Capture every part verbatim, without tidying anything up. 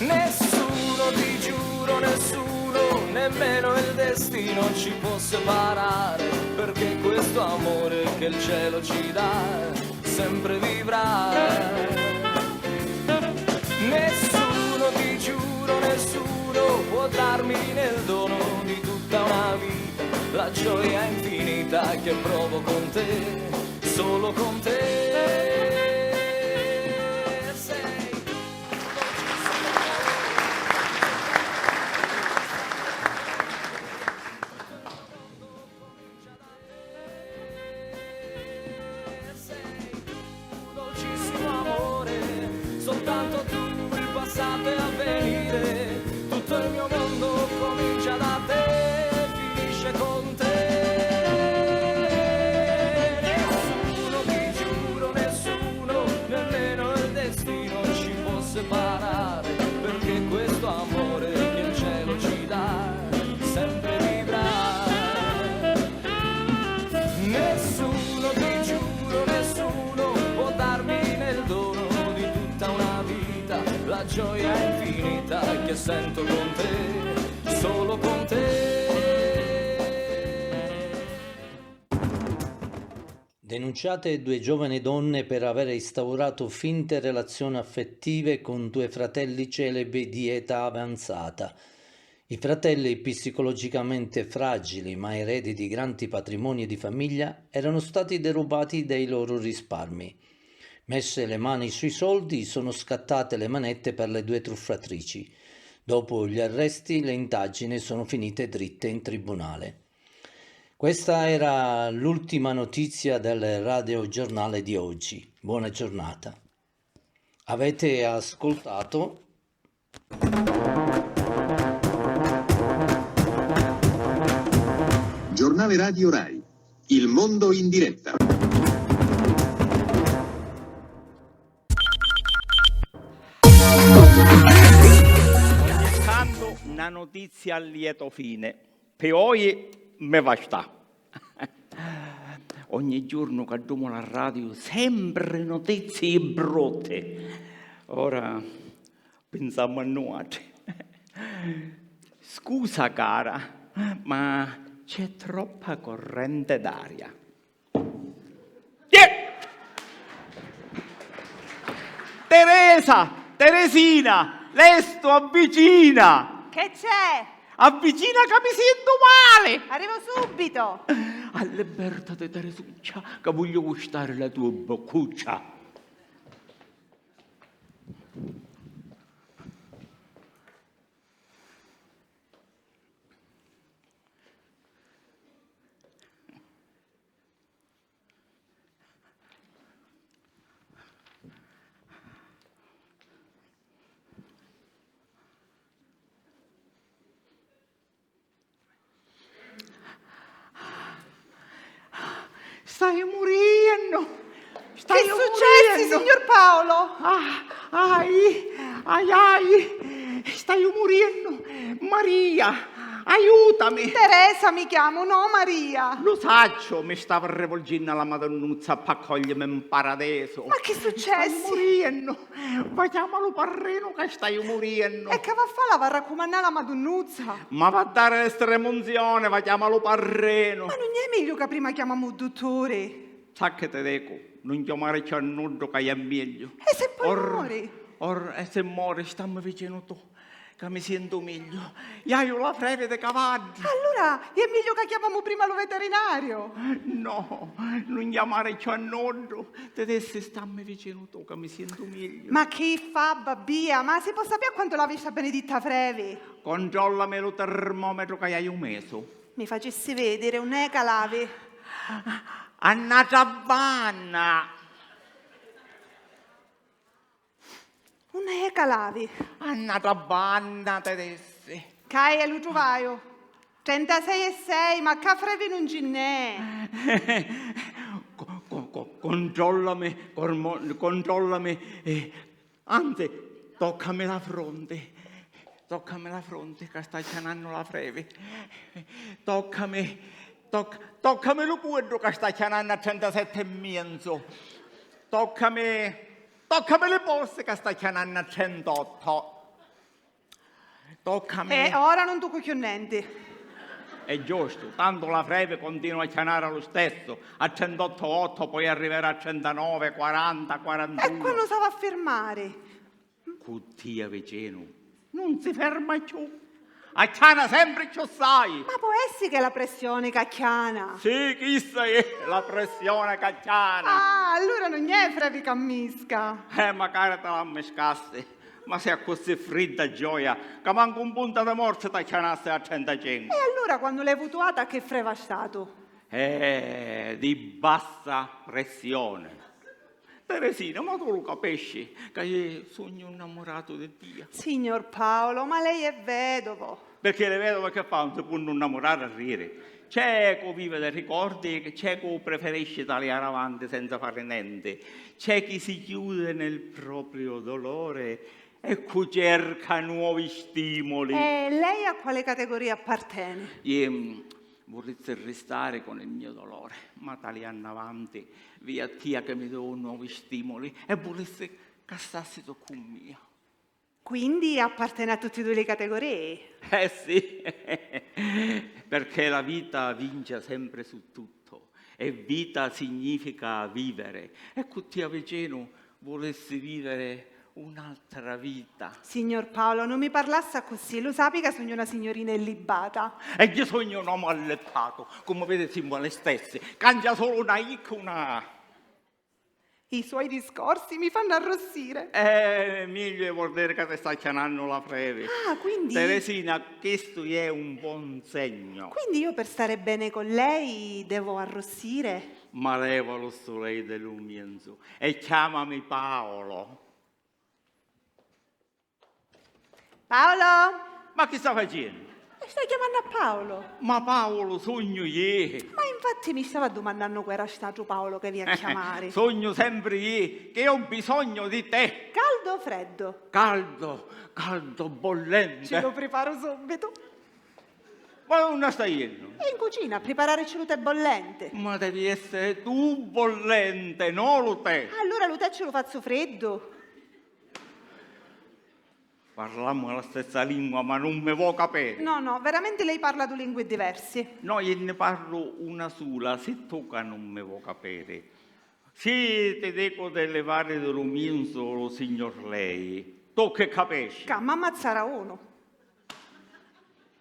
Nessuno, ti giuro, nessuno, nemmeno il destino ci può separare, perché questo amore che il cielo ci dà sempre vivrà. Nessuno, ti giuro, nessuno può darmi nel dono di tutta una vita la gioia infinita che provo con te, solo con te. Sei tu. Sei tu, dolcissimo amore, soltanto tu, il passato e avvenire, tutto il mio mondo comincia da te e finisce con te. Nessuno, ti giuro, nessuno, nemmeno il destino ci può separare, perché questo amore che il cielo ci dà sempre vivrà. Nessuno, ti giuro, nessuno può darmi nel dono di tutta una vita la gioia infinita che sento con te, solo con te. Denunciate due giovani donne per aver instaurato finte relazioni affettive con due fratelli celebri di età avanzata. I fratelli, psicologicamente fragili ma eredi di grandi patrimoni di famiglia, erano stati derubati dai loro risparmi. Messe le mani sui soldi, sono scattate le manette per le due truffatrici. Dopo gli arresti, le indagini sono finite dritte in tribunale. Questa era l'ultima notizia del radiogiornale di oggi. Buona giornata. Avete ascoltato Giornale Radio Rai, il mondo in diretta. Ogni tanto na notizia a lieto fine. Pi oji mi va sta. Ogni giornu c'addumu la radio, sempri notizii brutti. Ora pinsamu a nuatri. Scusa cara, ma c'è troppa corrente d'aria. Tiè! Teresa! Teresina! Lestu, avvicina! Che c'è? Avvicina ca mi sientu mali! Arrivo subito! Allibbertati, Teresuccia, ca voglio gustare la tua boccuccia. Staiu muriennu! Chi successi, signor Paolo? Ah, ai, ai, ai, staiu muriennu! Maria, aiutami! Teresa mi chiamo, no Maria! Lu sacciu, mi stava rivolgennu a la Madunnuzza p'accoglimi in paradesu! Ma chi successi? Staiu muriennu! Va chiama lu parrinu ca staiu muriennu. E ca va fa la va raccumannà la Madunnuzza? Ma va dare l'estremunzione, va chiama lu parrinu. Ma nun è megliu ca prima chiamamu u dutturi? Sa chi ti dicu, nun chiamari cchiù a nuddu ca è megliu. E se poi mori? Or, e se mori, stammi vicinu tu, ca mi sientu megliu. Iaiu la frevi di cavaddi. Allura è megliu ca chiamamu prima lu veterinario. No, nun chiamari cchiù a nuddu. Ti dissi stammi vicinu tu ca mi sientu megliu. Ma chi fa, babbia? Ma si po sapì a quantu l'avi sta beneditta frevi? Controllami lu termometru ca iaiu misu. Mi facissi vediri, unn'è ca l'avi? A n'atra banna! Unn'è ca l'avi? A n'atra banna, ti dissi. Cai e lu truvaiu. Trentasei e sei, ma ccà frevi nun ci nn'è. Co, co, co, controllami, cormo-, controllami, eh, anzi, toccami la fronti. Toccami la fronti, ca sta cianannu la frevi. Toccami, toc-, toccami lu cuddu, ca sta cianannu a trentasette e mienzu. Toccami, toccami li possi, ca sta cianannu a trentotto. Tocca a me. E ora non toccu cchiù nenti. È giustu, tantu la frevi continua a chianari lu stessu, a trentotto otto, poi arriverà a trentanove, quaranta, quarantuno. E quannu s'havi a firmari? Cu tia vicinu, nun si ferma cchiù. Acchiana sempri cchiù assai. Ma pò essi ch'è la pressioni c'acchiana? Sì, chissa è la pressioni c'acchiana. Ah, allura nun è frevi c'ammisca. Eh, macari ti l'ammiscassi. Ma si accussì fridda, gioia, ca mancu un punta di morsi t'acchianassi a trentacinque. E allura quannu l'hai vutuata che freva statu? Eh, di bassa pressione. Teresina, ma tu lu capisci ca iu sugnu nnamuratu di tia? Signor Paolo, ma lei è vedovo. Pirchì li vedovi che fa, un si punnu nnamurari a riri? C'è cu vivi di ricordi, c'è cu preferisci taliari avanti senza fari nenti, c'è chi si chiude nel proprio dolore e cu cerca nuovi stimoli. E lei a quali categoria apparteni? Iu, mm, vulissi ristari con il mio dolore, ma taliannu avanti, via tia che mi dò nuovi stimoli e vulissi ca stassi tu cu mia. Quindi apparteni a tutti e dui li categorii? Eh sì, perché la vita vince sempre su tutto e vita significa vivere e cu tia vicinu vulissi vivere un'altra vita. Signor Paolo, non mi parlassi accussì, lu sapi ca sugnu una signorina illibata. E io sugnu un omu allippatu, comu vidi simu li stessi, cangia sulu una I cu una A. I suoi discorsi mi fanno arrossire. Eh, meglio vuol dire che ti sta chianannu la frevi. Ah, quindi... Teresina, questo è un buon segno. Quindi io per stare bene con lei devo arrossire? Ma leva lu sulei di lu mienzu e chiamami Paolo. Paolo? Ma chi sta facennu? E stai chiamannu a Paolo? Ma Paolo sugnu iu. Ma infatti mi stava dumannannu cu era statu Paolo che vi a chiamari. Sugnu sempri iu, che ho bisogno di te. Caldo o freddo? Caldo, caldo, bollente. Ce lu priparu subito. Ma unni stai jennu? In cucina a pripararici lu tè bollente. Ma devi essere tu bollente, no lu tè. Allura lu tè ce lu fazzu freddu. Parlammu la stessa lingua, ma nun mi vo capiri. No, no, veramente lei parla du lingui diversi. No, io ne parlo una sola, si tu ca nun mi vo capiri. Si ti dico di livari di lu mienzu lu signor lei, tu chi capisci? Ca m'ammazzara unu.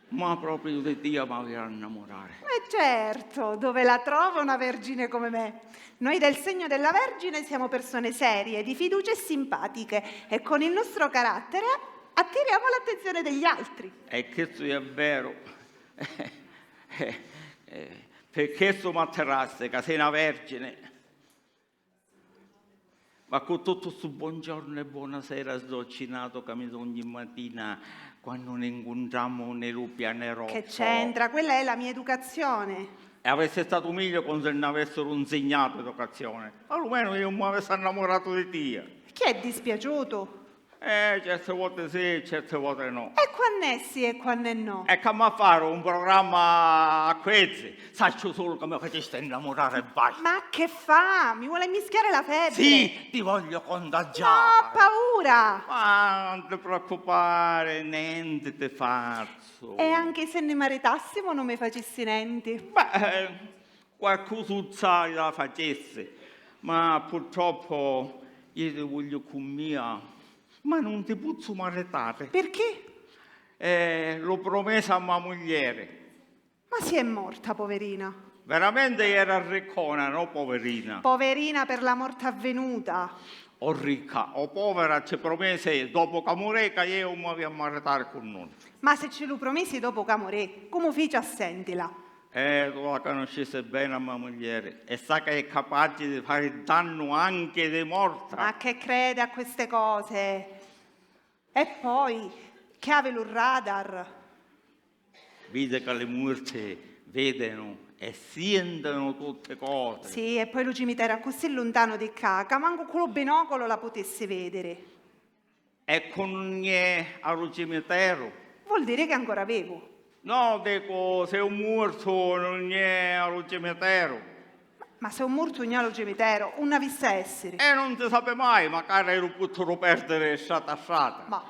Ma proprio di tia m'havi a nnamurari. E certo, dove la trovo una vergine come me? Noi del segno della Vergine siamo persone serie, di fiducia e simpatiche e con il nostro carattere attiriamo l'attenzione degli altri. E chistu è veru. Eh, eh, pi chistu m'attirasti, ca sei na vergine. Ma cu tuttu stu buongiorno e buonasera sdolcinatu ca mi dò ogni matina quannu ni ncuntramu ni lu pianerottolo. Che c'entra? Quella è la mia educazione. E avissi statu megliu cu si nn'avessiru nsignatu educazione. Almenu iu m'avissi annamuratu di tia. Chi è dispiaciutu? Eh, certe volte sì, certe volte no. E quann'è sì e quann'è no? E c'amma fari un programma a quezzi? Sacciu sulu ca mi facisti innamurari e basta. Ma che fa? Mi vuole mischiare la febbre? Sì, ti voglio contagiare. No, ho paura! Ma non ti preoccupare, niente ti faccio. E anche se ne maritassimo non mi facissi nenti? Beh, eh, qualcusuzza la facessi, ma purtroppo io ti voglio cu mia, ma non ti pozzu maritari. Perché? Eh, l'ho promessa a ma muglieri. Ma si è morta, poverina. Veramente era riccona, no poverina. Poverina per la morte avvenuta. O ricca, o povera, ci promisi dopu ca murì ca iu m'avia a maritari cu nunni. Ma se ci lu promisi dopu ca murì, comu fici a sentila? Eh, tu la canuscissi beni a ma muglieri e sa ca è capaci di fari dannu anche di morta. Ma che crede a queste cose? E poi, chi havi lu radar? Vidi ca li muorti vedenu e sientenu tutti cosi. Sì, e poi lu cimiteru è accussì luntanu di ccà, ca mancu cu lu binoculu la putissi vidiri. E cu nun è a lu cimiteru? Vuol dire che è ancora vivu. No, dicu, se un muortu nun è a lu cimiteru. Ma, ma se un muortu nun è a lu cimiteru, unni avissi a essiri? E nun si sapi mai, macari lu putturu perdiri strata a strata. Ma,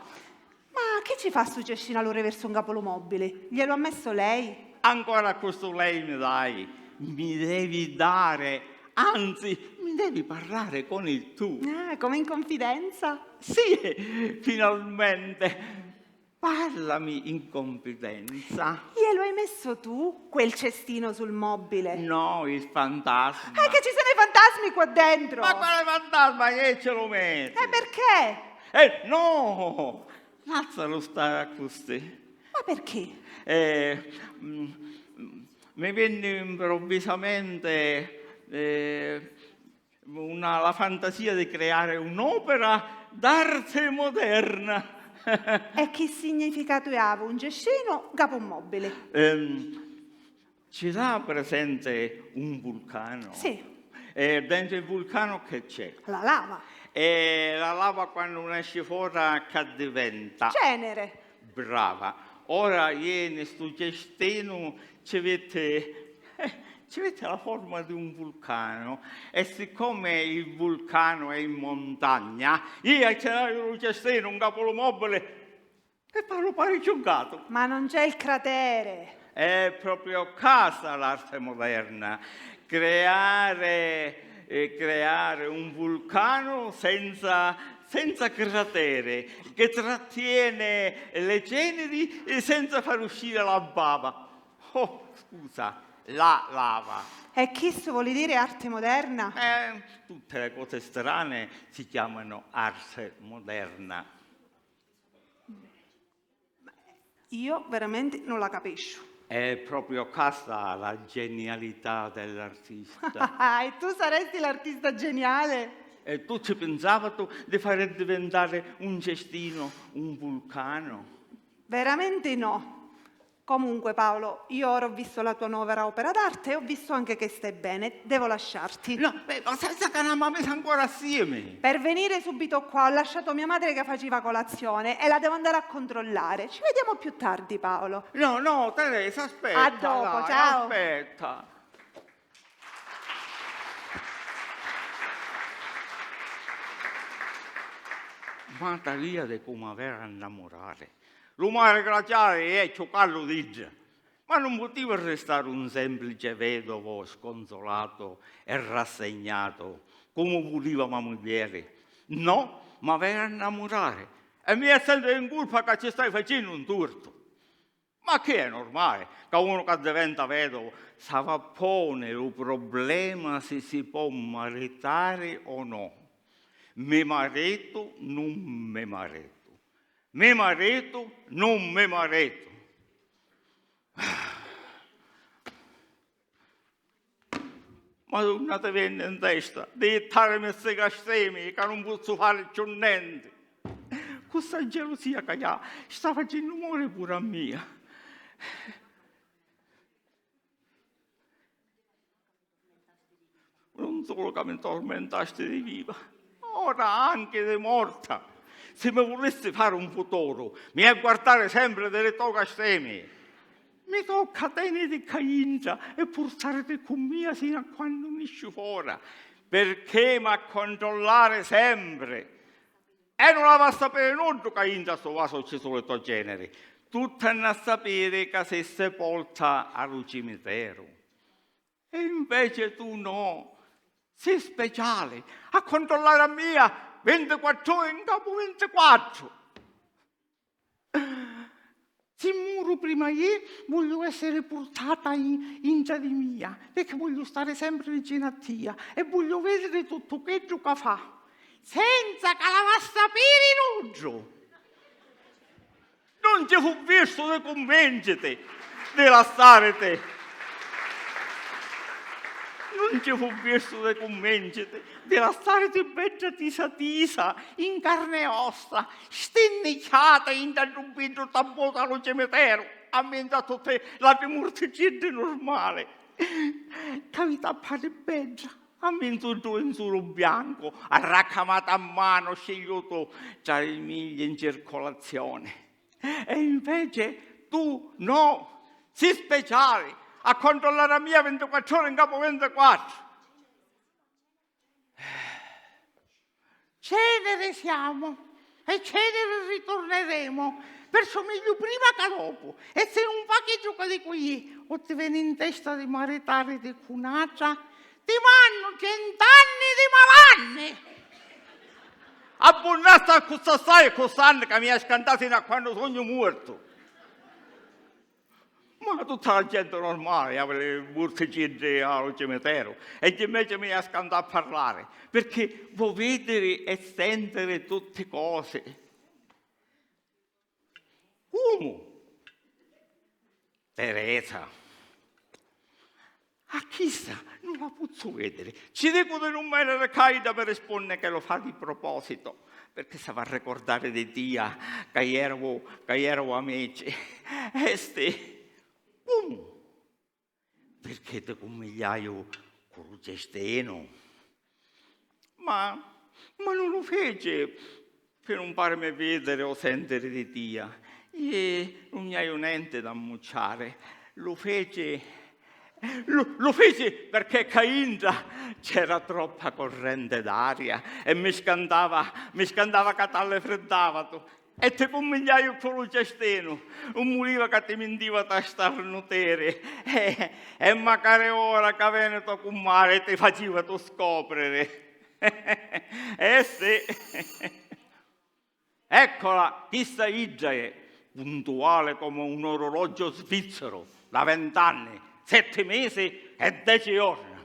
ma Chi ci fa stu cestinu a lu reversu 'ncapu lu mobili? Glielu ha messo lei? Ancora cu stu lei mi dai? Mi devi dare, anzi, mi devi parlare con il tu. Ah, come in confidenza? Sì, finalmente. Parlami in confidenza. Glielu hai messo tu, quel cestino sul mobile? No, il fantasma. Eh, che ci sono i fantasmi qua dentro! Ma quale fantasma? Chi ce lu metti? Eh, perché? Eh, no! Lassalo stare accussì. Ma perché? Eh, mm, mm, mi venne improvvisamente, eh, una, la fantasia di creare un'opera d'arte moderna. E chi significatu havi un cestinu 'ncapu un mobili? Ehm, ci dà presente un vulcano? Sì. E dentro il vulcano che c'è? La lava. E la lava quando nesce fora che diventa? Cenere. Brava. Ora ieni stu cestinu ci vette, eh, ci vette la forma di un vulcano e siccome il vulcano è in montagna, io ci daiu lu cestinu 'ncapu lu mobili e parru pari ciuncatu. Ma non c'è il cratere. È proprio questa l'arte moderna, creare, eh, creare un vulcano senza, senza cratere, che trattiene le ceneri, eh, senza far uscire la bava. Oh, scusa, la lava. E chistu voli dire arte moderna? Eh, tutte le cose strane si chiamano arte moderna. Io veramente non la capisco. È proprio questa la genialità dell'artista. E tu saresti l'artista geniale? E tu ci pensavatu di fare diventare un cestino un vulcano? Veramente no. Comunque, Paolo, io ora ho visto la tua nuova opera d'arte e ho visto anche che stai bene. Devo lasciarti. No, beh, ma senza ca n'amma messa ancora assieme. Per venire subito qua ho lasciato mia madre che faceva colazione e la devo andare a controllare. Ci vediamo più tardi, Paolo. No, no, Teresa, aspetta. A dopo, dai, ciao. Aspetta. Ma talia de comu avere a nnamurare. Lu mari glaciali è ciucallu d'idda. Ma non putiva restare un semplice vedovo sconsolato e rassegnato, comu vuliva ma muglieri. No, ma veni a nnamurare e mi sento in culpa ca ci stai facennu un tortu. Ma chi è normale ca uno ca diventa vedovo s'ava pone lu problema si si pò maritare o no? Mi maritu, nun mi maritu? Mi maritu, nun mi maritu? Madunna, ti venne in testa di jittarimi sti castemi ca nun pozzu fari cchiù nenti. Cu sta gelusia ca sta facennu mori puru a mia. Nun sulu ca mi tormentasti di viva, ma ora anchi di morta. Si mi vulissi fari un futuru, mi è guardari sempri di li to castemi. Mi tocca teniti ccà intra e purtariti cu mia sinu a quannu nisci fora, pirchì m'ha controllari sempri. E nun havi a sapiri nuddu ca intra stu vasu ci su li to ceneri. Tutti hannu a sapiri ca si sepolta a lu cimiteru. E invece tu no, si speciali, a controllari a mia vintiquattru ori 'ncapu vintiquattru. Si muru prima jì, vogliu essiri purtata in, intra di mia, pirchì vogliu stari sempri vicinu a tia e vogliu vidiri tuttu chiddu ca fa, senza ca l'ava sapiri nuddu. Nun ci fu virsu di cunvinciti di lassariti. Nun ci fu virsu di cunvinciti di lassariti bedda tisa tisa, in carni e ossa, stinnicchiata intra ddu biddu tabbutu a lu cimiteru, amminzu a tutti l'atri murticeddi nurmali. Ca vi tappari bedda, amminzu ddu linzulu biancu, arraccamatu a manu, scigliutu tra li migli in circulazioni. E invece tu no, si speciali, a controllari a mia vintiquattru ori 'ncapu vintiquattru. Ceneri siamo e ceneri ritorneremo, Perciò megghiu prima ca dopu. E si nun fa chi giuca di cui, o ti veni in testa di maritariti cu n'atra, ti mannu cent'anni di malanni! Abbunnasta accuss'assai e cu sanni ca mi ha scantati finu a quannu sugnu muortu. Ma tutta la gente normale havi li burticiddi a lu cimiteru e chi invece mi ha scantà a parlari, perché vo vediri e sentiri tutti cosi. Cumu? Teresa. A chissa nun la pozzu vediri. Ci dicu di nun veniri ca idda mi rispunni ca lu fa di proposito, perché s'havi a ricordari di tia, ca iervu, ca iervu amici. Esti, cumu? Perché ti cummigliaiu cu lu cestinu? Ma, ma nun lu feci pi nun farmi vidiri o sentiri di tia. Iu nun haiu nenti da ammucciari. Lu feci, lu, lu feci perché ccà intra c'era troppa correnti d'aria e mi scantava, mi scantava ca t'allifriddavatu. E ti cummigliaiu cu lu cestinu, un muliva ca ti mintiva ta starnutiri, e, e macari ora ca veni to cummari ti facivatu scopriri. Eh sì. Eccola, chissa idda è, puntuale come un orologio svizzero, da vent'anni, setti mesi e deci giorni.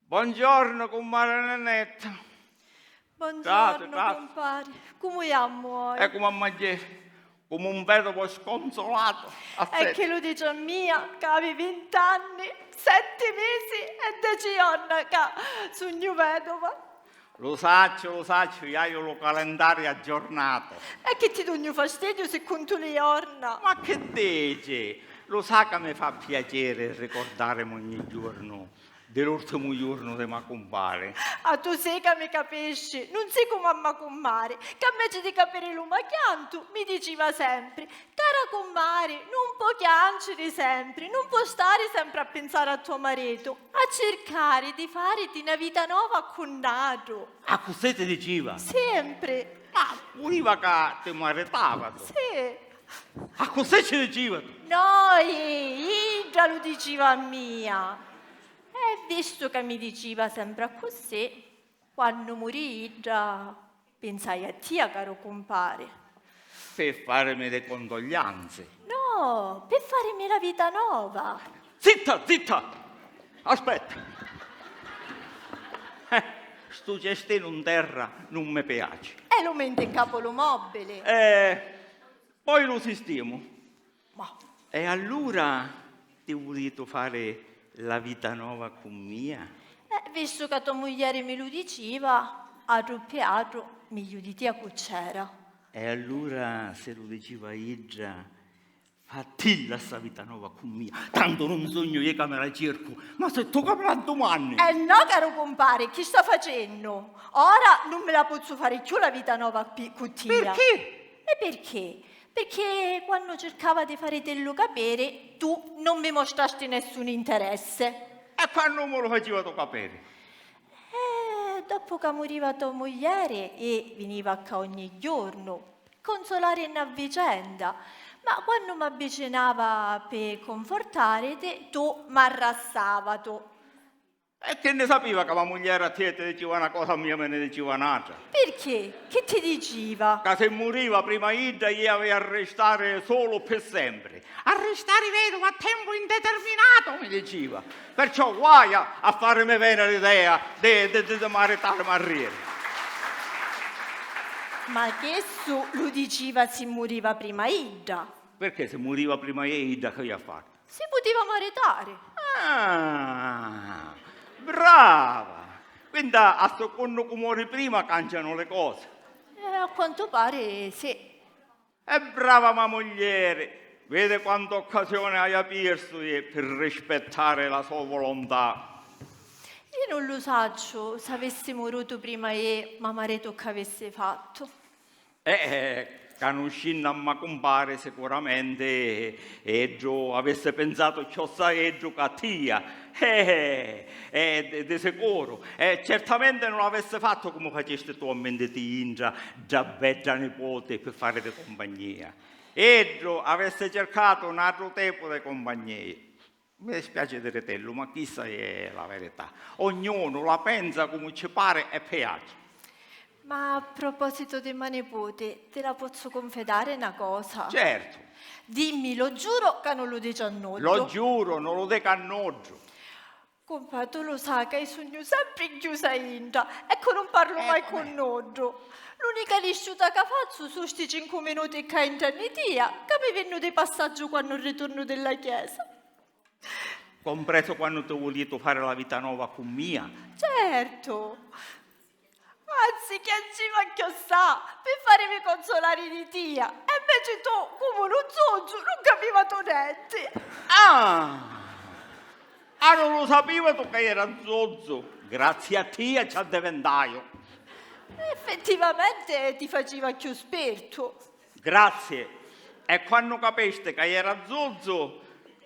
Buongiorno, cummari Nenetta. Buongiorno, cumpari. Cumu jammu oi? E cumu a maggieri, cumu un vedovo sconsolato. E chi lu dici a mia, ca havi vint'anni, setti misi e deci jorna ca sugnu vedova. Lu sacciu, lu sacciu, iu haiu lu calendariu aggiornatu. E chi ti dugnu fastidiu si cuntu li jorna? Ma chi dici? Lu sa ca mi fa piaceri ricordarimi ogni giornu di l'urtimu jurnu di ma cumpari. Ah, tu sì ca mi capisci, nun si comu a ma cummari, ca inveci di capiri lu ma chiantu, mi diciva sempri: "Cara cummari, nun po' chianciri sempri, nun po' stari sempri a pinsari a to maritu, a circari di fariti na vita nova cu n'atru." Accussì ti diciva? Sempri. Ma vuliva ca ti maritavatu? Sì. Accussì ci diciva? No, i-, idda lu diciva a mia. E vistu ca mi diciva sempri accussì, quannu murì idda, pinsai a tia, caru cumpari. Pi farimi li condoglianzi? No, pi farimi la vita nova. Zitta, zitta! Aspetta. Eh, stu cestinu 'n terra nun mi piaci. E lu minti 'n capu lu mobili. Eh, poi lu sistimu. Ma. E allura ti vulitu fari la vita nova cu mia? Eh, vistu ca to muglieri mi lu diciva, atru pi atru, migliu di tia cu c'era. E allura, si lu diciva idda, fattilla ssa vita nova cu mia, tantu nun sugnu iu ca mi la circu, ma si tu ca mi la dumanni. Eh no, caru cumpari, chi sta facennu? Ora nun mi la pozzu fari cchiù la vita nova pi-, cu tia. Pirchì? E pirchì? Pirchì quannu circava di faritillu capiri, tu nun mi mostrasti nessun interessi. E quannu mi lu facivatu capiri? Eh, doppu ca muriva to muglieri, i viniva ccà ogni jornu, pi consolari na vicenda, ma quannu m'avvicinava pi confortariti, tu m'arrassavatu. E chi nni sapiva ca ma muglieri a tia ti diciva na cosa, a mia mi nni diciva n'atra? Pirchì? Chi ti diciva? Ca si muriva prima idda, iu avia a ristari sulu pi sempri. A ristari veduva a tempu indeterminatu, mi diciva. Perciò guai a, a farimi veni l'idea di, di, di, di maritarimi arrieri. Ma chissu lu diciva si muriva prima idda. Pirchì si muriva prima idda, chi avia a fari? Si putiva maritari. Ah, brava! Quinta, a secunnu cu mori prima, cancianu li cosi. Eh, a quantu pari, sì. E brava ma muglieri! Vidi quantu occasioni haia pirsu iu pi rispettari la so volontà. Iu nun lu sacciu s'avissi murutu prima iu, ma maritu c'avissi fattu. Eh, eh, canuscinnu a ma cumpari, sicuramenti iddu avissi pinsatu cchiossai iddu ca a tia. Eh, eh, eh, di, di sicuru. E certamenti nun l'avissi fattu comu facisti tu a minti tia, dda bedda niputi, pi fariti cumpagnia. Iddu avissi circatu un atru tipu di cumpagnia. Mi dispiaci diritillu, ma chissa è la verità. Ognunu la pensa comu ci pari e piaci. Ma a propositu di ma niputi, ti la pozzu cunfidari na cosa? Certu. Dimmi, lo giuro ca non lu dici a nuddu. Lo giuro, non lu dicu a nuddu. Cumpà, tu lu sa ca i sugnu sempri chiusa intra e cu nun parlu Eh, mai cu vabbè. nuddu. L'unica lisciuta ca fazzu su sti cincu minuti ccà intra nni tia, ca mi vinnu di passaggiu quannu riturnu di la chiesa. Compresu quannu ti vulitu fari la vita nova cu mia? Certu! Anzi, chianciva cchiossà, pi farimi consolari di tia, e inveci tu, comu nu zuzzu, nun capivatu nenti. Ah! Ah, non lu sapivatu ca era zuzzu? Grazie a tia ci addiventaiu. Effettivamente ti faciva cchiù spirtu. Grazie. E quannu capisti ca era zuzzu,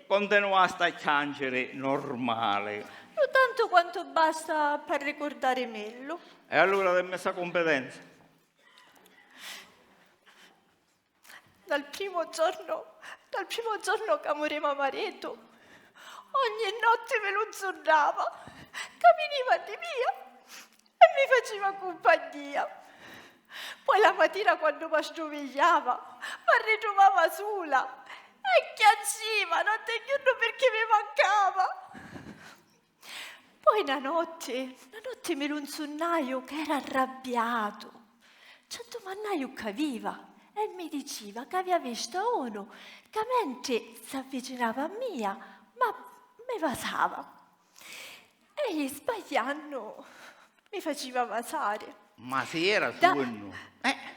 continuasti a chianciri normali. Lu tantu quantu basta p'arricurdarimillu. E allura dimmi sta cunfidenza. Dal primu giornu, dal primu giornu ca murì ma maritu, ogni notti mi lu nzunnava, ca viniva di mia e mi faciva cumpagnia. Poi la matina, quannu m'asdumigliava, m'arritruvava sula e chianciva notti e ghiornu pirchì mi mancava. Poi na notti, na notti mi lu nzunnaiu ca era arrabbiatu. Ci addumannaiu c'aveva e mi diciva ca avia vistu a unu ca mentri s'avvicinava a mia, ma mi vasava. E sbagliannu mi faciva vasari. Ma si era Da- suonnu. Eh.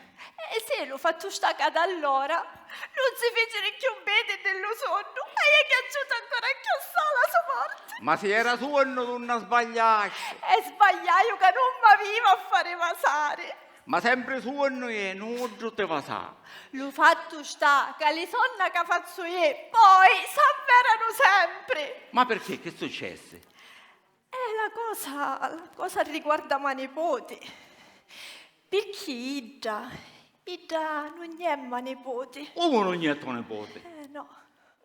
Eh sì, lu fattu sta ca da allora nun si ficiru cchiù vidi nni lu sonnu e è chianciuta ancora cchiossà la so morti. Ma si era suonnu, dunna sbagliasti. E sbagliaiu ca nun m'aviva a fari vasari. Ma sempri suonnu è, nuddu ti vasà. Lu fattu sta ca li sonna ca fazzu iè poi s'avveranu sempri. Ma perché? Che successi? Eh, la cosa, la cosa riguarda ma niputi. Pirchì idda, idda nun è ma niputi. Comu nun è to niputi? Eh, no.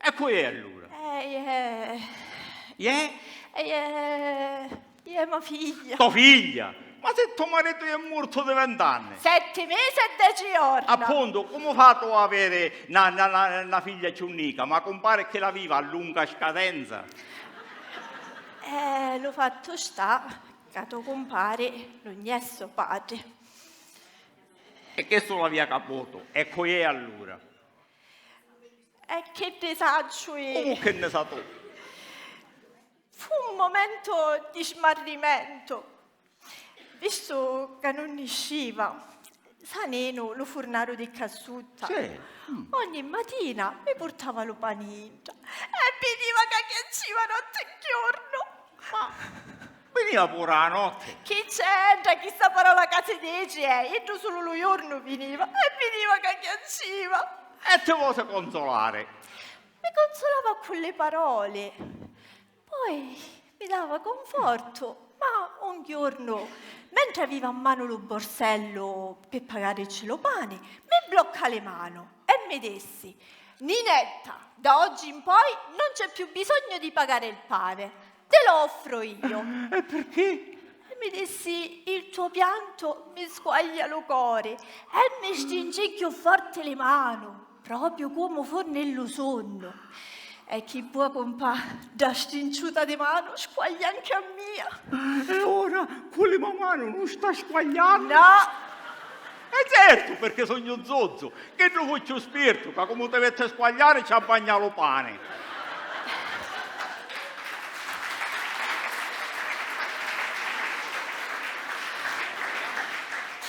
E cu è allura? Eh, è... Iè? Eh, è, è ma figlia. To figlia? Ma si to maritu è mortu di vent'anni? Setti misi e deci jorna. Appuntu, comu fatu a aviri na, na, na, na figlia cchiù nica? Ma cumpari chi l'aviva a lunga scadenza? Eh, lu fattu sta ca to cumpari nun è so patri. E chistu l'avia caputu, e cu è allura? E chi nni sacciu iu? Comu chi nni sa tu? Fu un momento di smarrimento. Vistu ca nun nisciva, Saninu, lu furnaru di ccà sutta, Sì. Mm. ogni matina mi purtava lu pani intra e vidiva ca chianciva notti e ghiornu. Ma viniva puru a notti? Chi c'entra? Chista parola ca si dici, eh? Iddu sulu lu jornu viniva e vidiva ca chianciva. E ti vosi consolari? Mi consolava cu li paroli. Poi mi dava confortu, ma un jornu, mentri aviva a manu lu borsellu pi pagàricci lu pani, mi blocca li manu e mi dissi: "Ninetta, da oggi in poi non c'è più bisogno di pagare il pane, te lo offro io." E perché? E mi dissi: "Il tuo pianto mi squaglia lu cori." E mi stringi cchiù forti li manu. Propriu comu furni lu sunnu. E chi bua, cumpà, dda strinciuta di manu squaglia anchi a mia. E ora cu li mo manu nun sta squagliannu? No! E certu, perché sugnu zuzzu, chiddu fu cchiù spirtu, ca comu ti vitti squagliari ci abbagnà lu pani.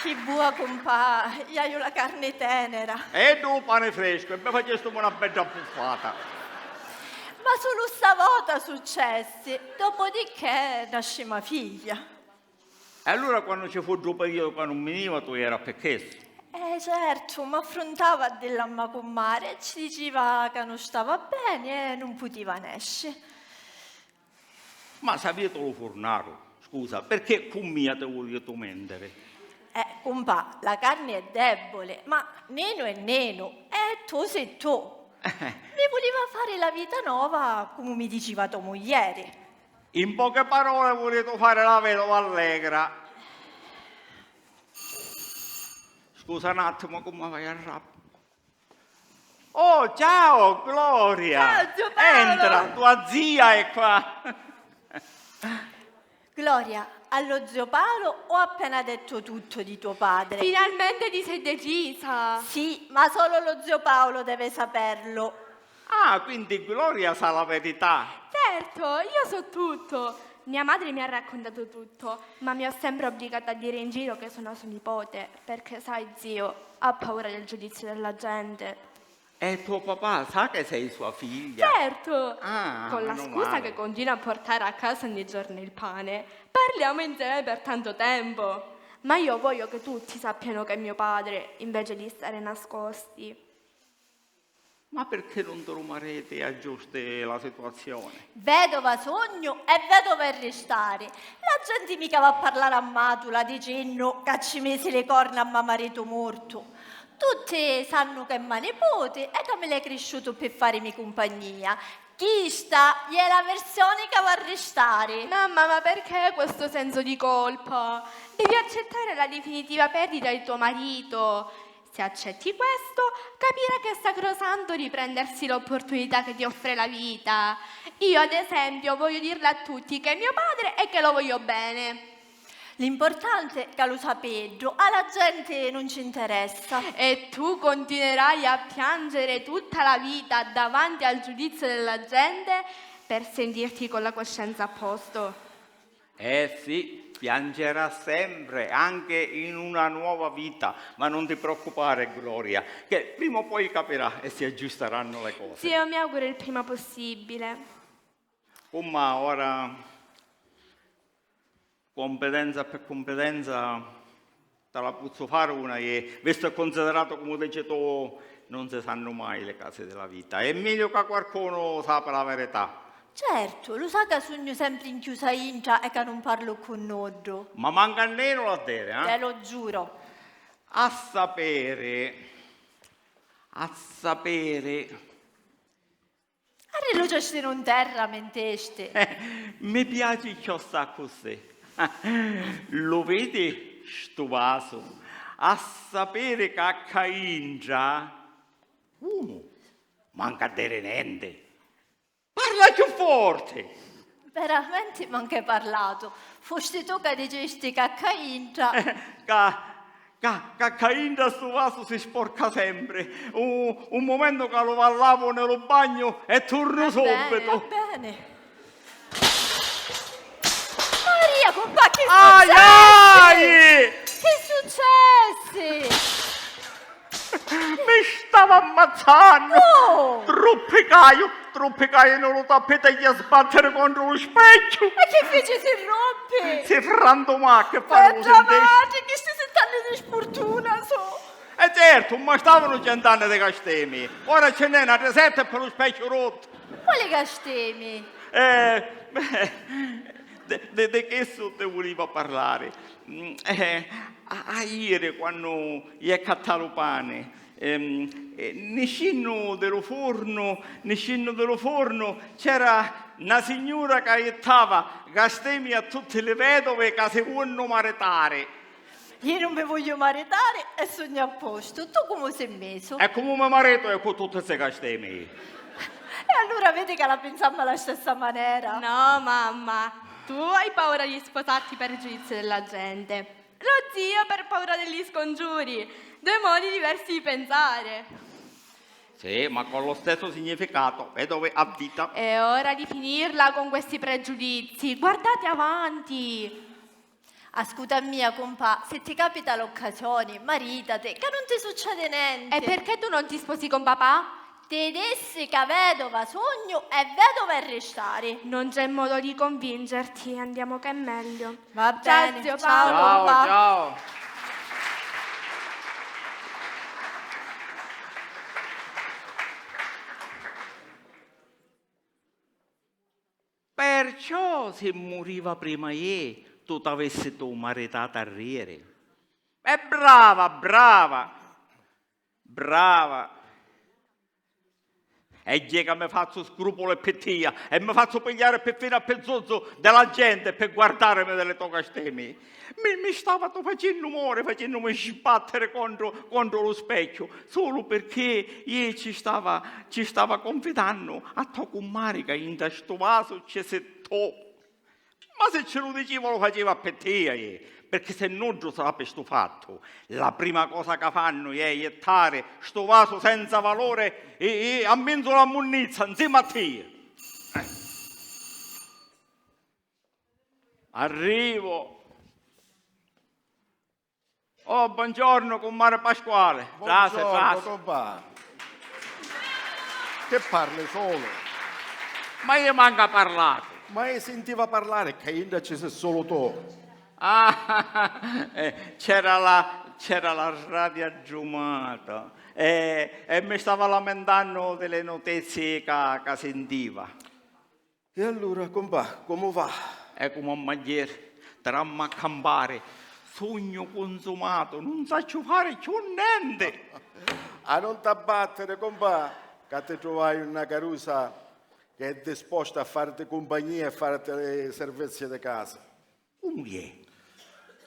Chi bua, cumpà, iaiu la carni tenera. E iddu lu pani frescu, e mi facistimu na bedda buffata. Ma sulu sta vota successi, dopodiché nasci ma figlia. E allura quannu ci fu ddu periodu ca nun viniva, tu era pi chissu? Eh, Certu, m'affruntava a dilla a ma cummari e ci diciva ca nun stava beni e nun putiva nesci. Ma sapiti lu furnaru, scusa, perché cu mia ti vulitu mentiri? Eh, cumpà, la carni è deboli, ma Ninu è Ninu e tu si tu. Mi vuliva fari la vita nova, comu mi diciva to muglieri. In poche parole vulitu fari la vedova allegra. Scusa n'attimu, comu vai a rap. Oh, ciao, Gloria! Ciao, zio Paolo! Entra, tua zia è qua! Gloria, allo zio Paolo ho appena detto tutto di tuo padre. Finalmente ti sei decisa! Sì, ma solo lo zio Paolo deve saperlo. Ah, quindi Gloria sa la verità! Certo, io so tutto! Mia madre mi ha raccontato tutto, ma mi ho sempre obbligata a dire in giro che sono suo nipote, perché sai, zio, ha paura del giudizio della gente. E tuo papà sa che sei sua figlia? Certo! Ah, con la scusa che continua a portare a casa ogni giorno il pane, parliamo insieme per tanto tempo. Ma io voglio che tutti sappiano che è mio padre, invece di stare nascosti. Ma perché non te lu mariti e aggiusti la situazione? Vedova sugnu e vedova è ristari. La genti mica va a parlari a matula dicennu ca ci misi li corna a ma maritu mortu. Tutti sannu che è ma niputi e ca mi l'hai crisciutu pi farimi cumpagnia. Chista è la versioni ca va a ristari. Mamma, ma perché questo senso di colpa? Devi accettare la definitiva perdita di tuo marito. Se accetti questo, capirà che è sacrosanto riprendersi l'opportunità che ti offre la vita. Io, ad esempio, voglio dirle a tutti che è mio padre e che lo voglio bene. L'importante è ca lu sapeddu, a la genti nun ci interessa. E tu continuerai a piangere tutta la vita davanti al giudizio della gente per sentirti con la coscienza a posto. Eh sì, piangerà sempre, anche in una nuova vita, ma non ti preoccupare, Gloria, che prima o poi capirà e si aggiusteranno le cose. Zio, mi auguro il prima possibile. Cummà, ora, cumpetenza per cumpetenza, Te la puzzu fari una e, vistu e cunsidiratu comu dici tu, non si sannu mai li casi di la vita. È megliu ca quarcunu sapi la verità. Certu, lu sa ca sugnu sempri nchiusa intra e ca nun parlu cu nuddu. Ma mancu a nenu l'ha diri, eh? Te lu giuru. A sapiri, a sapiri. Arriluciasti nun terra, mintesti. Mi piaci chiossà accussì. Lu vidi stu vasu? A sapiri ca cca intra. Unu, manca a diri nenti. Parla chiù forti! Veramenti mancu hai parlatu. Fusti tu ca dicisti ca cca intra. Ca Ca, ca, ca intra stu vasu si sporca sempri. U, un mumentu ca lu va lavu ni lu bagnu e turnu subitu. Va beni, va beni. Maria, cumpà, chi successi? Ai, ai! Chi successi? Mi stava ammazzannu! Oh! Truppicaiu! Truppicaiu nni lu tappetu e ia sbattiri contru lu specchiu. E chi fici, si ruppi? Si frantumà, chi fari, lu sintisti? Matri, chisti sittanni di spurtuna so. E certu, ma stavanu cent'anni di castemi. Ora ci nn'è n'atri setti e ppi lu specchiu ruttu. Quali castemi? Eh, beh, di, di, di chissu ti vuliva parlari. Mm, eh, a, aieri quannu ia accattà lu pani, Ehm, e, niscinnu di lu furnu, niscinnu di lu furnu, c'era na signura ca jittava castemi a tutti li vedovi ca si vunnu maritari. Iu nun mi vogliu maritari e sugnu a postu. Tu comu si misu? E comu mi maritu e cu tutti sti castemi? E allura vidi ca la pinsammu a la stessa manera. No, mamma, tu hai paura di sposarti per giudizio della gente. Lo zio per paura degli scongiuri. Due modi diversi di pensare. Sì, ma con lo stesso significato, vedove a vita. È ora di finirla con questi pregiudizi. Guardate avanti. Ascuta a mia, cumpà, si ti capita l'occasioni, maritati, ca nun ti succedi nenti. E perché tu non ti sposi con papà? Ti dissi ca vedova sugnu e vedova è ristari. Non c'è modo di convincerti, andiamo che è meglio. Va bene, ciao, ciao, ciao. Perciò si muriva prima jê, tu t'avissitu maritatu arrieri. E brava, brava, brava. E jê ca mi fazzu scrupuli pi tia, e mi fazzu pigliari pi fina e pi zuzzu di la genti pi guardarimi di li to castemi. Mi, mi stavatu facennu mori, facennumi sbattiri contru, contru lu specchiu, sulu pirchì jê ci stava, ci stava confidannu a to cummari ca intra stu vasu ci si tu. Ma si ci lu diciva lu faciva pi tia, jê, pirchì si nuddu sapi stu fattu, la prima cosa ca fannu jê jittari stu vasu senza valuri i, i, a menzu la munnizza, nzima a tia. Eh. Arrivu. Oh, buongiorno, cummari Pasquale. Trasi, Buongiorno, trasi. Compà. Che parli solo? Ma io manca parlato. Ma io sentiva parlare che inda ci sei solo tu. Ah, eh, c'era la, c'era la radio addumata e, e mi stava lamentando delle notizie che, che sentiva. E allura, compà, comu va? E comu a magghieri, tramma a campari, sugnu cunzumatu, nun sacciu fari cchiù nenti. Ah, non t'abbattere, compà, ca ti truvai una carusa che è disposta a farti compagnia e farti le servizie di casa. Comu è?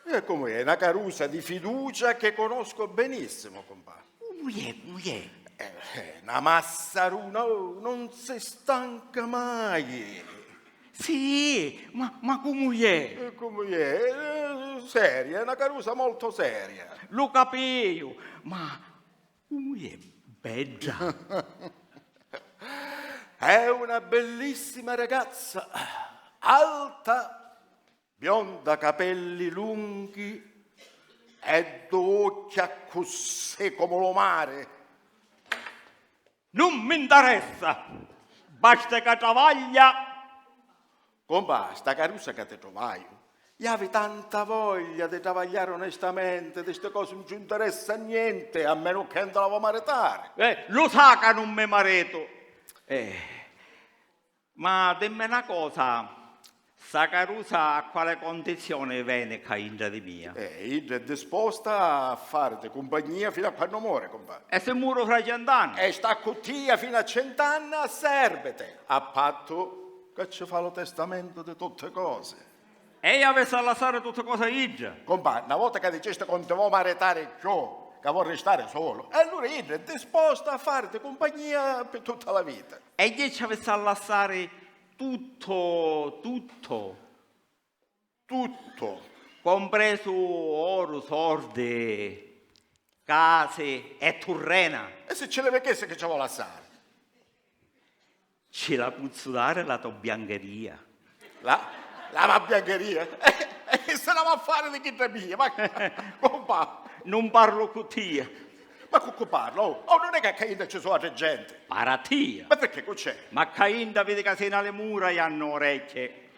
E comu è? Una carusa di fiducia che conosco benissimo, compà. Comu è? Comu è? Eh, eh, na massaruna, oh, non si stanca mai. Sì, ma, ma comu è? E comu è? Eh, seria, è una carusa molto seria. Lu capìu, ma comu è bedda? È una bellissima ragazza, alta, bionda, capelli lunghi e ddu occhi accussì comu lu mari. Nun mi ntaressa, basta ca travaglia. Compà, sta carusa ca ti truvaiu, javi tanta voglia di travagliari onestamente, di sti cosi nun ci ntaressa nienti, a menu che non ti la vo maritari. Eh, lu sa ca nun mi maritu. Eh. Ma dimmi na cosa, sta carusa a quali condizioni veni ccà intra di mia? Eh, idda è disposta a fariti cumpagnia finu a quannu mori, compà. E si muru fra cent'anni? E sta cu tia finu a cent'anni a serviti, a pattu ca ci fa lu testamentu di tutti cosi. E io avissi a lassari tutti cosi a idda? Compà, na vota ca dicisti ca non ti vo maritari cchiù, ca vo ristari sulu, e allura idda è disposta a fariti cumpagnia pi tutta la vita. E jê ci avissi a lassari tutto, tutto. Tutto. Compresu oru, sordi, casi e turrena. E si ci li vicchissi chi ci vo lassari? Ci la puzzu dari la to biancheria. La, la ma biancheria? E, e chi si la va a fari di chidda mia? Ma, compà. Nun parlu cu tia. Ma cu, cu parlu? Oh, oh, non è che a Cainta ci su atri genti. Para tia. Ma perché cu c'è? Ma Cainta vidi ca sinu a li mura i hannu orecchie.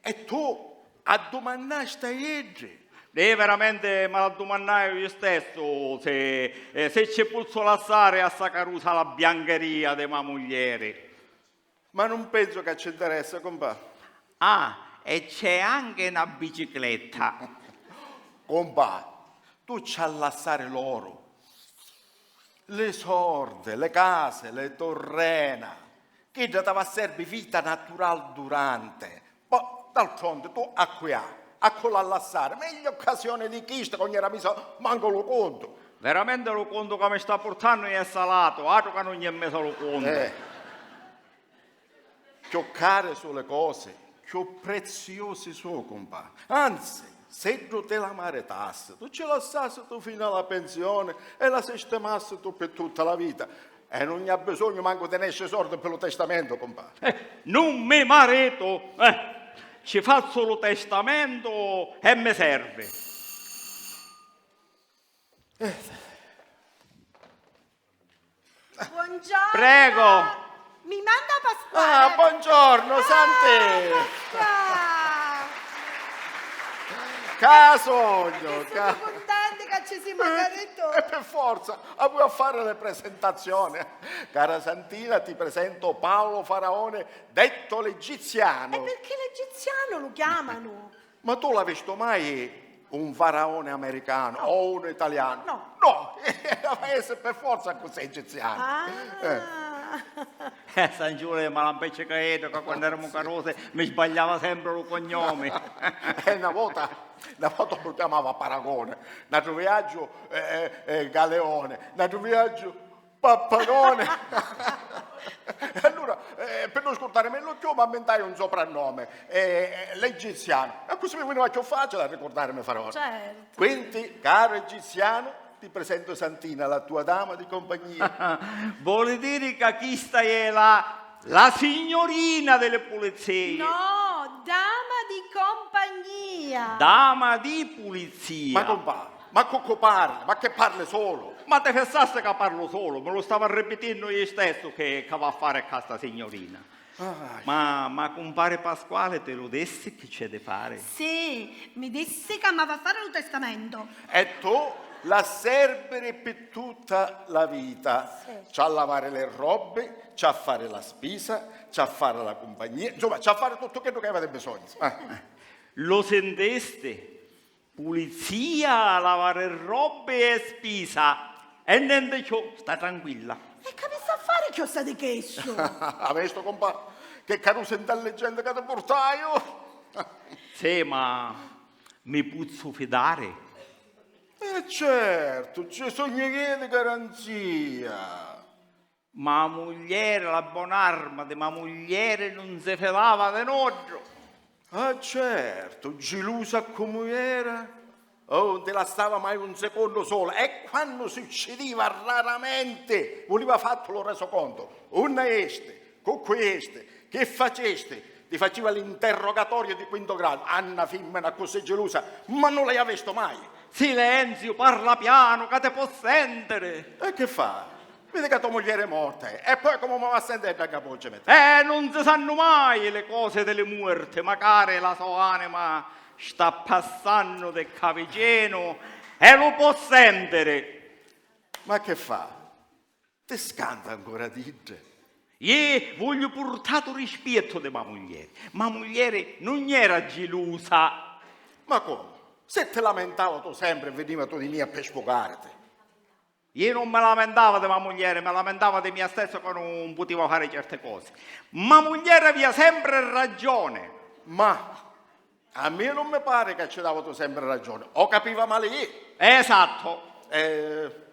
E tu addumannasti a iddi? Io veramenti mi l'addumannaiu io stessu, si, eh, si ci puzzu lassari a sta carusa la biancheria di ma muglieri. Ma non penso che ci interessa, compà. Ah, e c'è anche na bicicletta. Compà, tu ci ha lassari l'oru, li sordi, li casi, li turrena. Chidda t'ava serbi vita natural durante. Pò, d'altronde, tu a cu ha, a cu l'ha lassari? Meglio occasione di chista, ca non era misa manco lu contu. Veramenti lu contu ca mi sta purtannu è salatu, atru ca non è misa lu contu. Eh. Cchiù cari su li cosi, cchiù preziosi su, compà. Anzi, s'iddu ti la maritassitu, ci lassàssitu finu a la pensioni e la sistimàssitu pi tutta la vita. E nun ni ha bisognu mancu di nesci sordi pi lu testamentu, compà. Eh, nun mi maritu, eh, ci fazzu lu testamentu e mi servi. Buongiorno. Prego. Mi manda Pasquale. Ah, buongiorno, Santi. Ecco qua. Ca sognu, Che ca- sono contenta che Ci si, Margaretto? E per forza, a vui a fare le presentazioni. Cara Santina, ti presento Paolo Faraone, detto l'egiziano. E perché l'egiziano lo chiamano? Ma tu l'hai visto mai un faraone americano o uno italiano? No. No, va a essere per forza così egiziano. Ah. Eh. Eh, San Giulio, ma la invece che io, che quando eravamo carusi, mi sbagliava sempre lo cognome. E una volta, una volta lo chiamava Paragone, un altro viaggio, eh, eh, eh, Galeone, un altro viaggio Pappagone. E allora, eh, per non scurdarmi lo più, mi inventai un soprannome, eh, eh, l'egiziano. E così mi veniva più facile a ricordarmi Faraone. Certo. Quindi, caro egiziano, ti presento Santina, la tua dama di compagnia. Vuol dire che questa è la, la signorina delle pulizie. No, dama di compagnia. Dama di pulizia. Ma compà, ma cu cu parli? Ma che parli solo? Ma ti pensaste che parlo solo? Me lo stava ripetendo io stesso che, che va a fare qua sta signorina. Ah. Ma, ma compare Pasquale te lo disse che c'è da fare? Sì, mi disse che mi va a fare lo testamento. E tu l'ha servire per tutta la vita. Sì. C'ha lavare le robe, c'ha fare la spesa, c'ha fare la compagnia, insomma, c'ha fare tutto quello che avete bisogno. Eh. Lo sentiste? Pulizia, lavare robe e spisa. E niente ciò, sta tranquilla. E capisci a fare chiù sta di chesso? Hai visto, compà, che carusa intelligente che ti portai, oh! Sì, ma mi puzzu fidare? E certo, ci sognu io di garanzia. Ma muglieri, la bonarma di ma muglieri nun si fidava di nuddu. Ah, certo, gilusa comu era, oh, nun ti lassava mai un secondo solo. E quannu succidiva raramente, vuliva fattu lu resoconto. Unni esti? Cu cu esti? Chi facesti? Ti faciva l'interrogatorio di quinto grado. A na fimmina accussì gelusa, ma nun l'haiu vistu mai. Silenzio, parla piano, ca ti po' sentiri. E chi fa? Vidi ca to muglieri è morta, eh. E poi comu mi va a sentiri dda capuccia, metti? Eh, non si sanno mai le cose delle muerte, macari la so anima sta passanno di ccà vicino e lo po' sentiri. Ma chi fa? Ti scanta ancora d'idda? Iè, vogliu purtà tu rispiettu di ma muglieri. Ma muglieri nun era gilusa. Ma comu? Se ti lamentava tu sempri e veniva tu di mia pi sfugariti. Iè nun mi lamentava di ma muglieri, mi lamentava di mia stessu ca nun putiva fari certi cosi. Ma muglieri avia sempri ragioni. Ma a mia nun mi pari ca ci dava tu sempri ragioni. O capiva mali iè. Esatto. Eh,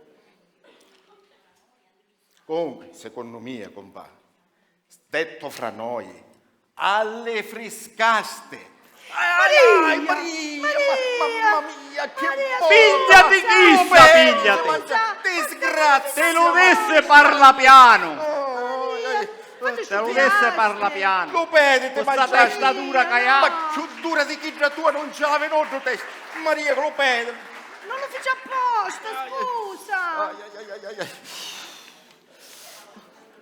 Comunque, secondo mia, compà, detto fra noi, alle friscaste. Ai, ai, Maria, Maria, ma-, Maria, mamma mia, che Maria, botta! Pigliati chista, pigliati! Disgrazia! Te lo disse, parla piano! Oh, ai, ai. Te lo disse, parla piano! Lo pedi, ti mangiasti! Sta testa dura ca hai! Ma più dura di chidda tua non ce l'avi nuddu, testa! Maria, lo pedi! Non lo fece apposta, scusa! Ai, ai, ai, ai, ai.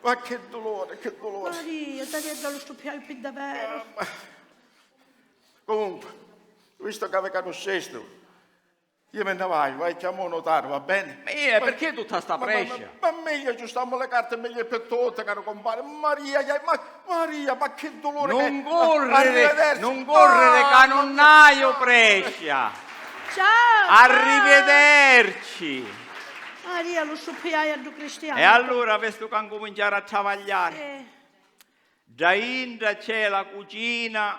Ma che dolore, che dolore. Maria, t'avia già lu struppiaiu pi davveru. Ah, ma... Comunque, visto che vi canuscistu, io me ne vaiu, vai, chiamo un notaru, va bene? Ma io, ma, perché tutta sta prescia? Ma, ma, ma meglio aggiustammo le carte, meglio per tutti, caro compare. Maria, ma, Maria, ma che dolore che... Non correre, arrivederci. Non correre, ca non haio prescia. Ciao, ciao. Arrivederci. Maria, lu struppiai a ddu cristianu. E allura vistu ca ncuminciaru a travagliari. Sì. Dda intra c'è la cucina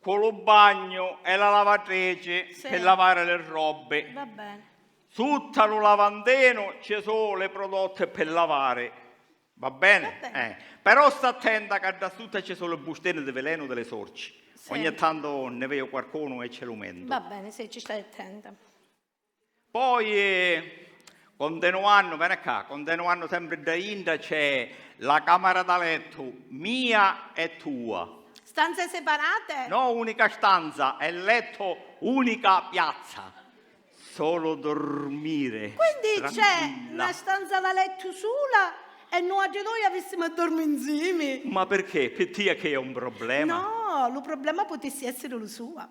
cu lu bagnu e la lavatrici, sì, pi lavari li robbi. Va bene. Sutta lu lavandinu ci su li prodotti pi lavari. Va bene? Va bene. Eh. Però sta attenta ca dda sutta ci su li bustini di vilenu di li sorci. Sì. Ogni tantu nni veiu quarcunu e ci lu mentu. Va bene, sì, ci stai attenta. Poi, eh, continuannu, veni ccà, continuannu sempri dda intra c'è la camera da lettu mia e tua. Stanze separate? No, unica stanza e letto, unica piazza. Solo dormire. Quindi c'è tranquilla. Una stanza da letto sola e nuatri dui avissimo a dormi insieme. Ma perché? Pi tia che è un problema? No, lu problema putissi essiri lu sua.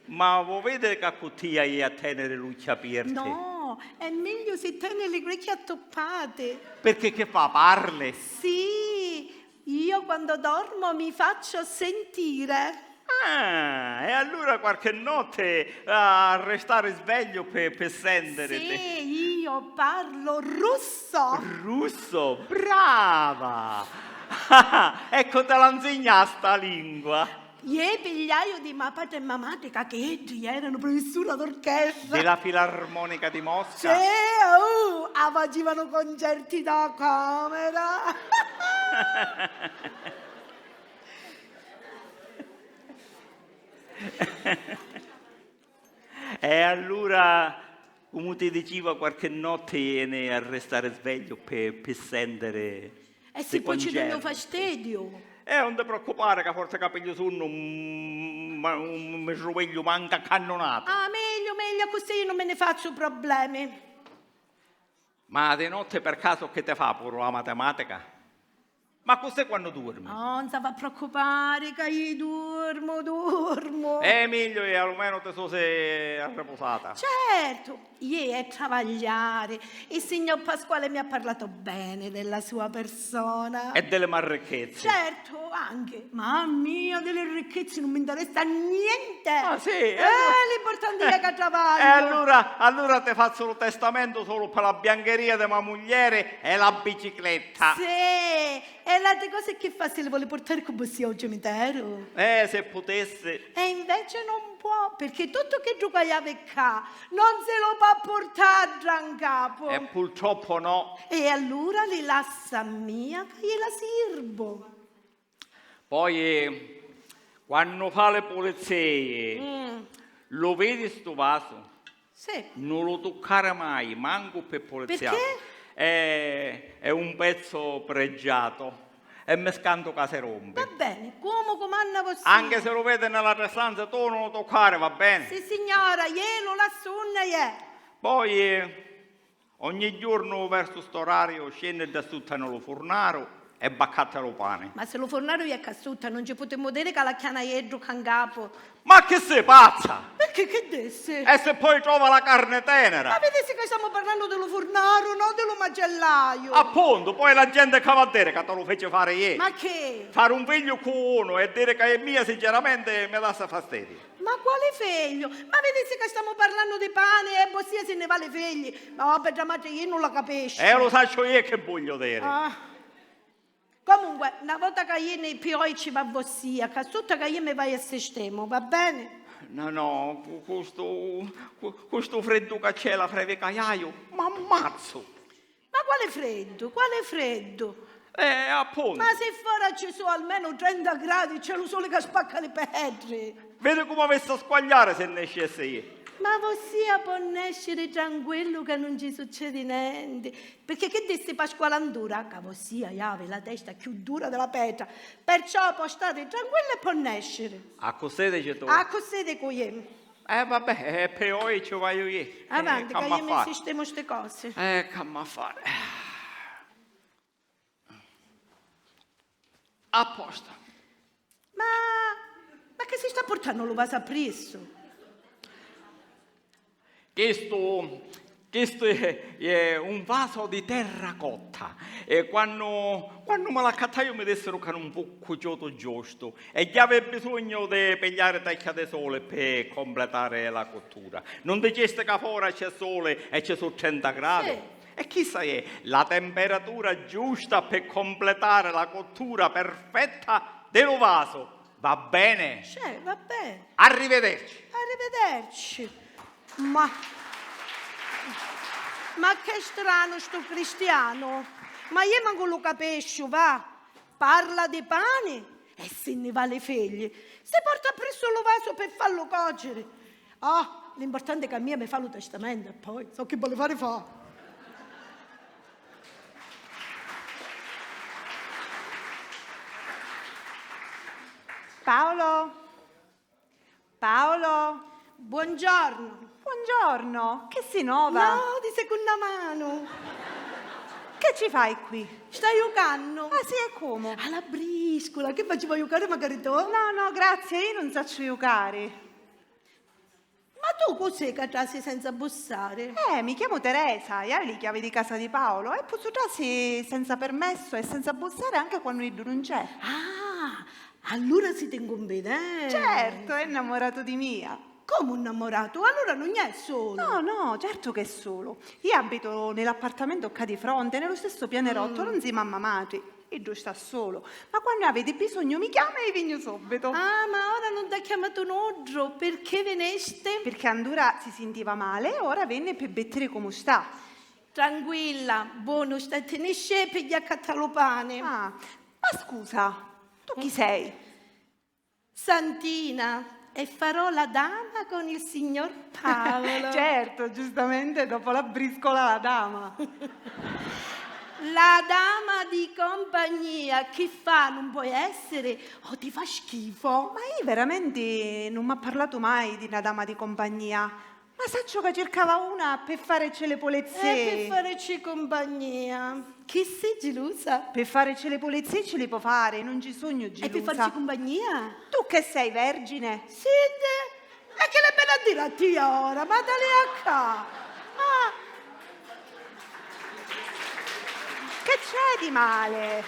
Ma vo' vèdiri ca cu tia iè a tèniri l'ucchi apierti? No, è meglio se teni li grechji attuppati. Pirchì chi fa, parli? Sì, io quando dormo mi faccio sentire. Ah, e allura quarchi notti a ristari svegliu pi, pi sèntiriti. Sì, io parlo russo. Russo? Brava! E cu ti la nzigna sta lingua? Iè pigliaiu di ma patri e ma matri, ca chiddi eranu prufissura d'orchestra. Di la Filarmonica di Mosca? Sì, uh, a facivanu concerti da camera. E allura, comu ti diciva, quarchi notti ieni a ristari svegliu pi, pi sèntiri. E si poi ci dugnu fastidiu? Eh, non ti preoccupare, ca forza ca pigliu sunnu, mm, ma, mm, mi sruvegliu mancu a cannunata. Ah, meglio, meglio, accussì io non me ne faccio problemi. Ma di notte per caso chi ti fa puru la matematica? Ma cos'è quannu durmi? Oh, non si fa preoccupare, ca io durmo, durmo. Eh, meglio è, almeno ti sosi arriposata. Certo, iè è travagliare. Il signor Pasquale mi ha parlato bene della sua persona. E delle ma ricchezze. Certo, anche. Ma a mia delle ricchezze non mi interessa niente. Ah, sì? Eh, l'importante è che travaglio. E allora, allora ti faccio lo testamento solo per la biancheria di ma mugliere e la bicicletta. Sì, e l'altre cose che fa se le vuole portare con voi al cimitero? Eh, se potessi. E invece non può, perché tutto che giucaiave qua non se lo può portare a capo. E purtroppo no. E allora li lassa a mia, che gliela sirbo. Poi, quannu fa li pulizzii, mm, lu vidi stu vasu? Sì. Non lu tuccari mai, mancu pi pulizzia. Perché? È, è un pezzo pregiato e mi scantu ca si rompi. Va bene, come comanda vossia. Anche se lu vedi nell'altra stanza, tu non lu tuccari, va bene? Sì, signora, iè lu lassu unni iè. Poi, ogni giornu versu st'orariu scenni ddà sutta nni lu furnaru e va accatta lu pani. Ma si lu furnaru iè ccà sutta, non ci putemu diri ca l'acchiana iè ddà ccà ncapu. Ma chi si pazza? Perché, chi dissi? E si poi trova la carni tenera? Ma vidissi ca stamu parrannu di lu furnaru, no di lu macellaiu. Appuntu, poi la genti ccà va a diri ca ti lu fici fari iè. Ma chi? Fari un figliu cu unu e diri ca è mia, sinceramenti, mi lassa fastidiu. Ma quali figliu? Ma vidissi ca stamu parrannu di pani e vossia si nni va li figli. Ma bedda matri, iè non la capisciu. E lu sacciu iè chi vogliu diri. Ah. Comunque, na vota ca ieni poi ci va vossia, ccà sutta ca iè mi vaiu e sistemu, va bene? No, no, cu, cu stu, cu, cu stu friddu ca c'è la frevi ca iaiu, m'ammazzu! Ma quali freddu? Quali freddu? Eh, appuntu. Ma si fora ci su almenu trenta gradi, c'è lu suli ca spacca li petri. Vidi comu avissi a squagliari si nescissi iè. Ma vossia pò nesciri tranquillu ca non ci succedi nenti, pirchì chi dissi Pasquale Andura, ca vossia iavi la testa cchiù dura di la petra, perciò pò stari tranquillu e pò nesciri. Accussì dici tu? Accussì dicu iè. Eh, vabbè, e poi ci vaiu iè. Avanti, eh, ca iè mi sistemu sti cosi. Eh, c'ammu a fari. Apposta. Ma, ma chi si sta purtannu lu vasu appressu? Chistu, chistu è, è un vaso di terracotta. E quannu, quannu mi l'accattaiu mi dissiru ca non fu cuciutu giustu. E già avi bisognu di pigliari tecchia di suli pi completari la cottura. Non dicisti ca fora c'è suli e ci su trenta gradi? Sì. E chissa è la temperatura giusta pi completari la cottura perfetta di lu vasu. Va bene? Sì, va bene. Arrivederci. Arrivederci. Ma, ma che stranu stu cristianu. Ma iè mancu lu capisciu, va. Parla di pani e si nni va li figli. Si porta appressu lu vasu pi fallu cociri. Ah, l'importanti è ca a mia mi fa lu testamentu e poi, so chi voli fari fa. Paolo? Paolo? Buongiorno. Buongiorno, chi si nova? No, di secunna manu. Chi ci fai qui? Sta jucannu. Ah, sì, e comu? A la briscula, chi faci, vo' jucari macari tu? No, no, grazie, io non saccio jucari. Ma tu cu si ca trasi senza bussari? Eh, mi chiamo Teresa, e hai li chiavi di casa di Paolo e pozzu trasi senza permesso e senza bussare anche quannu iddu nun c'è. Ah, allura siti in cunfidenza. Certo, è innamorato di mia. Comu innamorato? Allura nun è sulu? No, no, certo che è solo. Io abito nell'appartamento qua di fronte, nello stesso pianerotto, non si mamma matri. Iddu sta solo, ma quannu aviti bisognu mi chiama e vignu subito. Ah, ma ora nun t'ha chiamatu nuddru, pirchì vinesti? Pirchì andura si sintiva male e ora venne pi vittiri comu sta. Tranquilla, bonu, statini sceti e pigghia accattà lu pani. Ah, ma scusa, tu chi sei? Santina, e farò la dama con il signor Paolo. Certo, giustamente dopo la briscola la dama. La dama di compagnia, chi fa, nun poi essiri, o ti fa schifo? Ma io veramente non mi ha parlato mai di una dama di compagnia. Ma sacciu ca circava una pi fàricci li pulizzî. E pi fàricci cumpagnia. Chi si, gilusa? Pi fàricci li pulizzî ci li po' fari, non ci sugnu gilusa. E pi fàricci cumpagnia? Tu che sei vergine? Sinte, e chi l'hai beni a diri a tia ora? Ma talìa ccà! Ah! Che c'è di male?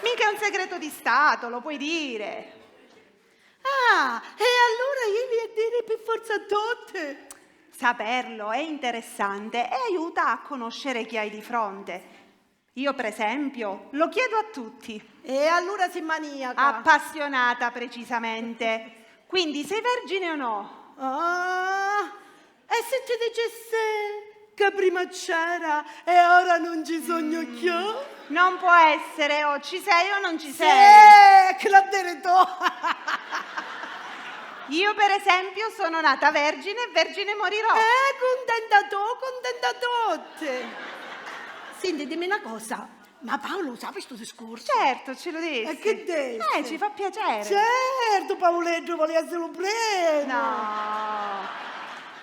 Mica è un segreto di Stato, lo puoi dire. Ah, e allura ivi a diri pi forza a tutti? Saperlo è interessante e aiuta a conoscere chi hai di fronte. Io, per esempio, lo chiedo a tutti. E allura si maniaca. Appassionata, precisamente. Quindi, sei vergine o no? Ah, e si ti dicissi ca prima c'era e ora non ci sognu cchiù? Non può essere, o ci sei o non ci sei. Sì, chi l'ha diri tu? Io, per esempio, sono nata vergine e vergine morirò. Eh, cuntenta tu, cuntenta tutti. Senti, dimmi una cosa, ma Paolo lu sapi stu discorsu? Certo, ce lo dissi. E che dissi? Eh, ci fa piacere. Certo, Paoleddu voli essiri lu primu. No,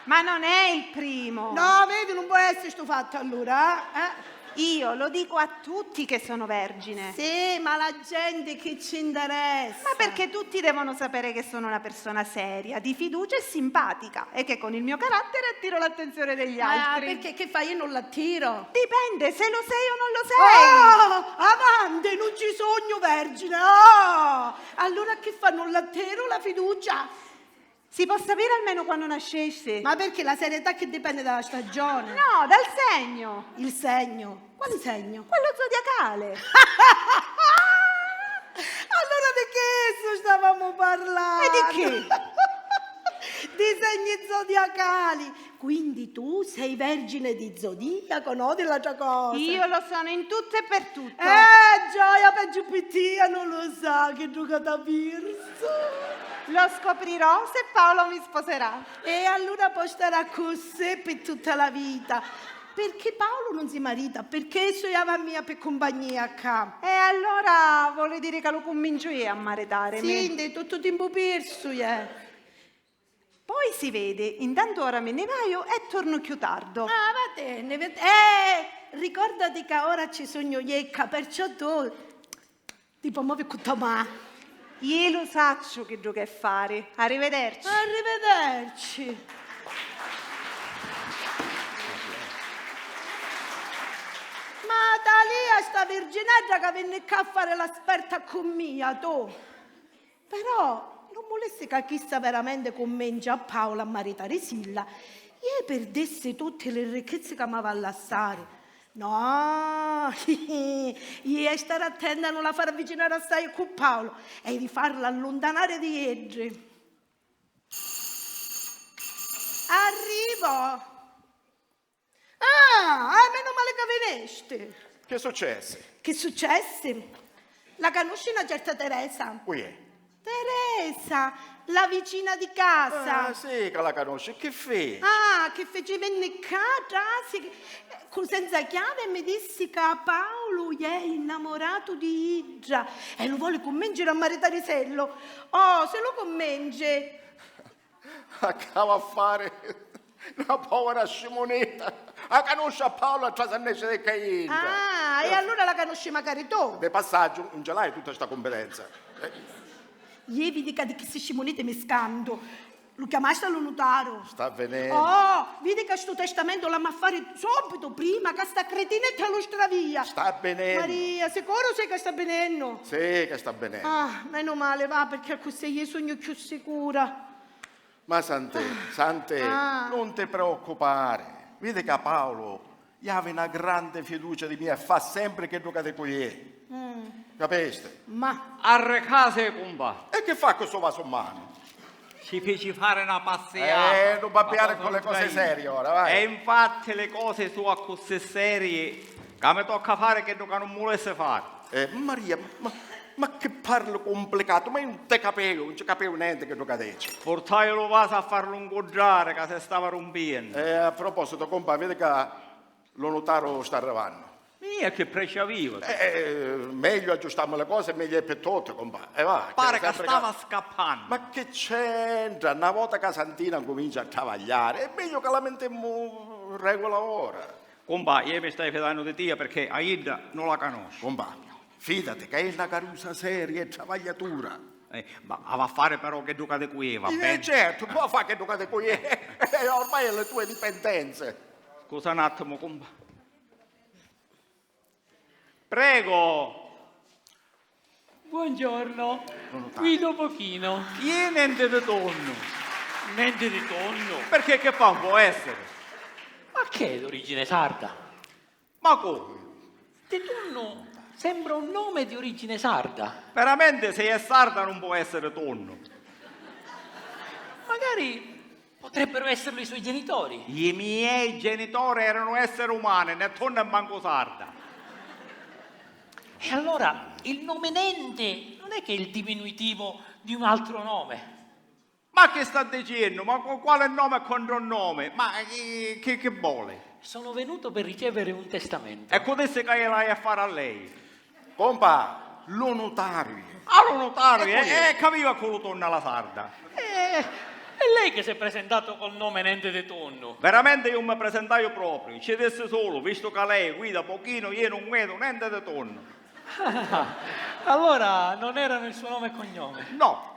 ma non è il primo. No, vedi, non può essere stu fatto allora, eh? Io lo dico a tutti che sono vergine. Sì, ma la gente che ci interessa? Ma perché tutti devono sapere che sono una persona seria, di fiducia e simpatica e che con il mio carattere attiro l'attenzione degli altri. Ah, perché che fai, io non l'attiro? Dipende se lo sei o non lo sei. Oh, avanti, non ci sognu vergine, oh! Allora che fa, non l'attiru la fiducia? Si può sapere almeno quando nascesti? Ma perché la serietà che dipende dalla stagione? No, dal segno. Il segno? Quale segno? Quello zodiacale. Allora di chistu stavamo parlando? E di chi? Di segni zodiacali. Quindi tu sei vergine di zodiaco, no di l'altra cosa. Io lo sono in tutto e per tutto. Eh, gioia, peggio pi tia, non lo sa chiddu ca t'ha pirsu. Lo scoprirò se Paolo mi sposerà. E allura po' starà accussì pi tutta la vita. Perché Paolo non si marita? Perché esso java a mia pi cumpagnia ccà. E allora vuole dire ca lu cunvinciu io a maritarimi? Sì, di tuttu timpu pirsu, eh. Poi si vede, intanto ora me ne vaio e torno cchiù tardo. Ah, vattenne, vatt-, eh, ricordati ca ora ci sugnu iecca, perciò tu ti po' movi cu to ma. Iu lu sacciu chiddu ch'è fari. Arrivederci. Arrivederci. Ma talìa sta virginedda ca vinni ccà a fari la sperta cu mia, tu. Però nun vulissi ca chista veramenti cunvinci a Paolo a maritarisilla, iè pirdissi tutti li ricchizzi ca m'ava a lassari. No, iè stari attenta a nun la fari avvicinari assai cu Paolo e di farla alluntanari di iddi. Arrivo! Ah, ah, menu mali ca vinesti! Chi successi? Chi successi? La canusci na certa Teresa? Cu è? Teresa, la vicina di casa. Ah, sì ca la canusci, chi fici? Ah, chi fici? Vinni ccà, trasi, eh, cu senza chiavi e mi dissi ca Paolo è innamoratu di idda e lu voli cunvinciri a maritarisellu. Oh, si lu cunvinci! Accava a fari na povera scimunita. A canusci a Paolo a trasi a nesci di ccà idda. Ah, e allura la canusci macari tu? De passaggiu, nun ci l'hai tutta sta cumpetenza. Eh. Iè vidi ca di chisti scimuniti mi scantu. Lu chiamasti a lu nutaru? Sta avvenennu. Oh, vidi ca stu testamento l'ammu a fari subbitu, prima ca sta cretinetta lu stravia. Sta avvenennu. Maria, sicuru si ca sta avvenennu? Sì ca sta avvenennu. Ah, menu mali, va, pirchì accussì iu sugnu cchiù sicura. Ma Santè, Santè, ah, nun ti preoccupari. Vidi ca Paulu havi na grandi fiducia di mia e fa sempri chiddu ca dicu iu. Mm. Capisti? Ma arrecasi, cumpà. E chi fa cu stu vasu 'n manu? Ci fici fari na passiata. Eh, nun babbiari cu li cosi serii ora, vai. E infatti li cosi su accussì serii ca mi tocca fari chiddu ca nun vulissi fari. Eh, Maria, ma, ma chi parli cumplicatu? Ma iu nun ti capiu, nun ci capiu nenti chiddu ca dici. Purtaiu lu vasu a farlu 'ncuddari ca si stava rumpiennu. Eh, a propositu, cumpà, vidi ca lu nutaru sta arrivannu. Mia, chi presciu aviva! Eh, eh, megliu aggiustamu li cosi e megliu è pi tutti, cumpà. E va, pari ca stava scappannu. Ma chi c'entra? Na vota ca Santina cumincia a travagliari, è megliu ca la mintimmu regula ora. Cumpà, iu mi staiu fidannu di tia pirchì a idda nun la canusciu. Cumpà, fidati ca è na carusa seria e travagliatura. Eh, ma havi a fari però chiddu ca dicu iu, va beni? Eh, certu, pò fa chiddu ca dicu iu. Eh, ormai è li tui dipendenzi. Scusa n'attimu, cumpà. Prego! Buongiorno. Buongiorno. Guido Pochino. Chi è nenti di tonnu? Nenti di tonnu? Pirchì chi fa, un pò essiri? Ma chi è d'origine sarda? Ma comu? Di tonnu sembra un nome di origine sarda. Veramenti, si è sarda, nun pò essiri tonnu. Magari potrebbero esserlo i suoi genitori. I miei genitori erano esseri umani, né tonnu e mancu sarda. E allora il nome Nente non è che il diminuitivo di un altro nome? Ma chi sta dicennu? Ma cu-, quali nomi e contronomi? Ma chi, chi, chi voli? Sono venuto per ricevere un testamento. E cu dissi ca iu l'haiu a fari a lei? Compà, lu nutariu. Ah, lu nutariu, eh? E chi avia cu lu tonnu a la sarda? Eh, è lei che si è presentato col nome Nente di Tonnu. Veramenti iu mi prisintaiu propriu, ci dissi sulu, vistu ca lei guida pochinu, iu nun guidu nenti di tonnu. Allora non erano il suo nome e cognome? No.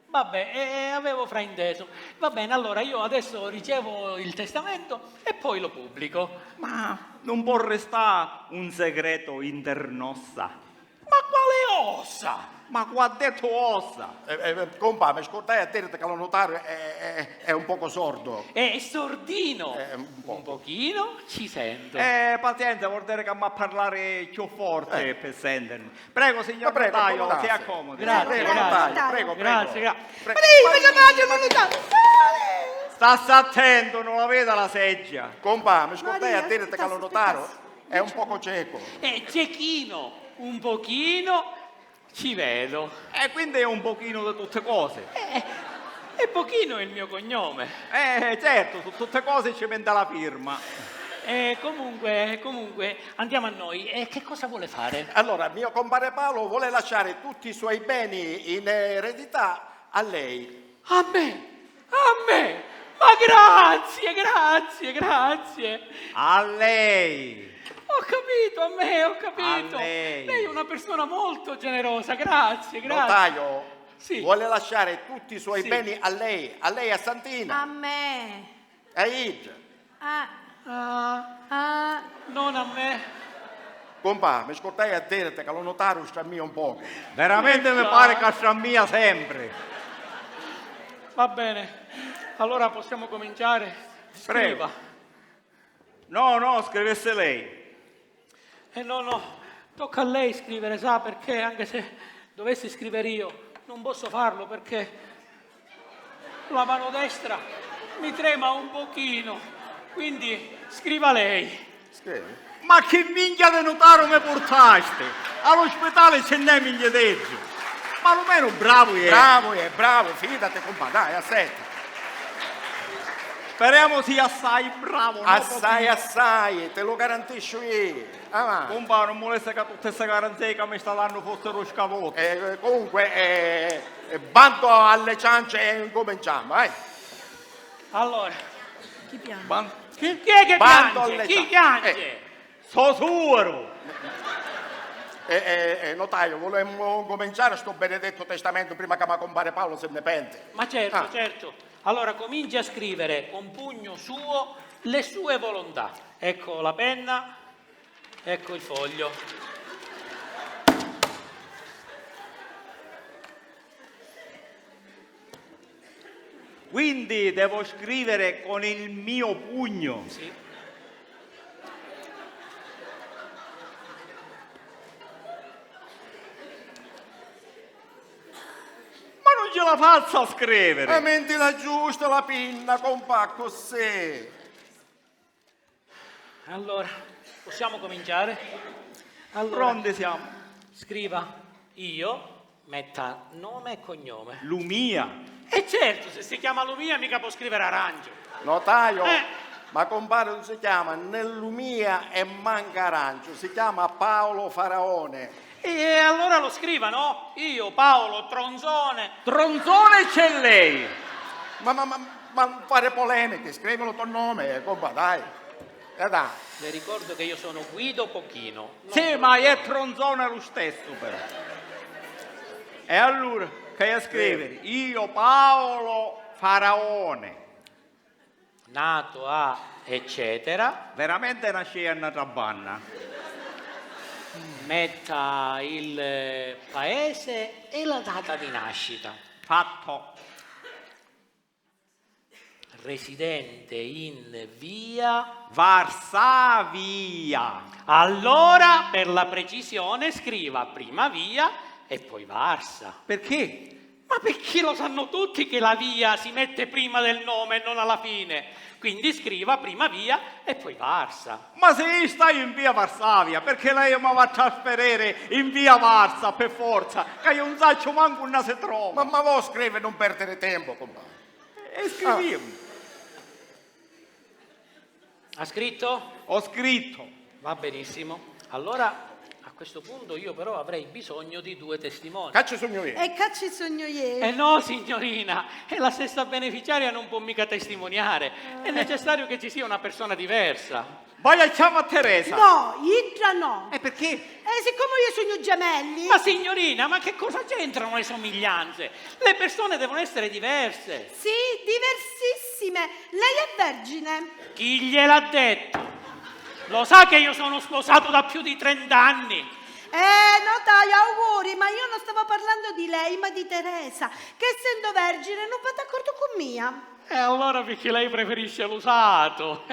Vabbè, eh, avevo frainteso. Va bene, allora io adesso ricevo il testamento e poi lo pubblico. Ma non può restare un segreto internossa? Ma quale ossa? Ma cu ha dettu ossa? Eh, eh, compà, mi scurdai a diriti ca lu nutariu è, è, è un poco sordo. È sordino. Eh, un poco. Un pochino ci sento. Eh, pazienza, vuol dire ca m'ha parlari cchiù forti, eh, per sentirmi. Prego, signor notaio, si accomodi. Grazie, prego, grazie. Notaio, prego, prego. Grazie, grazie. Pre-, ma dai, ma che faccio, non lo sa. Stassi attento, non la veda la seggia. Compà, mi scurdai a diriti ca lu nutariu è un poco cieco. È ciechino, un pochino ci vedo. E quindi è un pochino di tutte cose. Eh, è Pochino il mio cognome. Eh, certo, su tutte cose ci mette la firma. Eh, comunque, comunque, andiamo a noi. E che cosa vuole fare? Allora, mio compare Paolo vuole lasciare tutti i suoi beni in eredità a lei. A me? A me? Ma grazie, grazie, grazie. A lei. Ho capito, a me, ho capito. A lei. Lei è una persona molto generosa, grazie, grazie. Notaio, sì, vuole lasciare tutti i suoi, sì, beni a lei, a lei, a Santina. A me. A idda. Ah. Ah. Ah. Non a me. Compà, mi scurdai a diriti ca lu nutariu strammia un poco. Veramente mi pare ca strammia sempre. Va bene, allora possiamo cominciare. Prego. Scriva. No, no, scrivesse lei. Eh, no, no, tocca a lei scrivere, sa, perché anche se dovessi scrivere io, non posso farlo perché la mano destra mi trema un pochino, quindi scriva lei. Scrivi. Ma chi minchia di nutaru mi purtasti? A lu spitali ci nn'è minchia d'eddu. Ma almenu bravu è. Bravu è, bravu, fidati, compà, dai, assetti. Speremu sia assai bravu, no? Assai, assai, ti lu garantisciu iu. Avanti. Compà, non vulissi ca tutti sti garanzii ca mi sta dannu fussiru scavuti. Eh, comunque, eh, eh, bando alle ciance e incominciamo, eh. Allora. Chi piange? Chi, chi è che piange? Chi piange? Eh. So suoru! Eh, eh, eh, notaio, vulemu cominciare sto benedetto testamento prima ca ma compare Paolo si ne pente. Ma certo, certo. Allora comincia a scrivere con pugno suo le sue volontà. Ecco la penna, ecco il foglio. Quindi devo scrivere con il mio pugno. Sì. Ma non ce la faccio a scrivere. E mentila giusta la pinna, compà, così. Allora, possiamo cominciare? Allora, pronti siamo. Scriva io, metta nome e cognome. Lumia. E certo, se si chiama Lumia mica può scrivere Arancio. Notaio, eh, ma compare non si chiama né Lumia e manca Arancio, si chiama Paolo Faraone. E allora lo scriva, no? Io, Paolo, Tronzone. Tronzone c'è lei! Ma, ma, ma, ma non fare polemiche, scrivi il tuo nome, compà, dai. E dai. Le ricordo che io sono Guido Pochino. Sì, ma è Tronzone lo stesso, però. E allora, che hai a scrivere? Io, Paolo Faraone. Nato a eccetera. Veramente nascìa a n'atra banna. Metta il paese e la data di nascita. Fatto. Residente in via Varsavia. Allora, per la precisione, scriva prima via e poi Varsa. Perché? Ma perché lo sanno tutti che la via si mette prima del nome e non alla fine? Quindi scriva prima via e poi Varsa. Ma se io staiu in via Varsavia, perché lei mi va a trasferire in via Varsa per forza, che io non saccio manco unde si trova. Ma, ma voi scrivi non perdere tempo, compà. E scriviamo. Ah. Ha scritto? Ho scritto. Va benissimo. Allora, a questo punto io però avrei bisogno di due testimoni. Ca ci sugnu io. E ca ci sugnu io. Eh no, signorina, e la stessa beneficiaria non può mica testimoniare. È necessario che ci sia una persona diversa. Vai a chiama a Teresa. No, idda no. E perché? E siccome io sugnu gemelli. Ma signorina, ma che cosa c'entrano le somiglianze? Le persone devono essere diverse. Sì, diversissime. Lei è vergine? Chi gliel'ha detto? Lo sa che io sono sposato da più di trenta anni? Eh, notaio, auguri, ma io non stavo parlando di lei, ma di Teresa, che essendo vergine non va d'accordo con mia. E allora perché lei preferisce l'usato?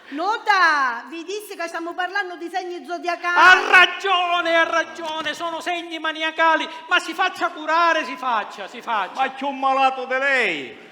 Nota, vi dissi ca stamu parlannu di segni zodiacali. Ha ragione, ha ragione, sono segni maniacali, ma si faccia curare, si faccia, si faccia. Ma cchiù malatu di lei.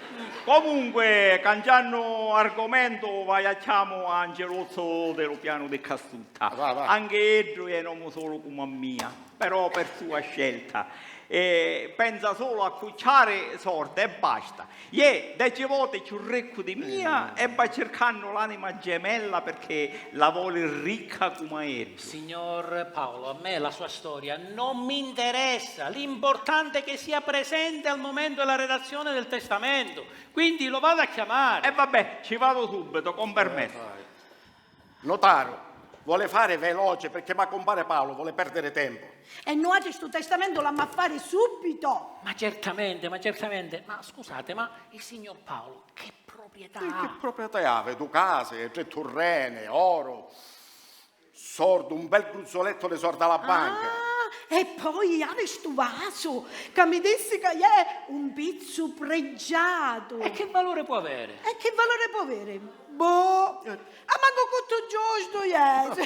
Comunque, cangiannu argomento, vai a chiamu a Angelozzo di lu pianu di Castutta. Va, va. Anche iddu è un omu solo come a mia, però per sua scelta. E pensa solo a cucciari sordi e basta. Iè, deci voti cchiù riccu di mia e va circannu l'anima gemella perché la voli ricca come a iddu. Signor Paolo, a me la sua storia non mi interessa. L'importante è che sia presente al momento della redazione del testamento. Quindi lo vado a chiamare. E vabbè, ci vado subito, con permesso. Notaru, vuole fare veloce perché ma compare Paolo vuole perdere tempo. E nuatri stu testamento l'amma fari subito! Ma certamente, ma certamente. Ma scusate, ma il signor Paolo che proprietà ha? E che proprietà havi? Du casi, tri turreni, oru, sordu, un bel gruzzoletto di sordi alla banca. Ah, e poi havi stu vasu ca mi dissi ca è un pizzu pregiatu. E che valore può avere? E che valore può avere? Boh. Eh. Ah, mancu cottu giustu iè. Si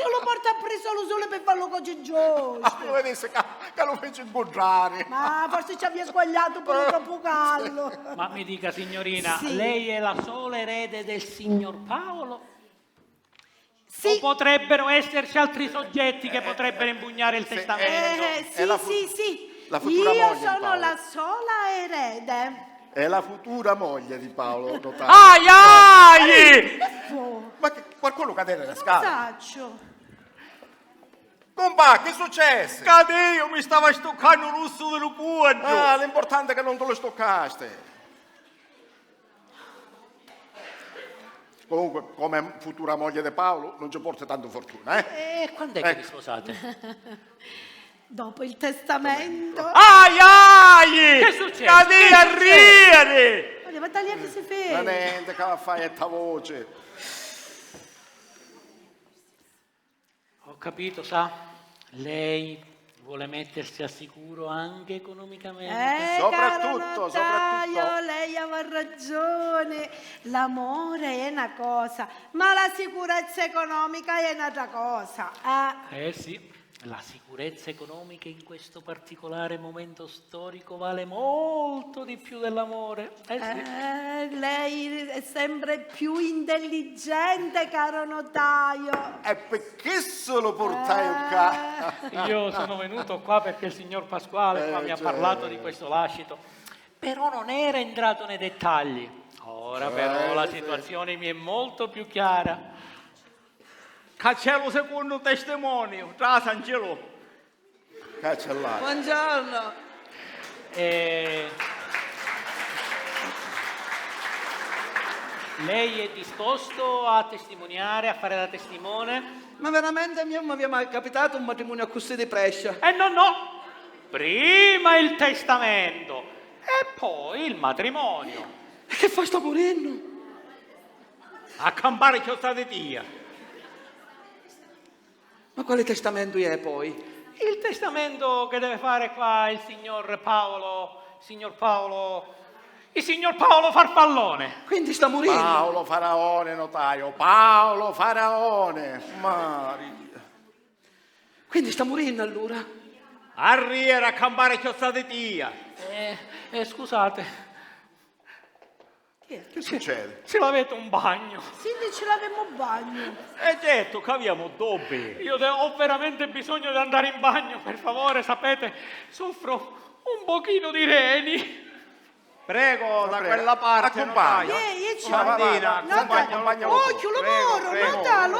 lu porta appressu a lu suli pi fallu coci giustu. Ah, mi dissi ca, ca lu fici ncuntrari. Ma forsi ci avia sguagliatu puru troppu callu. Ma mi dica, signorina, sì, lei è la sola erede del signor Paolo? Sì. O potrebbero esserci altri soggetti che potrebbero impugnare il testamento? Eh, sì, sì, sì. Io sono la sola erede. È la futura moglie di Paolo, notaio. Ai, ai! Ma che, qualcuno cadere le scale? Non saccio. Compà, che successe? Cadìu, mi stava stuccannu l'ussu di lu cuoddu. Ah, l'importante è che non te lo stuccasti. Comunque, come futura moglie di Paolo, non ci porti tanto fortuna, eh? E quando è che vi sposate? Dopo il testamento. Ai, ai! Che succede? Cadì a ridere! Olha, ma taglia che si ferma. Ma niente, che la fai a sta voce? Ho capito, sa, lei vuole mettersi al sicuro anche economicamente. Eh, soprattutto, caro notaio, soprattutto. Lei aveva ragione. L'amore è una cosa, ma la sicurezza economica è un'altra cosa. Eh. Eh sì, la sicurezza economica in questo particolare momento storico vale molto di più dell'amore. Eh sì. Eh, lei è sempre più intelligente, caro notaio. E pi chissu lu purtaiu ccà. Eh. Io sono venuto qua perché il signor Pasquale qua mi ha parlato di questo lascito. Però non era entrato nei dettagli. Ora però la situazione mi è molto più chiara. Ccà c'è lu secunnu testimoniu. Trasi, Angelò. Ccà c'è l'altru. Buongiorno. Eh, lei è disposto a testimoniare, a fare da testimone? Ma veramente a mia non mi aveva mai capitato un matrimonio accussì di prescia. Eh no, no! Prima il testamento e poi il matrimonio. E che fa, sta murennu? A campari cchiòzza di tia. Ma quali testamentu è poi? Il testamento che deve fare qua il signor Paolo, signor Paolo, il signor Paolo Farfallone. Quindi sta murennu. Paolo Faraone, notaio, Paolo Faraone. Maria. Quindi sta murennu allura? Arriera a campari cchiòzza di tia. Eh, eh, scusate. Chi è? Che succede? Ce l'avete un bagno? Sì, ci l'avemu un bagno. E certo, ca aviamu dubbi. Io de- ho veramente bisogno di andare in bagno, per favore, sapete, soffro un pochino di reni. Prego, da quella parte, accumpagna. Iè, iè, ci va, va, va, accumpagna, accumpagna. Occhio, lu moro, nota, lu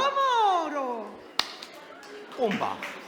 moro. Cumpa.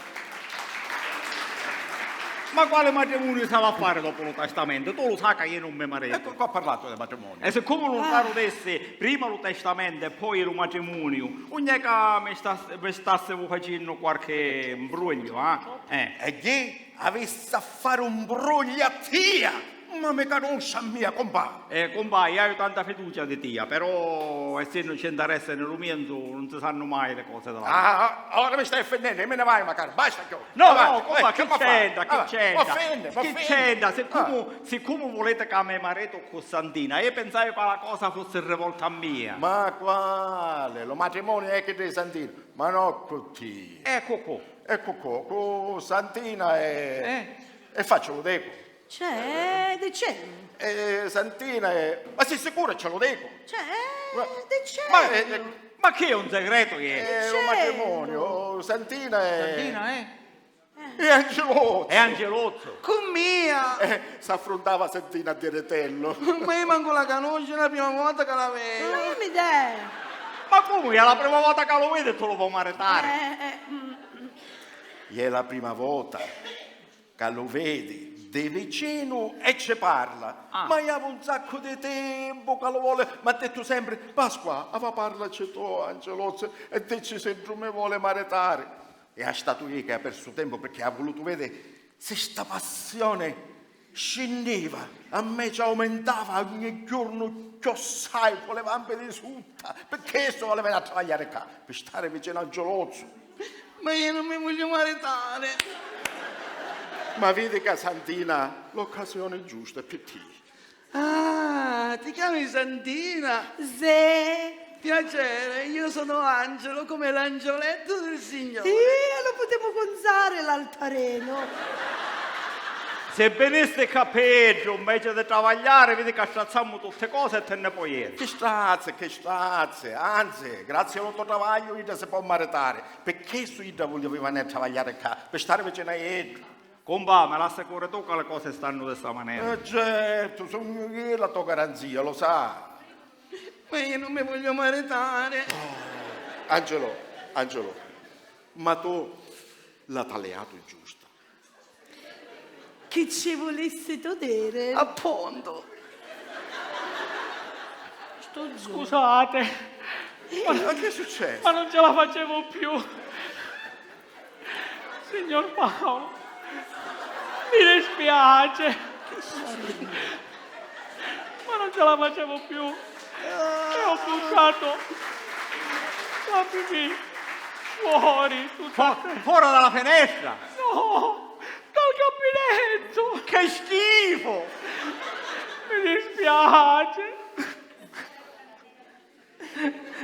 Ma quali matrimoniu s'havi a fari dopu lu testamento? Tu lu sai ca iu nun mi maritu. Ecco, qua parlatu di matrimoniu. E siccomu nun t'arudissi prima lu testamento e poi lu matrimoniu, unn'è ca mi stas-, mi stassivu facennu quarchi mbrugliu, ah? Eh. E chi avissi a fari un mbrugliu a tia? Ma mi canusci a mia, cumpà! Eh, cumpà, iu haiu tanta fiducia di tia, però essennu ci interessa nni lu mienzu, nun si sannu mai li cosi di la vita. Ah, ora mi stai offennennu, io mi ne vaiu macari, basta cchiù. No, no, cumpà, chi c'entra, chi c'entra? Chi c'entra? Siccomu, siccomu vuliti ca mi maritu cu Santina, io pinsaiu ca la cosa fussi rivolta a mia. Ma quali? Lu matrimoniu è chi di Santina, ma no cu tia. Eccu cu. Eccu cu, cu Santina e, e facciu lu decu. Cioè, di c'è? Eh, Santina è... Ma sì sicura, ce lu dicu? Cioè, di c'è? Ma, eh, eh, ma chi è un segreto, iè? È un matrimoniu, Santina è... Santina è? È Angelozzo. È Angelozzo. Cu mia! Eh, s'affruntava Santina a diritellu. Ma io mancu la canusciu, è la prima vota ca la vedu. Ma io mi de... Ma comu, è la prima vota ca lu vidi e tu lu voi maritari? Eh, eh, mm, mm. È la prima vota ca lu vedi di vicinu e ci parla. Ah. Ma iavi un saccu di tempu ca lu voli, m'ha dettu sempri: "Pasqua, ava parlaci tu, Angelozzi, e dicci siddu mi voli maritari." E ha statu iu ca ha persu tempu, picchì ha vulutu vedi si sta passioni scinniva, ammecia aumintava ogni jornu cchiossai cu li vampi di sutta, picchì issu voli veni a travagliari ccà, pi stari vicinu a Angelozzu. Ma io non mi voglio maritare. Ma vidi ca Santina l'occasione giusta è pi tia. Ah, ti chiami Santina? Sì. Piacere, io sono Angelo, come l'angioletto del Signore. Sì, e lo potremmo gonzare l'altareno. Se vinisti ccà pi iddu, invece di travagliari, vidi ca strazzammu tutti cosi e ti nni poi iri. Chi strazzi, chi strazzi, anzi, grazie a lu to travagliu idda si pò maritari. Pi chissu idda vuleva veni a travagliari ccà, pi stari vicinu a iddu. Cumpà, mi lassi curi tu ca li cosi stannu di sta manera. Eh, certu, sugnu iu la to garanzia, lu sa. Ma io non mi voglio maritare. Angelo, Angelo, ma tu la taliatu giusta. Chi ci vulissitu diri? Appuntu. Sto zittu. Scusate. Eh, ma che succede? Ma non ce la facevo più. Signor Paolo, Mi dispiace, ma non ce la facevo più e ho buttato la pipì fuori tutta a terra. Fora dalla finestra! No, dal gabinetto! Che schifo! Mi dispiace.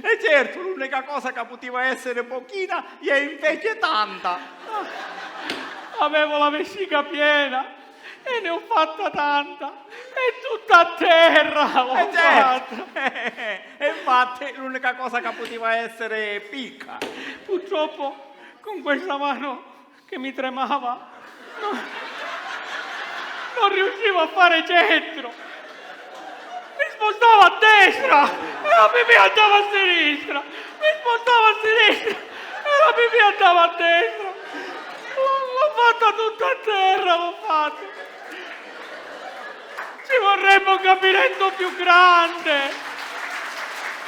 E certu, l'unica cosa ca putiva essiri pochina, iè inveci tanta. Avevo la vescica piena e ne ho fatta tanta. E tutta a terra l'ho fatta. E infatti, l'unica cosa ca putiva essiri picca. Purtroppo, con questa mano che mi tremava, non, non riuscivo a fare centro. Mi spostavo a destra e la pipì andava a sinistra. Mi spostavo a sinistra e la pipì andava a destra. L'ho, l'ho fatta tutta a terra, l'ho fatta. Ci vorrebbe un gabinetto più grande.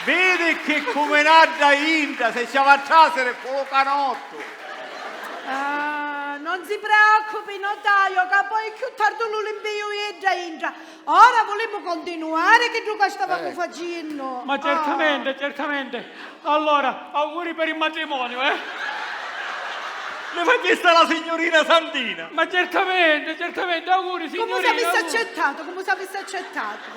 Vidi chi cuminadda intra, se ci va a trasiri cu lu canottu. Ah, non si preoccupi, notaio, ca poi cchiù tardu lu limpiju idda intra. Ora vulemu continuare chiddu ca stavamu facennu. Ma certamente, certamente. Allora, auguri per il matrimonio, eh? Li facisti a la signurina Santina? Ma certamente, certamente, auguri, signorina, auguri. Comu s'avissi accettatu, comu s'avissi accettatu.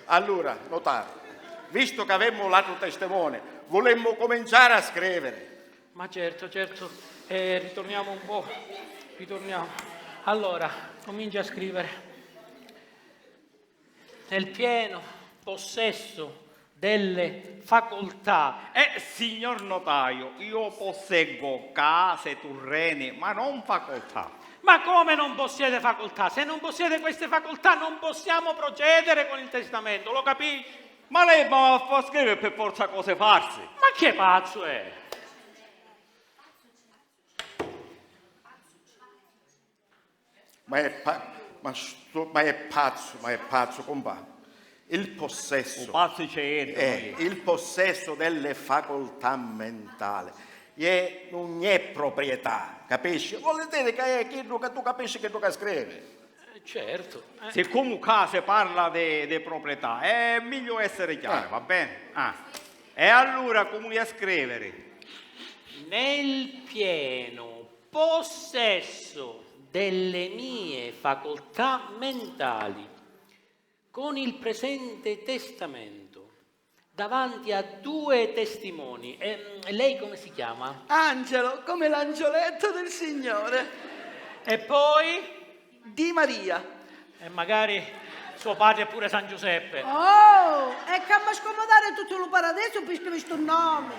Allura, notari, vistu ca avemu l'atru testimoni, vulemmu cuminciari a scriviri. Ma certo, certo, eh, ritorniamo un po', ritorniamo. Allora, comincia a scrivere. Nel pieno possesso delle facoltà. Eh, signor notaio, io posseggo case, turreni, ma non facoltà. Ma come non possiede facoltà? Se non possiede queste facoltà, non possiamo procedere con il testamento, lo capisci? Ma lei mi fa scrivere per forza cose false. Ma che pazzo è? Ma è pa-, ma stu-, ma è pazzu, ma è pazzu, cumpà. Il possesso. U pazzu c'è iddu, eh, il possesso delle facoltà mentali. E non è proprietà, capisci? Vuol dire che è chiddu che tu capisci chiddu che scrivi. Eh, certo, eh. Siccomu ccà si parla di, di proprietà, è meglio essere chiari, va bene? Ah. E allura comu haiu a scriviri? Nel pieno possesso delle mie facoltà mentali, con il presente testamento, davanti a due testimoni. Ehm, lei come si chiama? Angelo, come l'angioletto del Signore. E poi? Di Maria. E magari suo padre è pure San Giuseppe. Oh, e c'amma scomodari tuttu lu paradisu pi scriviri stu nomi.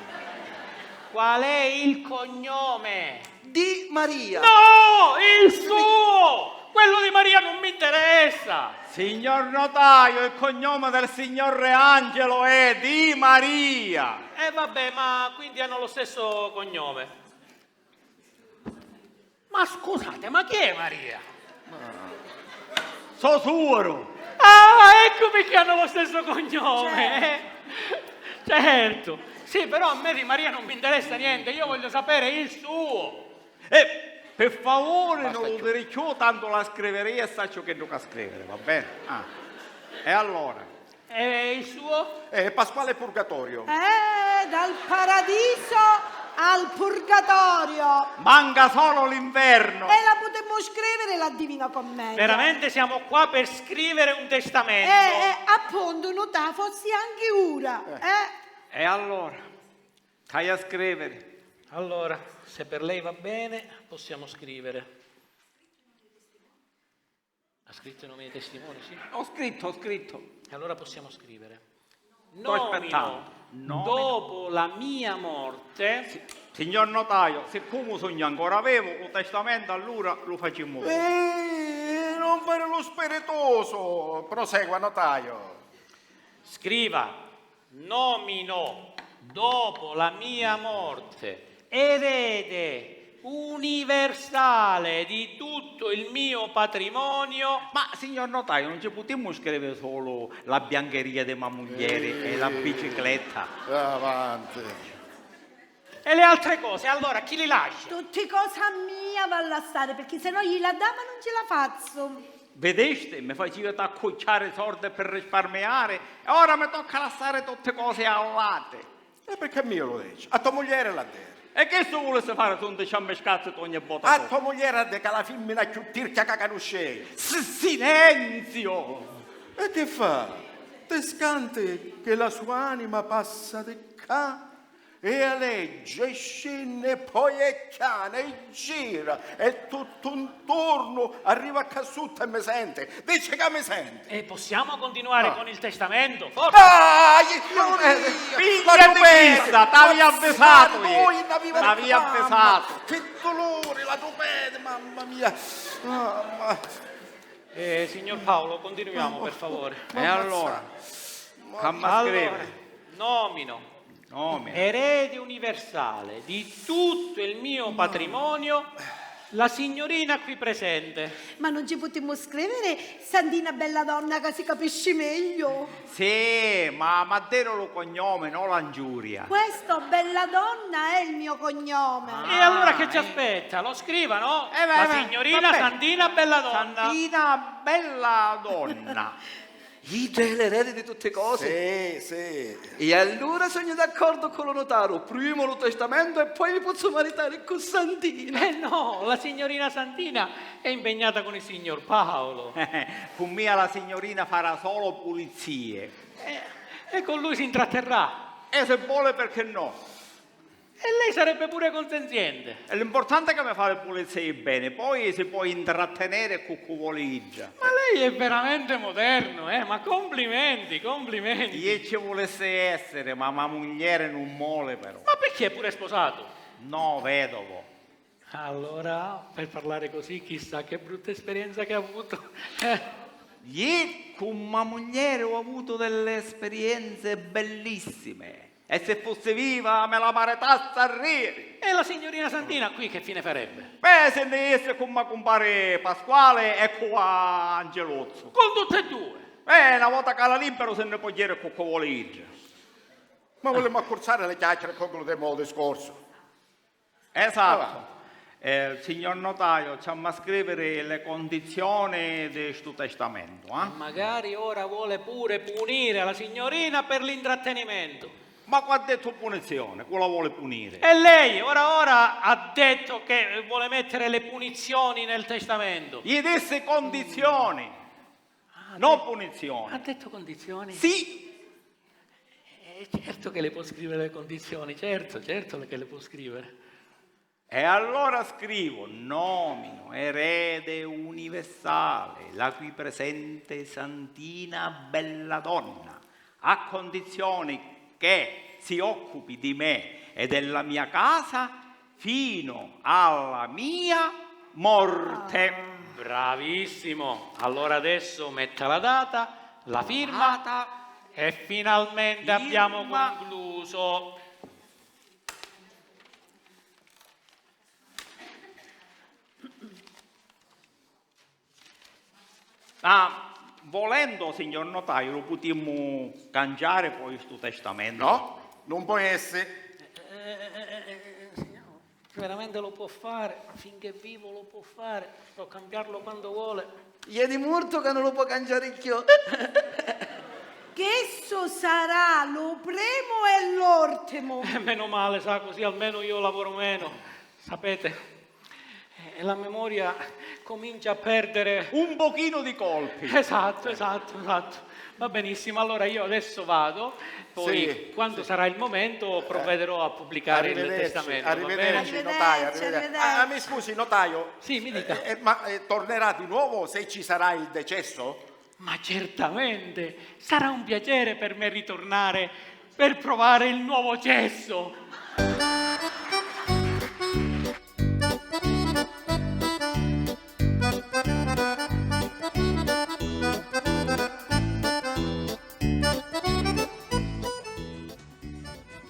Qual è il cognome? Di Maria. No, il suo! Quello di Maria non mi interessa! Signor notaio, il cognome del signor Re Angelo è Di Maria. E vabbè, ma quindi hanno lo stesso cognome. Ma scusate, ma chi è Maria? So suoru. Ah, ecco perché hanno lo stesso cognome. Certo. Certo. Sì, però a me di Maria non mi interessa niente, io voglio sapere il suo. Eh, per favore, non lo diri cchiù, tanto la scriveria e sacciu chiddu ca scriviri, va bene? Ah. E allora? E il suo? Eh, Pasquale Purgatorio. Eh, dal paradiso al purgatorio. Manca solo l'inferno. E la putemmu scrivere la Divina Commedia. Veramente siamo qua per scrivere un testamento. Eh, eh, appunto, notà, fossi anche ora, eh. E allora? C'hai a scrivere. Allora, se per lei va bene, possiamo scrivere. Ha scritto i nomi dei testimoni, sì? Ho scritto, ho scritto. E allora possiamo scrivere. Sto aspettando. Nomino, dopo la mia morte. Si-, signor notaio, siccome sugnu ancora vivu, u testamento allura lu facimmu dopu. Eh, non fare lo spiritoso. Prosegua, notaio. Scriva, nomino, dopo la mia morte, erede, universale di tutto il mio patrimonio. Ma, signor notaio, non ci putimmu scrivere solo la biancheria di ma muglieri e la bicicletta? Avanti. E le altre cose, allora, chi li lascia? Tutti cose a mia va a lassare, perché se no gli la dà, ma non ce la fazzo. Vedesti, mi facivi t'accucciare i sordi per risparmiare, e ora mi tocca lassare tutte cose a l'ate. E perché mio lo dici? A tua mugliera l'ha dire. E che se volesse fare, tu non ti ci ammiscazzi tu ogni vota? A tua mugliera de ca la fimmina cchiù tirchia ca canuscei. S-, silenzio! E che fa? Te scanti che la sua anima passa di ca e aleggia e scinne e poi è chiana e gira e tutto intorno arriva a ca sutta e mi sente. Dici ca mi sente. E possiamo continuare con il testamento? Forza! Ah, Dio mio! Pigliati questa, t'avia avvisato io. T'avia avvisato. Che dolore, la tupete, mamma mia. Mamma. Eh, signor Paolo, continuiamo, per favore. E allora? Allora, nomino Nome. Erede universale di tutto il mio patrimonio, la signorina qui presente. Ma non ci potimmo scrivere Sandina Belladonna, che si capisce meglio? Sì, ma, ma dero lo cognome, no la ngiuria. Questo, Belladonna, è il mio cognome. E allora che ci aspetta? Lo scriva, no? Eh, beh, la signorina Sandina Belladonna. Sandina Belladonna. Idda è l'erede di tutte cose. Sì, sì. E allura sugnu d'accordu cu lu nutaru, prima lu testamento e poi mi pozzu maritari cu Santina. Eh no, la signorina Santina è impegnata con il signor Paolo. Cu mia la signorina farà solo pulizie. Eh, e con lui si intratterrà. E se vuole, perché no? E lei sarebbe pure consenziente. E l'importante è che mi fa le pulizie bene, poi si può intrattenere cu cu voli idda. Ma lei è veramente moderno, eh? Ma complimenti, complimenti. Ie ci vulesse essere, ma ma mugliere nun mole però. Ma perché è pure sposato? No, vedovo. Allora, per parlare così, chissà che brutta esperienza che ha avuto. Ie cu ma mugliere ho avuto delle esperienze bellissime. E se fossi viva, me la maritassa a riri! E la signorina Santina qui che fine farebbe? Beh, se ne jesse cu ma cumpari Pasquale e cu Angelozzu. Con tutte e due? Eh, na vota ca la libero se ne pò jere cu cu voli idda. Ma vulemu accurzari li chiacchiari e concludemu lu discorsu. Esatto. Eh, signor notaio, ci amma scriviri le condizioni di stu testamento, eh? E magari ora vuole pure punire la signorina per l'intrattenimento. Ma cu ha detto punizione? Cu la vuole punire? E lei ora ora ha detto che vuole mettere le punizioni nel testamento. Gli dissi condizioni, ah, no punizioni. Ha detto condizioni? Sì. Eh, certo che le può scrivere le condizioni, certo, certo che le può scrivere. E allora scrivo, nomino erede universale la qui presente Santina Belladonna, a condizioni che si occupi di me e della mia casa fino alla mia morte. Bravissimo! Allora adesso metta la data, la firma e finalmente abbiamo concluso. Ma volendo, signor notaio, lo putimmu cangiare poi stu testamento? No, non può essere. Eh, eh, eh, eh, eh, signor, veramente lo può fare, finché è vivo lo può fare, può cambiarlo quando vuole. Ieni mortu ca non lo può cangiare cchiù. Chistu sarà lu primu e l'ortimu. Eh, meno male, sa, così almeno io lavoro meno. Sapete, eh, la memoria comincia a perdere. Un pochino di colpi. Esatto, esatto, esatto. Va benissimo, allora io adesso vado, poi quando sarà il momento provvederò a pubblicare il testamento, va bene? Arrivederci, notaio, arrivederci. Arrivederci, arrivederci. Ah, ah, mi scusi, notaio. Sì, mi dica. Eh, eh, ma, eh, tornerà di nuovo se ci sarà il decesso? Ma certamente, sarà un piacere per me ritornare per provare il nuovo cesso.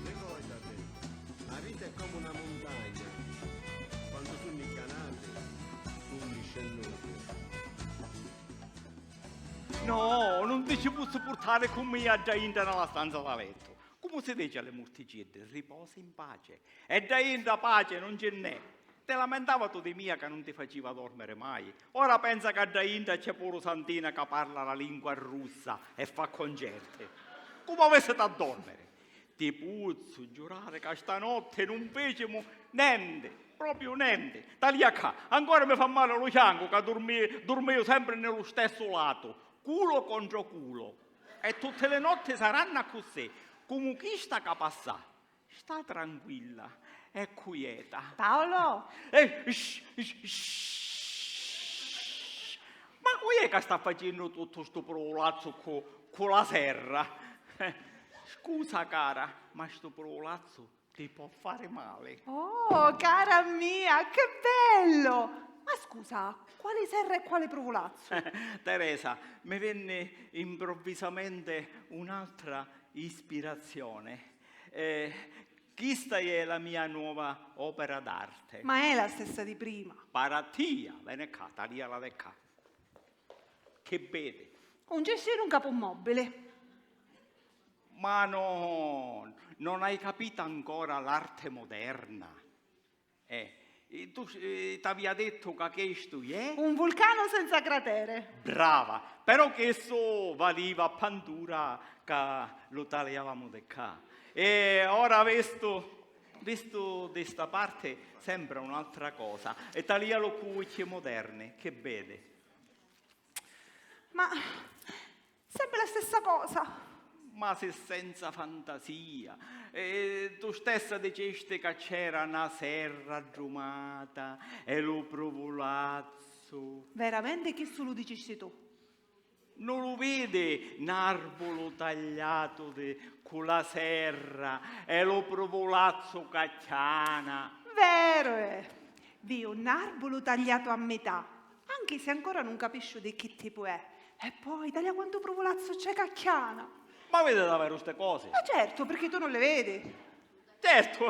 Ricordati, la vita è come una montagna. Quando No, nun ti ci pozzu purtari cu mia dda intra nna la stanza da lettu. Comu si dici a li murticeddi, riposa in pace. E dda intra pace nun ci nn'è. Ti lamentavatu di mia ca nun ti faciva dormiri mai. Ora pensa ca dda intra c'è puru Santina ca parla la lingua russa e fa concerti. Comu avissitu a dormiri? Ti puzzu giurari ca stanotti nun ficimu nenti, propriu nenti. Talìa ccà, ancora mi fa mali lu ciancu ca durmi-, durmìu sempri nni lu stessu latu, culo contro culo. E tutti li notti sarannu accussì, comu chista ca passà. Sta tranquilla e cuieta. Paolo! Eh, shh, shh, shh. Ma cu è ca sta facennu tuttu stu pruvulazzu cu, cu la serra? Eh, scusa cara, ma stu pruvulazzu ti pò fari mali. Oh, cara mia, che bello! Ma scusa, quali serra e quali pruvulazzu? Teresa, mi venne improvvisamente un'altra ispirazione. Eh, chista è la mia nuova opera d'arte. Ma è la stessa di prima. Para tia, veni ccà, talìala di ccà. Chi vidi? Un cistinu ncapu un mobili. Ma no, non hai capito ancora l'arte moderna. Eh, e tu, eh, t'avia dettu ca chistu è? Un vulcanu senza cratere. Brava, però chistu valiva a pantura ca lu taliavamu di ccà. E ora vistu, vistu di sta parte sembra un'altra cosa. E talialu cu ucchi moderni, che vedi? Ma sembra la stessa cosa. Ma si senza fantasia. E tu stessa dicisti ca c'era na serra addumata e lu pruvulazzu. Veramente chistu lu dicisti tu? Non lu vidi n'arbulu tagliatu di, cu la serra e lu pruvulazzu ca chiana? Veru è. Viu n'arbulu tagliatu a mità. Anchi si ancora nun capisciu di chi tipu è. E poi, talìa quantu pruvulazzu c'è ca chiana! Ma vidi daveru sti cosi? Ma certu, pirchì tu nun li vidi? Certu,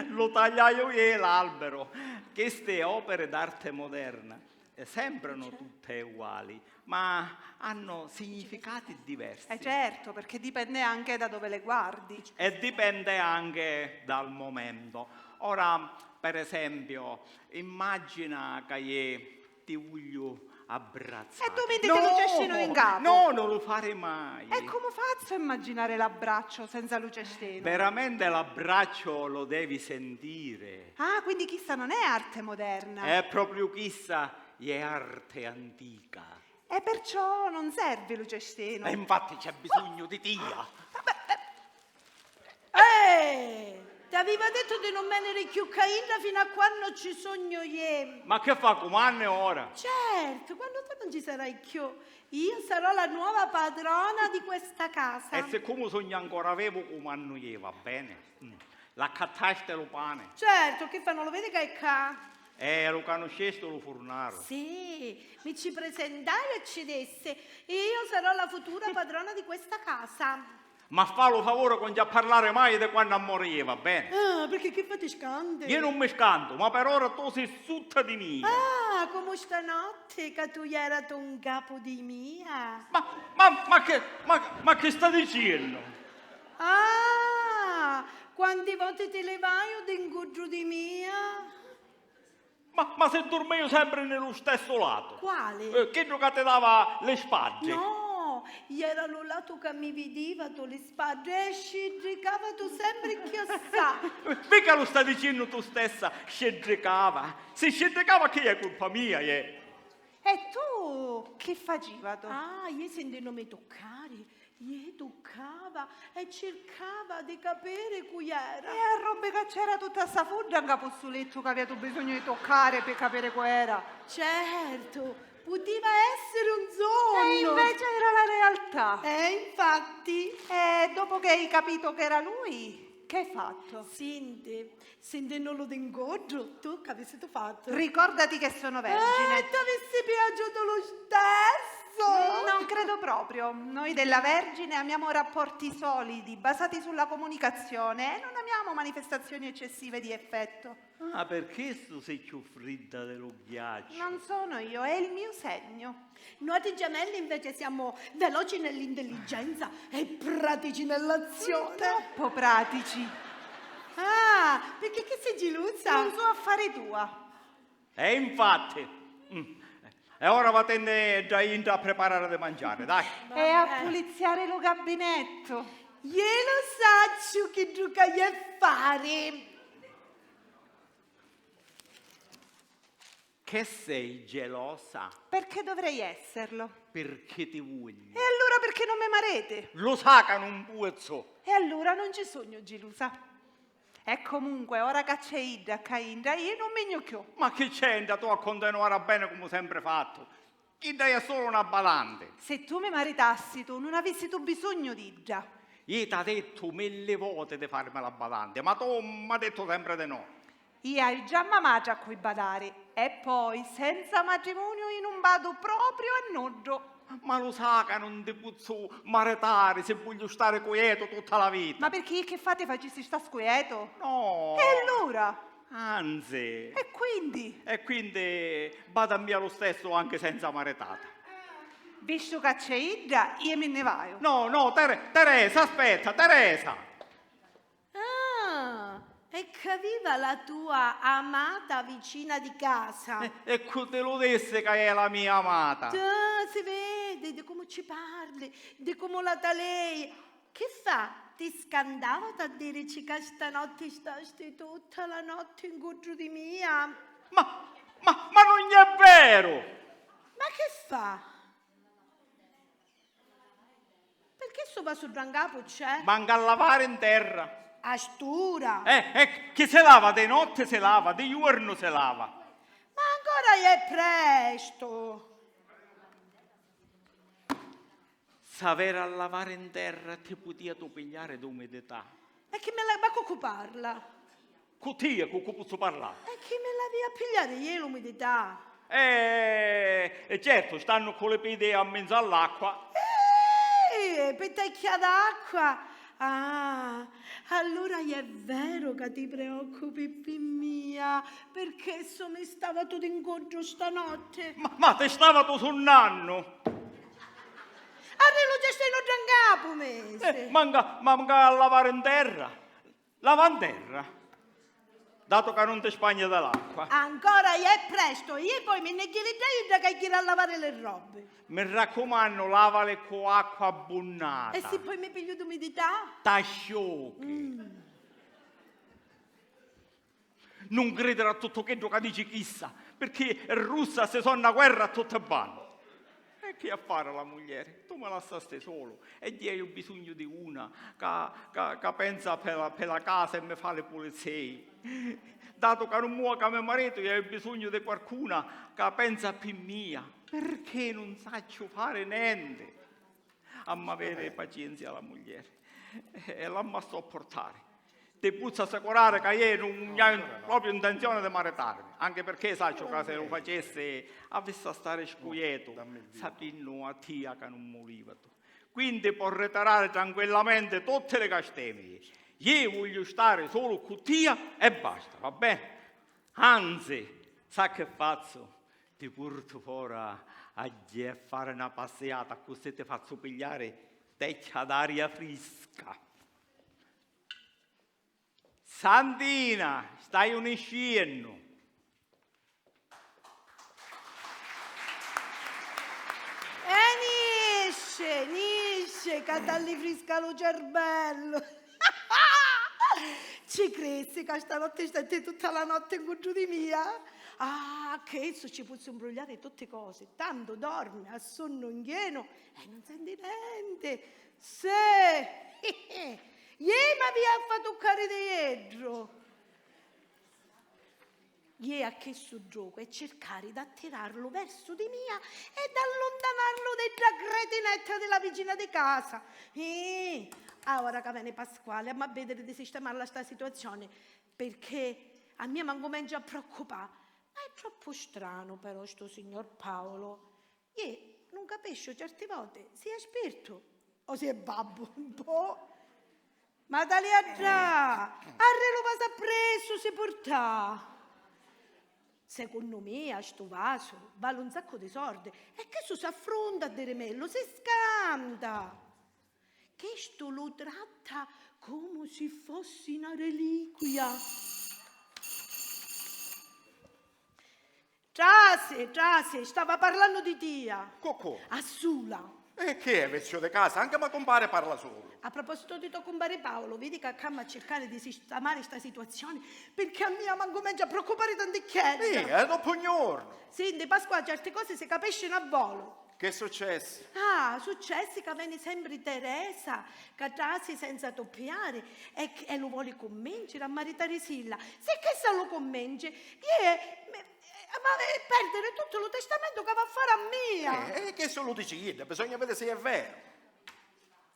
lu tagliaiu iè l'alberu. Chisti opiri d'arte moderna, eh, sembranu tutte uguali, ma hanno significati diversi. Eh certo, perché dipende anche da dove le guardi. E dipende anche dal momento. Ora, per esempio, immagina ca iè ti vugliu abbrazzari. E tu mi diti lu cestinu in capu. No, non lu fari mai. E comu fazzu a immaginari l'abbracciu senza lu cestinu? Veramente l'abbraccio lo devi sentire. Ah, quindi chista non è arte moderna. È proprio chissa, è arte antica. E perciò non servi lu cestinu. E infatti c'è bisogno di tia. Vabbè, eh, t'aviva dettu di nun veniri cchiù ccà intra finu a quannu ci sugnu iè. Ma che fa, cumanni ora? Certu, quannu tu nun ci sarai cchiù, io sarò la nuova padrona di questa casa. E siccomu sugnu ancora vivu, cumannu iè, va bene? Mm. L'accattasti lu pani? Certu, chi fa, non lu vidi ca è ccà? Eh, lu canuscisti lu furnaru? Sì, mi ci presentai e ci dissi: "Io sarò la futura padrona di questa casa." Ma fa lu favuri ca nun ci a parlari mai di quannu ammori iè, va bene? Ah, perché chi fa, ti scanti? Iè nun mi scantu, ma per ora tu si sutta di mia. Ah, comu stanotti ca tu jeratu 'n capu di mia. Ma, ma, ma che, ma, ma che sta dicennu? Ah, quanti voti ti livaiu di 'ncuddru di mia? Ma, ma si durmìu sempri nni lu stessu latu. Quali? Eh, chiddu ca ti dava li spaddi. No, jera lu latu ca mi vidivatu li spaddi e sciddricavatu sempri cchiossà. Micca lu sta dicennu tu stessa, sciddricava? Si sciddricava chi è culpa mia, iè. E tu chi facivatu? Ah, iè sintìnnumi tuccari, iè tuccava e circava di capiri cu era. E a robbi ca c'era tutta ssa fudda 'ncapu ssu lettu ca aviatu bisognu di tuccari pi capiri cu era? Certu, putiva essiri un sonnu. E invece era la realtà. E infatti. E dopu che hai capito che era lui, che hai fattu? Sinti, sintinnulu di 'ncuddru, tu c'avissitu fattu? Ricordati che sono vergine. Eh, t'avissi piaciutu lu stessu! Mm, non credo proprio. Noi della Vergine amiamo rapporti solidi, basati sulla comunicazione, e non amiamo manifestazioni eccessive di effetto. Ah, per questo sei più fridda dello ghiaccio. Non sono io, è il mio segno. Nuatri gemelli invece siamo veloci nell'intelligenza e pratici nell'azione. Troppo pratici. Ah, perché che sei gelosa? È un suo affare tua. E infatti. Mm. E ora vattenne dda intra a preparare di mangiare, dai. E a puliziare lo gabinetto. Iè lo sacciu chiddu ca iè fari. Che sei gelosa? Perché dovrei esserlo? Perché ti voglio. E allora perché non mi marete? Lo sa ca non puozzu. E allora non ci sogno gelosa. E comunque, ora ca c'è idda ccà intra, io non mi gnocchiu. Ma chi c'entra tu a continuare a bene come sempre fatto? Chidda è solo una badante. Se tu mi maritassitu, non avissitu bisogno d'idda. Io t'ha detto mille vote di farmi la badante, ma tu m'ha detto sempre di no. Io haiu già ma matri a cui badari, e poi, senza matrimonio, io non bado proprio a nuddu. Ma lo sa ca non ti pozzu maritari se voglio stare quieto tutta la vita. Ma perché che fa ti facissi sta squieto? No. E allora? Anzi. E quindi? E quindi bada a mia lo stesso anche senza maritata. Visto ca c'è idda, io mi ne vaio. No, no, Tere- Teresa, aspetta, Teresa. Ah, e c'aviva la tua amata vicina di casa? E, e cu ti lu dissi ca è la mia amata? Ah, si vede di come ci parli, di come la talei. Che fa? Ti scandava a dirici ca stanotte stasti tutta la notte in cuddu di mia? Ma, ma, ma non è vero! Ma che fa? Perché sto vaso dda 'ncapu c'è? Manca a lavare in terra. A st'ura? Eh, eh, chi se lava di notte se lava, di juornu se lava. Ma ancora è presto. S'avera a lavare in terra ti putia tu pigliare d'umidità. E chi me la, ma cu cu parla? Cu tia, cu cu pozzu parlà? E chi me l'avia a pigliari iè l'umidità? Eh, e certo, stannu cu li pidi a menzu all'acqua. Eh, pitecchia d'acqua! Ah, allura è vero ca ti preoccupi pi mia, pirchì so mi stava tu d'incoddu stanotte. Ma, ma ti stava tu sunnannu? Arrilu già stai nu dda 'ncapu mesi. Eh, manca, manca a lavare in terra. Lava in terra, dato ca non ti spagni di l'acqua. Ancora è presto, io poi mi ne ghiri da idda ca ghiri a lavare le robe. Mi raccumannu, lavale cu acqua abbunnata. E si poi mi pigliu d'umidità? T'asciuchi. Mm. Non credere a tutto chiddu ca dici chissa, pirchì russa se sonna guerra a tutti banni. E chi a fari la muglieri? Tu mi lassasti solu e io haiu bisognu di una ca, ca, ca pensa pi la, pi la casa e mi fa li pulizii. Datu ca nun mua ca me maritu, io haiu bisognu di quarcuna ca pensa pi mia, pirchì nun sacciu fari nenti. Amma aviri pacienzia a la muglieri e l'amma sopportari. Ti pozzu assicurari ca iè nun haiu propriu intenzioni di maritarimi, anche pirchì sacciu ca si lu facessi avissi a stari scuietu, sapinnu a tia ca nun mi vulivatu. Quindi pò ritirari tranquillamenti tutti li castemi. Iè vugliu stari sulu cu tia e basta, va beni? Anzi, sa chi fazzu? Ti purtu fora a fari na passiata, accussì ti fazzu pigliari tecchia d'aria frisca. Santina, staiu nisciennu. E nisci, nisci, ca t'allifrisca lu cerbellu. Ci crissi ca stanotti stetti tutta la notti 'n cuddu di mia? Ah, ch'issu ci puzzu 'mbrugliari tutti cosi, tantu dormi a sunnu 'n chienu e nun senti nenti. Sì! Iè m'avia a fa tuccari di iddu! Iè a chissu giocu è circari d'attirarlu versu di mia e d'alluntanarlu di dda cretinetta di la vicina di casa. Ih, ah, ora ca veni Pasquali, am'a vidiri di sistemarla sta situazioni, pirchì a mia m'ancumencia a preoccupà. Ma è troppu stranu però stu signor Paolo. Iè, Nun capisciu certi voti si è spirtu o si è babbu. Boh. Ma talìa ddà, arrè lu vasu appressu si purtà. Secunnu mia stu vasu vali un saccu di sordi e chistu s'affrunta a dirimellu, si scanta. Chistu lu tratta comu si fossi na reliquia. Trasi, trasi, stava parlannu di tia. Cu cu? A sula. E chi è, viziu di casa? Anche ma cumpari parla sulu. A propositu di to cumpari Paulu, vidi ca c'amma a circari di sistamari sta situazioni, pirchì a mia m'ancumencia a preoccupari tanticchiedda. Sì, è doppu un giornu. Sinti, Pasquà, certi cosi si capiscinu a volu. Che successi? Ah, successi ca veni sempri Teresa, ca trasi senza tuppiari e, e lu voli cumminciri a maritarisilla. Si chissa lu cumminci, iè, mi, eh, va a perdiri tuttu lu testamentu ca va a fari a mia. Eh, e chistu lu dici idda, bisogna vidi si è veru.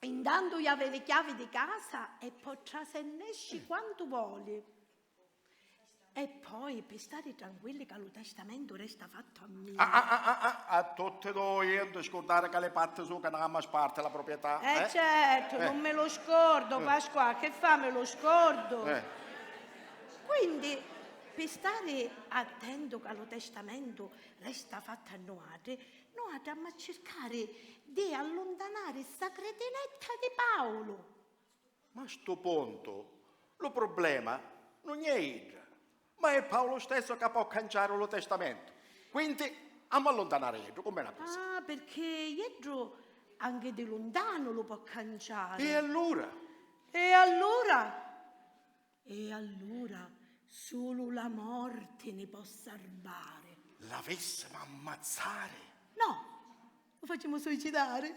Intantu iavè li chiavi di casa e po trasi e nesci quantu voli. E poi, pi stari tranquilli ca lu testamentu resta fattu a mia. Ah, ah, ah, ah, ah, a tutti dui, e nun ti scurdari ca li parti su ca n'amma sparti la proprietà, eh? Eh, certu, eh, nun mi lu scordu, eh, Pasquà, chi fa, mi lu scordu? Eh. Quindi, pi stari attentu ca lu testamentu resta fattu a nuatri, nuatri amma circari di alluntanari ssa critinetta di Paulu. Ma a stu puntu lu prublema nun è idda, ma è Paulu stessu ca pò canciari lu testamentu. Quindi, ammu alluntanari iddu, comu è na cosa. Ah, pirchì iddu anchi di luntanu lu pò canciari. E allura? E allura? E allura sulu la morti ni pò sarbari. L'avissimu ammazzari? No, lu facimu suicidari.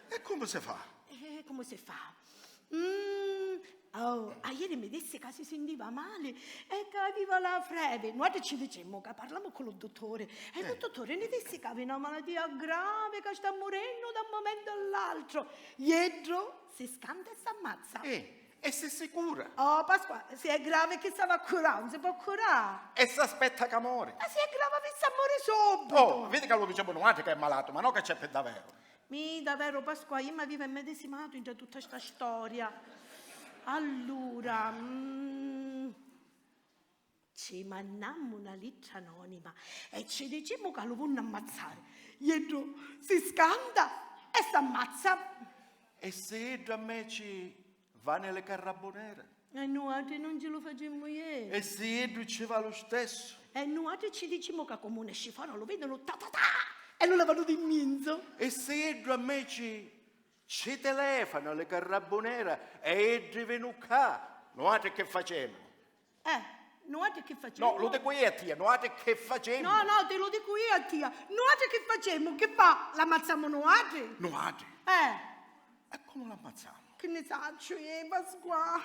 E comu si fa? E comu si fa? Mm, oh, aieri mi dissi ca si sintiva mali e ca aviva la frevi. Nuatri ci dicimmu ca parlamu cu lu dutturi e lu dutturi ni dissi ca havi na malatia gravi, ca sta murennu da un mumentu all'altru. Iddu si scanta e s'ammazza. Eh, e si sicura? Oh, Pasquà, si è gravi chi s'havi a curà, nun si pò curà. E s'aspetta ca mori? Ma si è gravi avissi a mori subitu. Oh, vidi ca lu dicemu nuatri ca è malatu, ma no ca c'è pi daveru. Mi, daveru, Pasquà, iu m'aviva immedesimatu intra tutta sta storia. Allura, mm, ci mannammu na littra anonima e ci dicimmu ca lu vonnu ammazzari. Iddu si scanta e s'ammazza. E si iddu ammeci va ni li carrabbunera? E nuatri nun ci lu facimmu jiri. E si iddu ci va lu stessu? E nuatri ci dicimmu ca comu nesci fora lu vidinu ta ta ta e lu levanu di mminzu. E si iddu ammeci ci telefanu li carrabbunera e iddi vinu ccà, nuatri chi facemu? Eh, nuatri chi facemu? No, lu dicu iu a tia, nuatri chi facemu? No, no, ti lu dicu iu a tia. Nuatri chi facemu? Chi fa? L'ammazzamu nuatri? Nuatri? Eh. E comu l'ammazzamu? Chi nni sacciu iu, Pasquà?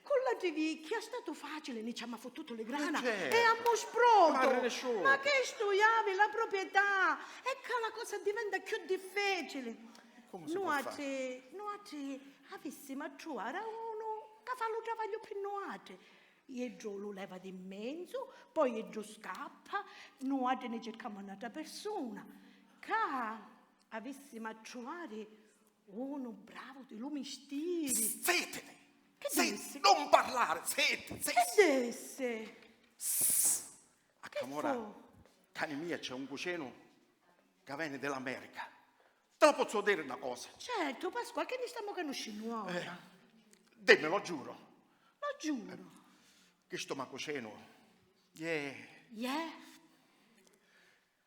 Cu l'atri vicchi ha statu facili, ni ci amma futtutu li grana e ammu sprutu. Ma chistu havi la proprietà e ccà la cosa diventa cchiù difficili. Comu si pò fari? Nuatri, nuatri avissimu a truvari a unu ca fa lu travagliu pi nuatri. Iddu lu leva di mmenzu, poi iddu scappa, nuatri ni circamu n'atra pirsuna. Ccà avissimu a truvari unu bravu di lu mistiri. Zititi! Chi dissi? Nun parlari, zitti, zitti! Chi dissi? Sss. A camora cani mia c'è un cucinu ca veni di l'America. Ti la pozzu diri na cosa? Certu, Pasquà, chi ni stamu canuscennu ora. Eh, dimmi, lo giuro. Lo giuro. Chistu ma cucinu, iè. Iè?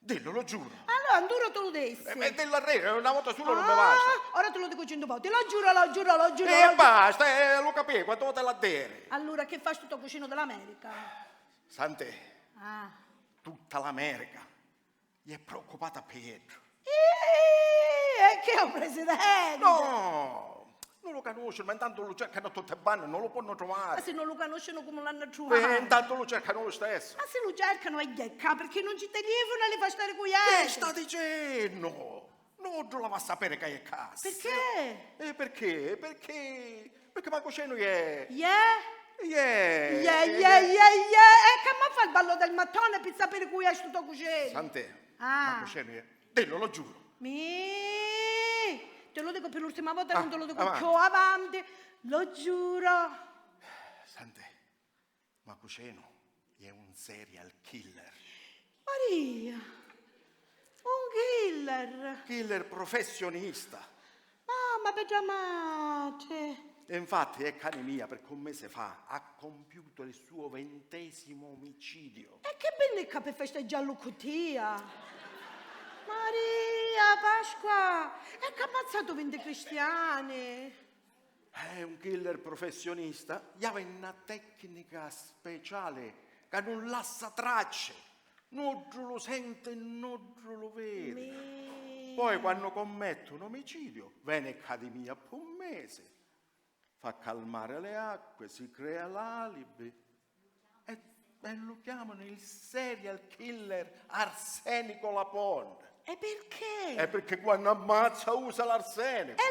Dillu, lo giuro. Allura, antura tu lu dissi? E, e dillu arrè, una vota sula non mi basta. Ah, ora ti lu dicu centu voti. Lo giuro, lo giuro, lo giuro, lo giuro. E basta, eh, lu capì, quantu voti l'ha diri? Allura, chi fa stu to cucinu di l'America? Santì, ah, tutta l'America è preoccupata pi iddu. Ih, e chi è u presidenti? No! Non lu canuscinu, ma intantu lu cercanu a tutti banni, non lu ponnu truvari. Ma si non lu canuscinu, comu l'hannu a truvari? Eh, intantu lu cercanu lu stessu. Ma si lu cercanu, è ccà, pirchì non ci telefuna e li fa stari cu iddi. Chi sta dicennu? Nuddu l'avà sapiri ca è ccà. Pirchì? Eh, pirchì? Pirchì? Pirchì ma cucinu iè. Iè? Iè. Iè, iè, iè, iè. E c'amma fa il ballo del mattone pi sapiri cu è stu to cucinu? Santì, ah, ma cucinu iè. Dillu, lo giuru. Mi! Te lo dico per l'ultima volta, non te lo dico più, avanti, lo giuro. Senti, ma Cucenu è un serial killer. Maria! Un killer! Killer professionista. Mamma, bedda matri! E infatti è cani mia, perché un mese fa ha compiuto il suo ventesimo omicidio. E che binnicca per festeggiarlo cu tia! Maria, Pasqua! E che ha ammazzato venti cristiani! È un killer professionista, gli aveva una tecnica speciale che non lascia tracce, nuddru lu sente e nuddru lu vede. Poi quando commette un omicidio, vene ccà di mia per un mese, fa calmare le acque, si crea l'alibi e, e lo chiamano il serial killer Arsenico Lapon. E perché? E perché quando ammazza usa l'arsenico. E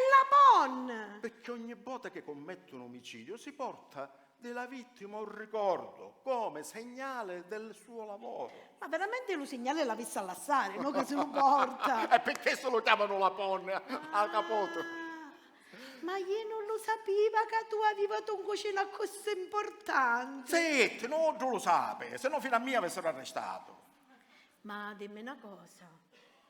Lapon! Perché ogni volta che commette un omicidio si porta della vittima un ricordo come segnale del suo lavoro. Ma veramente lu signale l'avisse a lassare, no che se lu porta. E perché se lo chiamano Lapon? A capoto. Ah, ma io non lo sapevo che tu avevi un cucino così importante. Zitti, non lo sape, se no fino a mia avessero arrestato. Ma dimmi una cosa,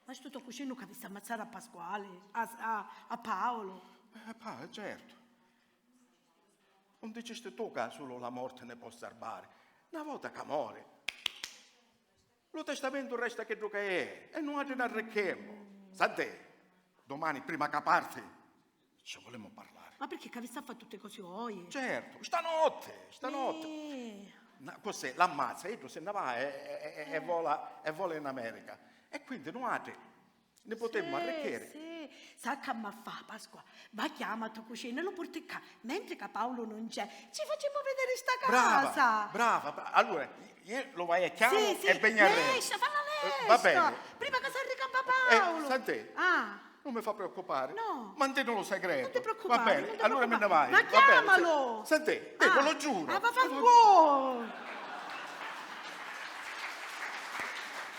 ma sto tuo cugino che avesse ammazzare a Pasquale, a, a, a Paolo? Eh, pa, certo. Non dicisti tu che solo la morte ne può salvare? Una volta che muore, lo testamento resta che che è e noi ne arricchemo. Sant'è, domani prima che parti ci volemo parlare. Ma perché che vi sta a fare tutte cose voi? Certo, stanotte, stanotte. Eh. Na, cos'è? L'ammazza, e se ne va e, e, e, e vola, e vola in America. E quindi noi ne potremmo arricchire. Sì, sì. Sa che mi fa, Pasqua? Va chiama a to cucina e lo porti qua. Mentre che Paolo non c'è, ci facciamo vedere sta casa. Brava, brava, bra-, allora io lo vai a chiamo sì, sì. E vengo a... Lescia, falla lescia. Eh, va bene. Prima che si arricampa Paolo. Eh, senti. Ah. Non mi fa preoccupare. No. Mantenilo segreto. Non ti preoccupare. Va bene, allora me ne vai. Ma chiamalo. Senti, te lo giuro. Ah, va fa buono.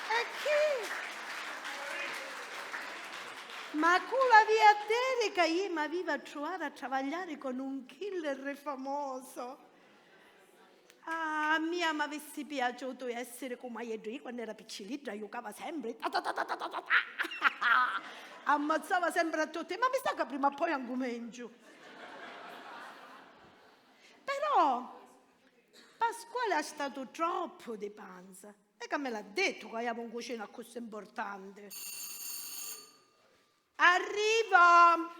E chi? Ma cu l'avia a diri ca io m'aviva a truvare a travagliari con un killer famoso? Ah, a mia m'avissi piaciutu essiri comu a iddu. Io quannu era piccilidda jucava sempri, ta, ta, ta, ta, ta, ta, ta, ta. Ammazzava sempri a tutti, ma mi sa ca prima o poi ancumenciu. Però Pasquale ha statu troppu di panza. E ca me l'ha dettu ca avia un cucinu accussì importanti. Arrivo!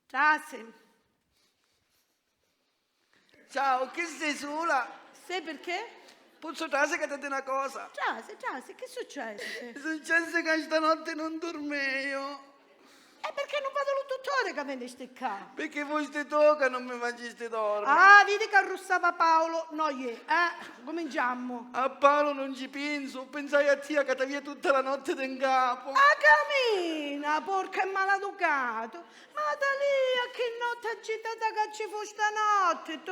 Trasi. Ciao, chi sei sula? Sì, perché? Pozzu trasi ca ti dicu na cosa? Trasi, trasi, chi successi? Successi ca stanotti non durmeiu. E perché non vado lu duttore ca venisti ccà? Perché fusti tu ca non mi facisti dormi. Ah, vidi ca arrussava Paolo, no iè, eh, cuminciammu. A Paolo non ci pinsu, pinsai a tia ca t'avia tutta la notti di ncapu. A camina, porcu e maladucatu. Ma talìa chi notti agitata ca ci fu stanotti, tu!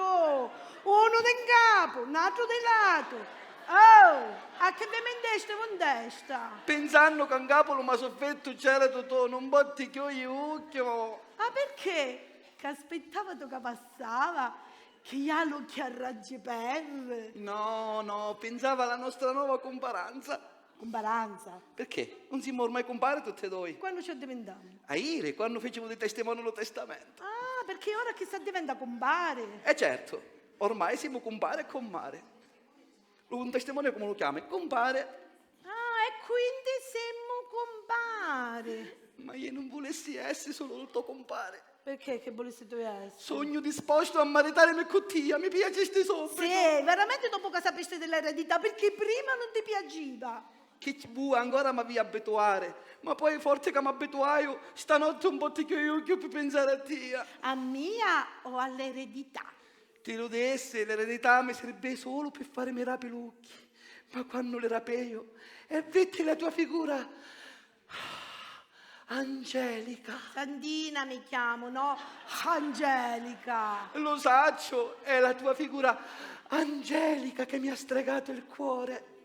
Unu di ncapu, n'atru di latu. Oh, a chi vi mintesti cu ntesta? Pinsannu ca ncapu lu me suffittu c'era tuttu un bottichiu iucchiu. Ma perché? C'aspittavatu ca passava? Chi ha l'ucchi a raggi perri? No, no, pinsava alla nostra nuova cumparanza. Cumparanza. Perché? Non siamo ormai cumpari tutti e due? Quannu ci addivintammu? Airi, quannu fecimu di testimoni lu testamento. Ah, perché ora chi s'addiventa cumpari? E certo, ormai siamo cumpari e cumpari. Lu testimone come lu chiami? Cumpari. Ah, e quindi siamo cumpari. Ma io non volessi essere solo il tuo compare. Perché? Che vulisti tu essere? Sognu disposto a maritarmi cu tia, mi piacisti subito. Sì, veramente dopo che sapesti dell'eredità, perché prima non ti piaceva. Chi ci vu, ancora m'avia abituare, ma poi forti ca m'abituaiu, stanotte un bottichiu iucchiu pi pinsari a tia. A mia o all'eredità? Ti lu dissi, l'eredità mi sirvì sulu pi farimi rapi l'ucchi, ma quannu li rapeiu e vitti la tua figura, Angelica. Sandina mi chiamo, no Angelica. Lo saccio, è la tua figura angelica che mi ha stregato il cuore.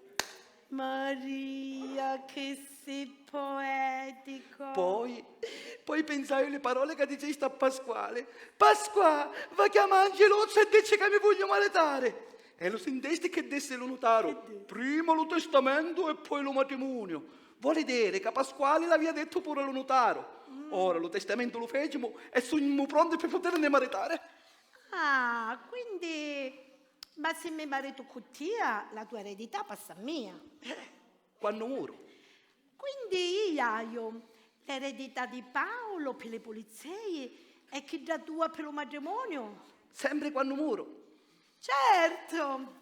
Maria, che si poetico! Poi, poi pinsaiu li paroli ca dicisti a Pasquali: "Pasquà, va chiama Angeluzza e dicci ca mi vogghiu maritari." E lu sintisti che dissi lu nutaru? Che dissi? "Prima lu testamentu e poi lu matrimuniu." Voli diri ca Pasquali l'avia dettu puru a lu nutaru. Mm. Ora lu testamentu lu fecimu e sugnu pronti pi putìrini maritari. Ah, quindi, ma si mi maritu cu tia, la tua eredità passa a mia. Eh, quannu muru. Quindi io haiu l'eredità di Paolo pi li pulizei e chidda tua pi lu matrimoniu? Sempri quannu muru. Certo!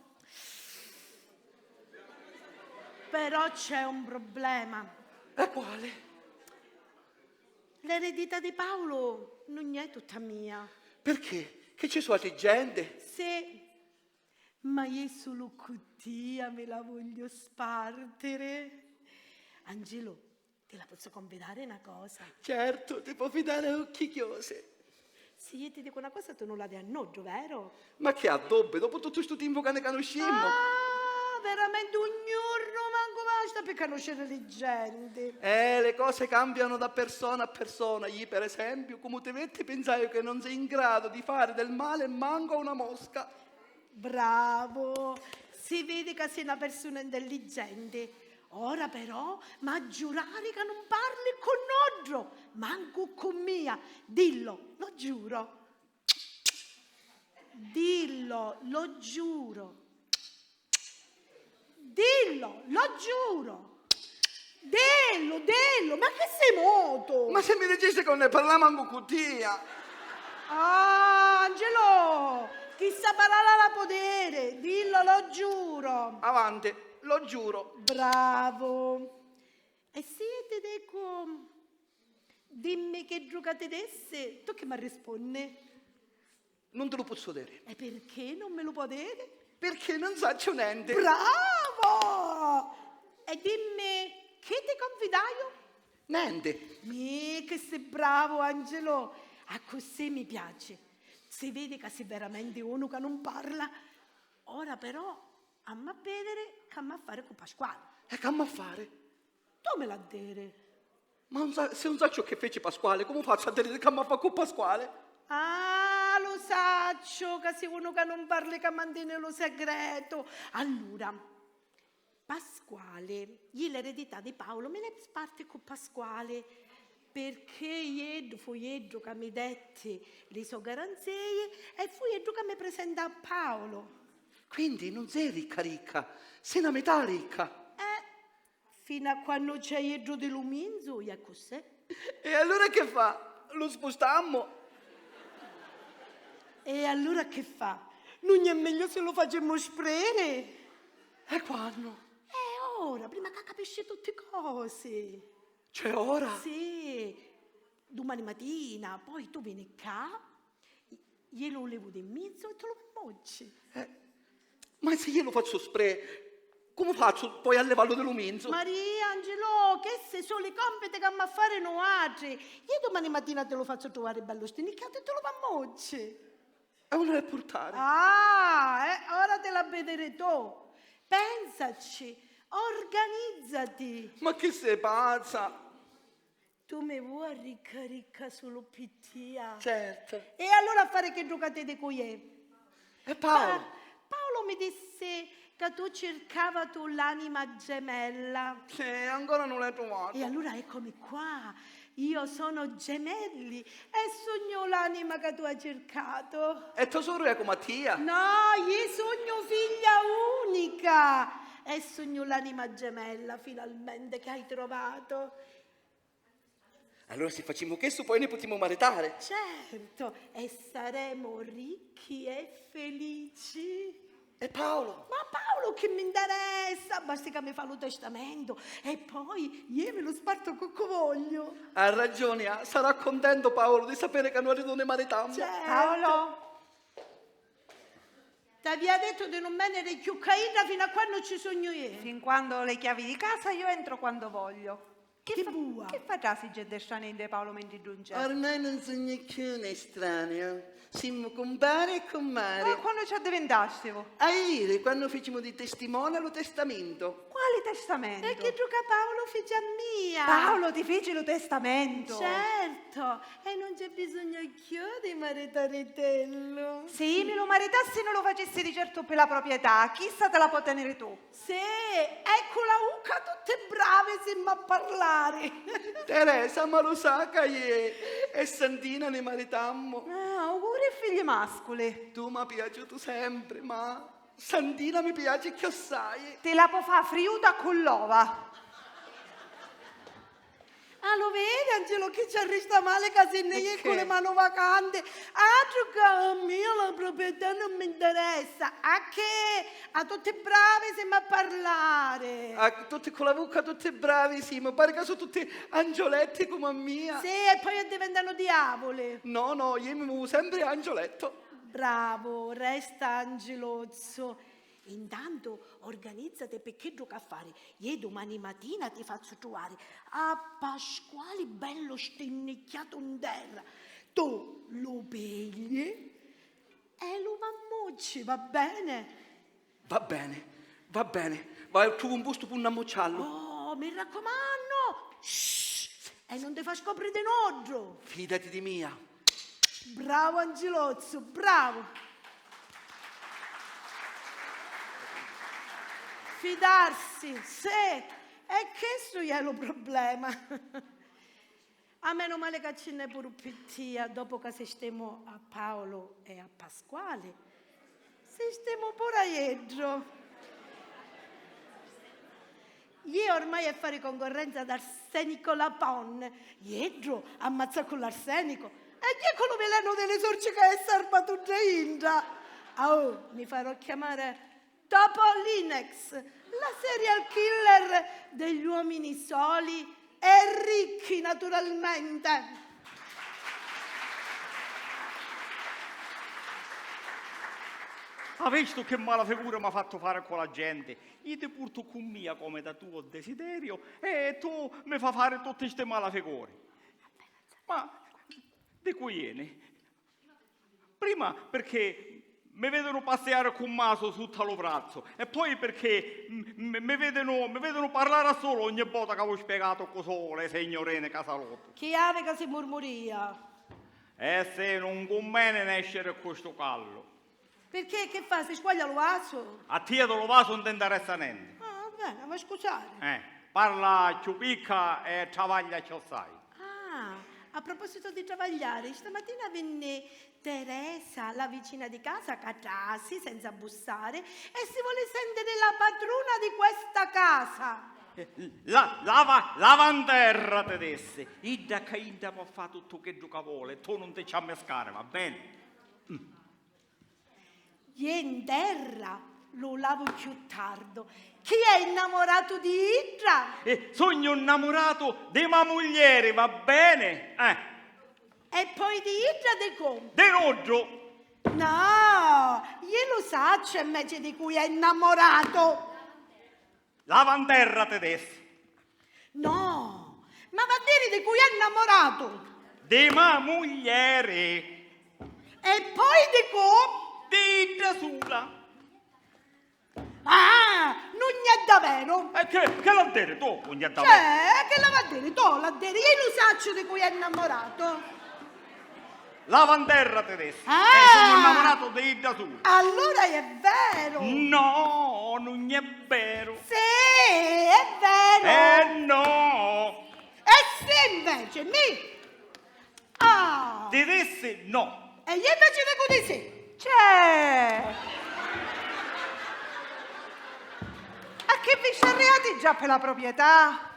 Però c'è un problema. E quali? L'eredità di Paolo non è tutta mia. Perché? Che ci su altri gente? Sì, ma io sulu cu tia mi la voglio spartiri. Angelo, ti la pozzu confidari na cosa? Certo, ti pò fidari a occhi chiosi. Si io ti dico una cosa, tu non la di a nuddu, vero? Ma che addobbi, dopo tuttu stu timpu ca ni canuscimmu? Ah, veramente un giorno manco basta pi canusciri li genti. Eh, le cose cambiano da persona a persona. Io, per esempio, comu ti vitti, pinsaiu che non sei in grado di fare del male manco a una mosca. Bravo! Si vidi ca si na persuna intelligenti. Ora però m'ha giurari ca nun parli cu nuddu, mancu cu mia. Dillo, lo giuro. Dillo, lo giuro. Dillo, lo giuro. Dillo, dillo, ma chi si mutu? Ma si mi dicisti ca nun ne parla mancu cu tia. Ah, Angelo, chissa parola la pò diri, dillo, lo giuro. Avanti, lo giuro. Bravo. E si ti dicu, dimmi chiddu ca ti dissi, tu chi m'arrispunni? Nun ti lu pozzu diri. E pirchì nun mi lu pò diri? Pirchì nun sacciu nenti. Bravo! E dimmi, chi ti confidaiu? Nenti. Mi, chi si bravu, Angelo! Accussì mi piaci. Si vidi ca si veramenti unu ca nun parla. Ora però, amma vidiri c'amma fari cu Pasquali. E c'amma fari? Tu mi l'ha diri. Ma un sa-, si un sacciu chi fici Pasquali, comu fazzu a diri chi m'ha fa cu Pasquali? Ah, lu sacciu ca si unu ca nun parli ca mantini lu segretu. Allura, Pasquali, io l'eredità di Paolo mi ne sparti cu Pasquali, pirchì ieddu fu ieddu ca mi detti li so garanzii e fu ieddu ca mi prisenta a Paolo. Quindi nun sei ricca ricca, sei na metà ricca. Eh, Finu a quannu c'è iddu di lu minzu, è accussì. E allura che fa? Lu spustammu? E allura che fa? Nun è megliu si lu facimmu spriri? E quannu? E ora, prima ca capisci tutti cosi. C'è ora? Sì, dumani matina, poi tu veni ccà, Iu lu livu di mizzu e tu lu mmucci. Eh, ma si iu lu fazzu sprè, comu fazzu poi a levallu di lu minzu? Maria, Angelo, chessi su li compiti c'amma fari nuatri. Iu dumani matina ti lu fazzu truvari bellu stinnicchiatu e tu lu mmucci. E unni l'hai purtari? Ah, eh, ora ti l'ha vidiri tu. Pensaci, organizzati. Ma chi sei pazza? Tu mi vu' arricca ricca sulu pi tia? Certo. E allura a fari chiddu ca ti dicu iè. E Paolo? Pa-, Paolo mi dissi ca tu circavatu l'anima gemella. Sì, ancora nun l'hai truvatu. E allura eccomi qua. Io sono gemelli e sugnu l'anima ca tu hai circatu. E to soru è comu a tia? No, io sugnu figlia unica e sugnu l'anima gemella finalmente che hai trovato. Allura, si facimmu chistu, poi ni putimu maritari. Certo, e saremo ricchi e felici. E Paolo? Ma Paolo chi mi ntaressa? Basti ca mi fa lu testamento e poi iè mi lu spartu cu cu vogliu. Ha ragioni, ah, sarà contento Paolo di sapere ca nuatri dui ni maritammu. Certo. Paolo! T'avia dettu di nun vèniri cchiù ccà idda finu a quannu ci sugnu iè. Fin quando ho le chiavi di casa, io entro quando voglio. Chi fa-, chi fatrà si gente strana intra Paolo mentri ddun c'è? Ormai nun sugnu cchiù n'estraneo. Simmu cumpari e cummari. Ma quannu ci addivintastivu? Aieri, quannu ficimu di testimoni a lu testamentu. Quali testamentu? E chiddu ca Paolo fici a mia. Paolo ti fici lu testamentu? Certo, e nun c'è bisognu cchiù di maritaritellu. Si mi lu maritassi, nun lu facissi di certu pi la proprietà, chissa ti la po' teniri tu. Sì, e cu la vucca tutti bravi simmu a parlari. Teresa, ma lu sa ca iè e Santina ni maritammu? Ah, auguri e figli masculi. Tu m'ha piaciutu sempri, ma Santina mi piaci chiossai. Ti la po' fa friuta cu l'ova. Ah, lu vidi, Angelo, chi ci arrista mali ca si nni jì cu li manu vacanti? Altru ca a mia la proprietà nun m'interessa. A che? A tutti bravi simmu a parlari. A tutti cu la vucca, tutti bravi simu. Pari ca su tutti angioletti comu a mia. Sì, e poi addiventanu diavuli. No, no, iè mi muvu sempri angioletto. Bravu, resta angilozzu. Intantu organizzati pi chiddu c'ha fari. Iè dumani matina ti fazzu truvari a Pasquali bellu stinnicchiatu 'n terra. Tu lu pigli e lu vammucci, va bene? Va bene, va bene. Vai, truvu un postu pu nn'ammucciallu. Oh, mi raccumannu! Shh! E nun ti fa scopri di nuddu! Fidati di mia. Bravu Angilozzu, bravu! Fidarsi, sì, e chistu è lu problema. A menu mali ca ci nn'è puru pi tia, dopu ca sistemu a Paolo e a Pasquali, sistemu puru a ieddu. Iè ormai è fari concorrenza ad Arsenico Lapon. Ieddu ammazza cu l'arsenico e iè cu lu vilenu di li sorci ca è sarbatu dda inda. Au, mi farò chiamare Topolinex, la serial killer degli uomini soli e ricchi naturalmente. Ha vistu che mala figura m'ha fattu fari cu la genti? Iè ti purtu cu mia comu da tuo desiderio e tu mi fa fari tutti sti mala figuri. Ma di cu ieni? Prima pirchì mi vidinu passiari cu masu sutta lu vrazzu e poi pirchì m-, m-, mi vidinu, mi vidinu parlari a sulu ogni vota ca v'haiu spiegatu cu su li signurini ca salutu. Chi havi ca si murmuria? Eh sì, nun cummeni nesciri cu stu callu. Pirchì, chi fa, si squaglia lu vasu? A tia di lu vasu nun t'interessa nenti. Ah, va bene, mi scusari. Eh, parla cchiù picca e travaglia cchiossai. Ah, a propositu di travagliari, stamatina vinni Teresa, la vicina di casa, ca trasi senza bussari e si voli sentiri la patruna di questa casa. Eh, la, lava, lava 'n terra, ti dissi. Idda ca idda po' fa tuttu chiddu ca voli, tu nun ti ci ammiscari, va beni? Mm. Iè 'n terra lu lavu cchiù tardu. Chi è innamoratu di idda? Eh, sugnu nnamuratu di ma muglieri, va beni? Eh. E poi di idda di cu? Di nuddu. No, iè lu sacciu inveci di cui è innamoratu. Lava 'n terra, ti dissi. No, ma va a diri di cui è nnamoratu? Di ma muglieri. E poi di cu? Di idda sula. Ah, nun è daveru. E che, che l'ha diri tu, nun è daveru? Cioè, che la va a diri tu, l'ha diri, iè lu sacciu di cui è nnamoratu. Lava 'n terra, ti dissi. Ah! Eh, sugnu nnamuratu di idda sula. Allura è veru. No, nun è veru. Sì, è veru. Eh, no. Eh sì, inveci, mi. Ah. Ti dissi no. E iè inveci dicu di sì. Cioè. A chi vi sciarriati già pi la proprietà?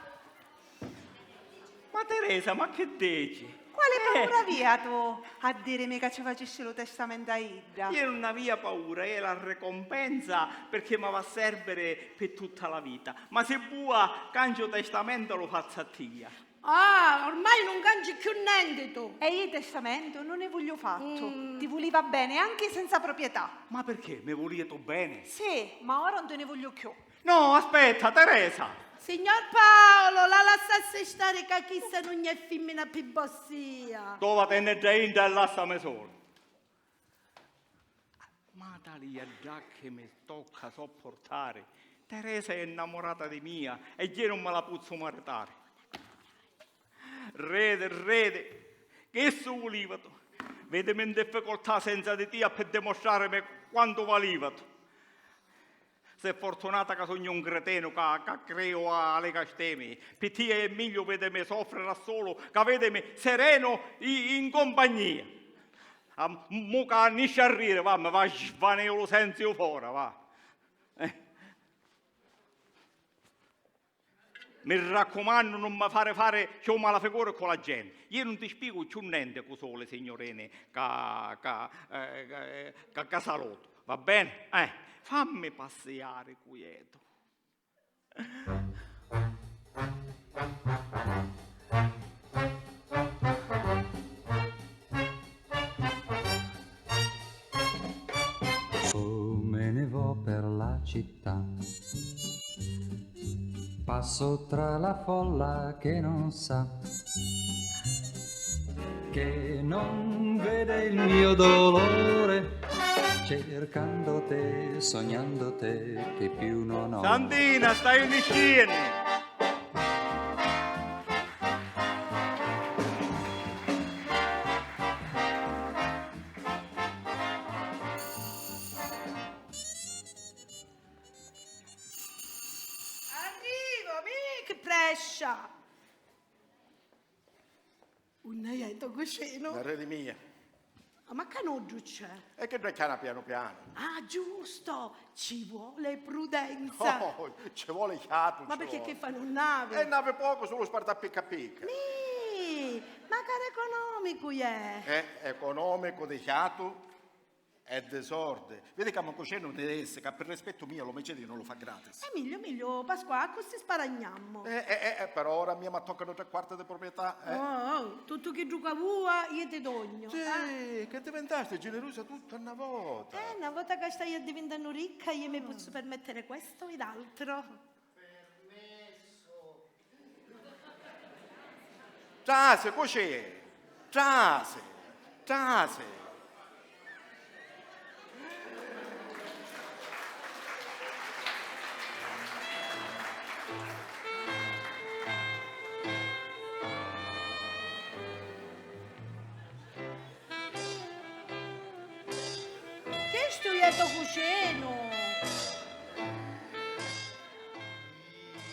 Ma Teresa, ma chi dici? Quali paura avia tu a dirimi ca ci facissi lu testamentu a idda? Iè nun avia paura, è la ricompensa pirchì m'havi a serbiri pi tutta la vita. Ma si vua canciu testamentu lu fazzu a tia. Ah, ormai nun canci cchiù nenti tu. E iè testamentu nun ni vugliu fattu. Mm. Ti vuliva beni anchi senza proprietà. Ma pirchì? Mi vulitu beni? Sì, ma ora nun ti ni vugliu cchiù. No, aspetta, Teresa! Signor Paolo, la lassassi stari ca chissa nun è fimmina pi vossia. Tu vatinni dda intra e lassami sulu. Li jaddacchi mi tocca soppurtari. Teresa è innamurata di mia e jè nun mi la puzzu maritari. Rede, rede, chissu vulivatu. Vidimi in difficultà senza di tia pi dimostrarimi quantu valivatu. Sè fortunata ca sugnu un cretinu ca, ca criu a li castemii. Pi tia è migliu vidimi soffriri a sulu ca vidimi serenu i-, in compagnia. Ah, mu ca nisci a riri, va, mi va svanìu lu senziu fora, va. Eh. Mi raccumannu, nun mi fari fari cchiù mala figura cu la genti. Iu nun ti spiegu cchiù nenti cu suli signurini ca, ca, eh, ca, ca, ca salutu, va beni? Eh, fammi passiari quietu. Come ne vo per la città, passo tra la folla che non sa che non vede il mio dolore, cercando te, sognando te, che più non ho. Sandina, stai uniscennu! Arrivo, mi che prescia! Unni è to cuscinu? Arreri mia. Ah, ma ca nuddu c'è? E che dda chiana pianu pianu? Ah, giusto! Ci vuole prudenza! No, ci vuole chiatu. Ma perché che fa, non navi? E navi poco, solo sparta picca picca. Mì, ma cara economico è? Eh, economico di chiatu? E di sordi. Vidi ca mi cucinu di essi, ca pi rispettu mio lu micidi non lu fa gratis. E migliu, migliu, Pasquà, accussì sparagnammu. Eh, eh, eh, eh, però ora a mia m'attoccanu tre quarti di proprietà, eh. Oh, oh, tuttu chiddu ca vua, io ti dognu. Sì, eh, che diventasti generusa tutta na vota. Eh, na vota ca stai addivintannu ricca, io mi pozzu permettere questo ed altro. Permesso. Trasi, cu c'è? Trasi, trasi. Chistu è to cucinu?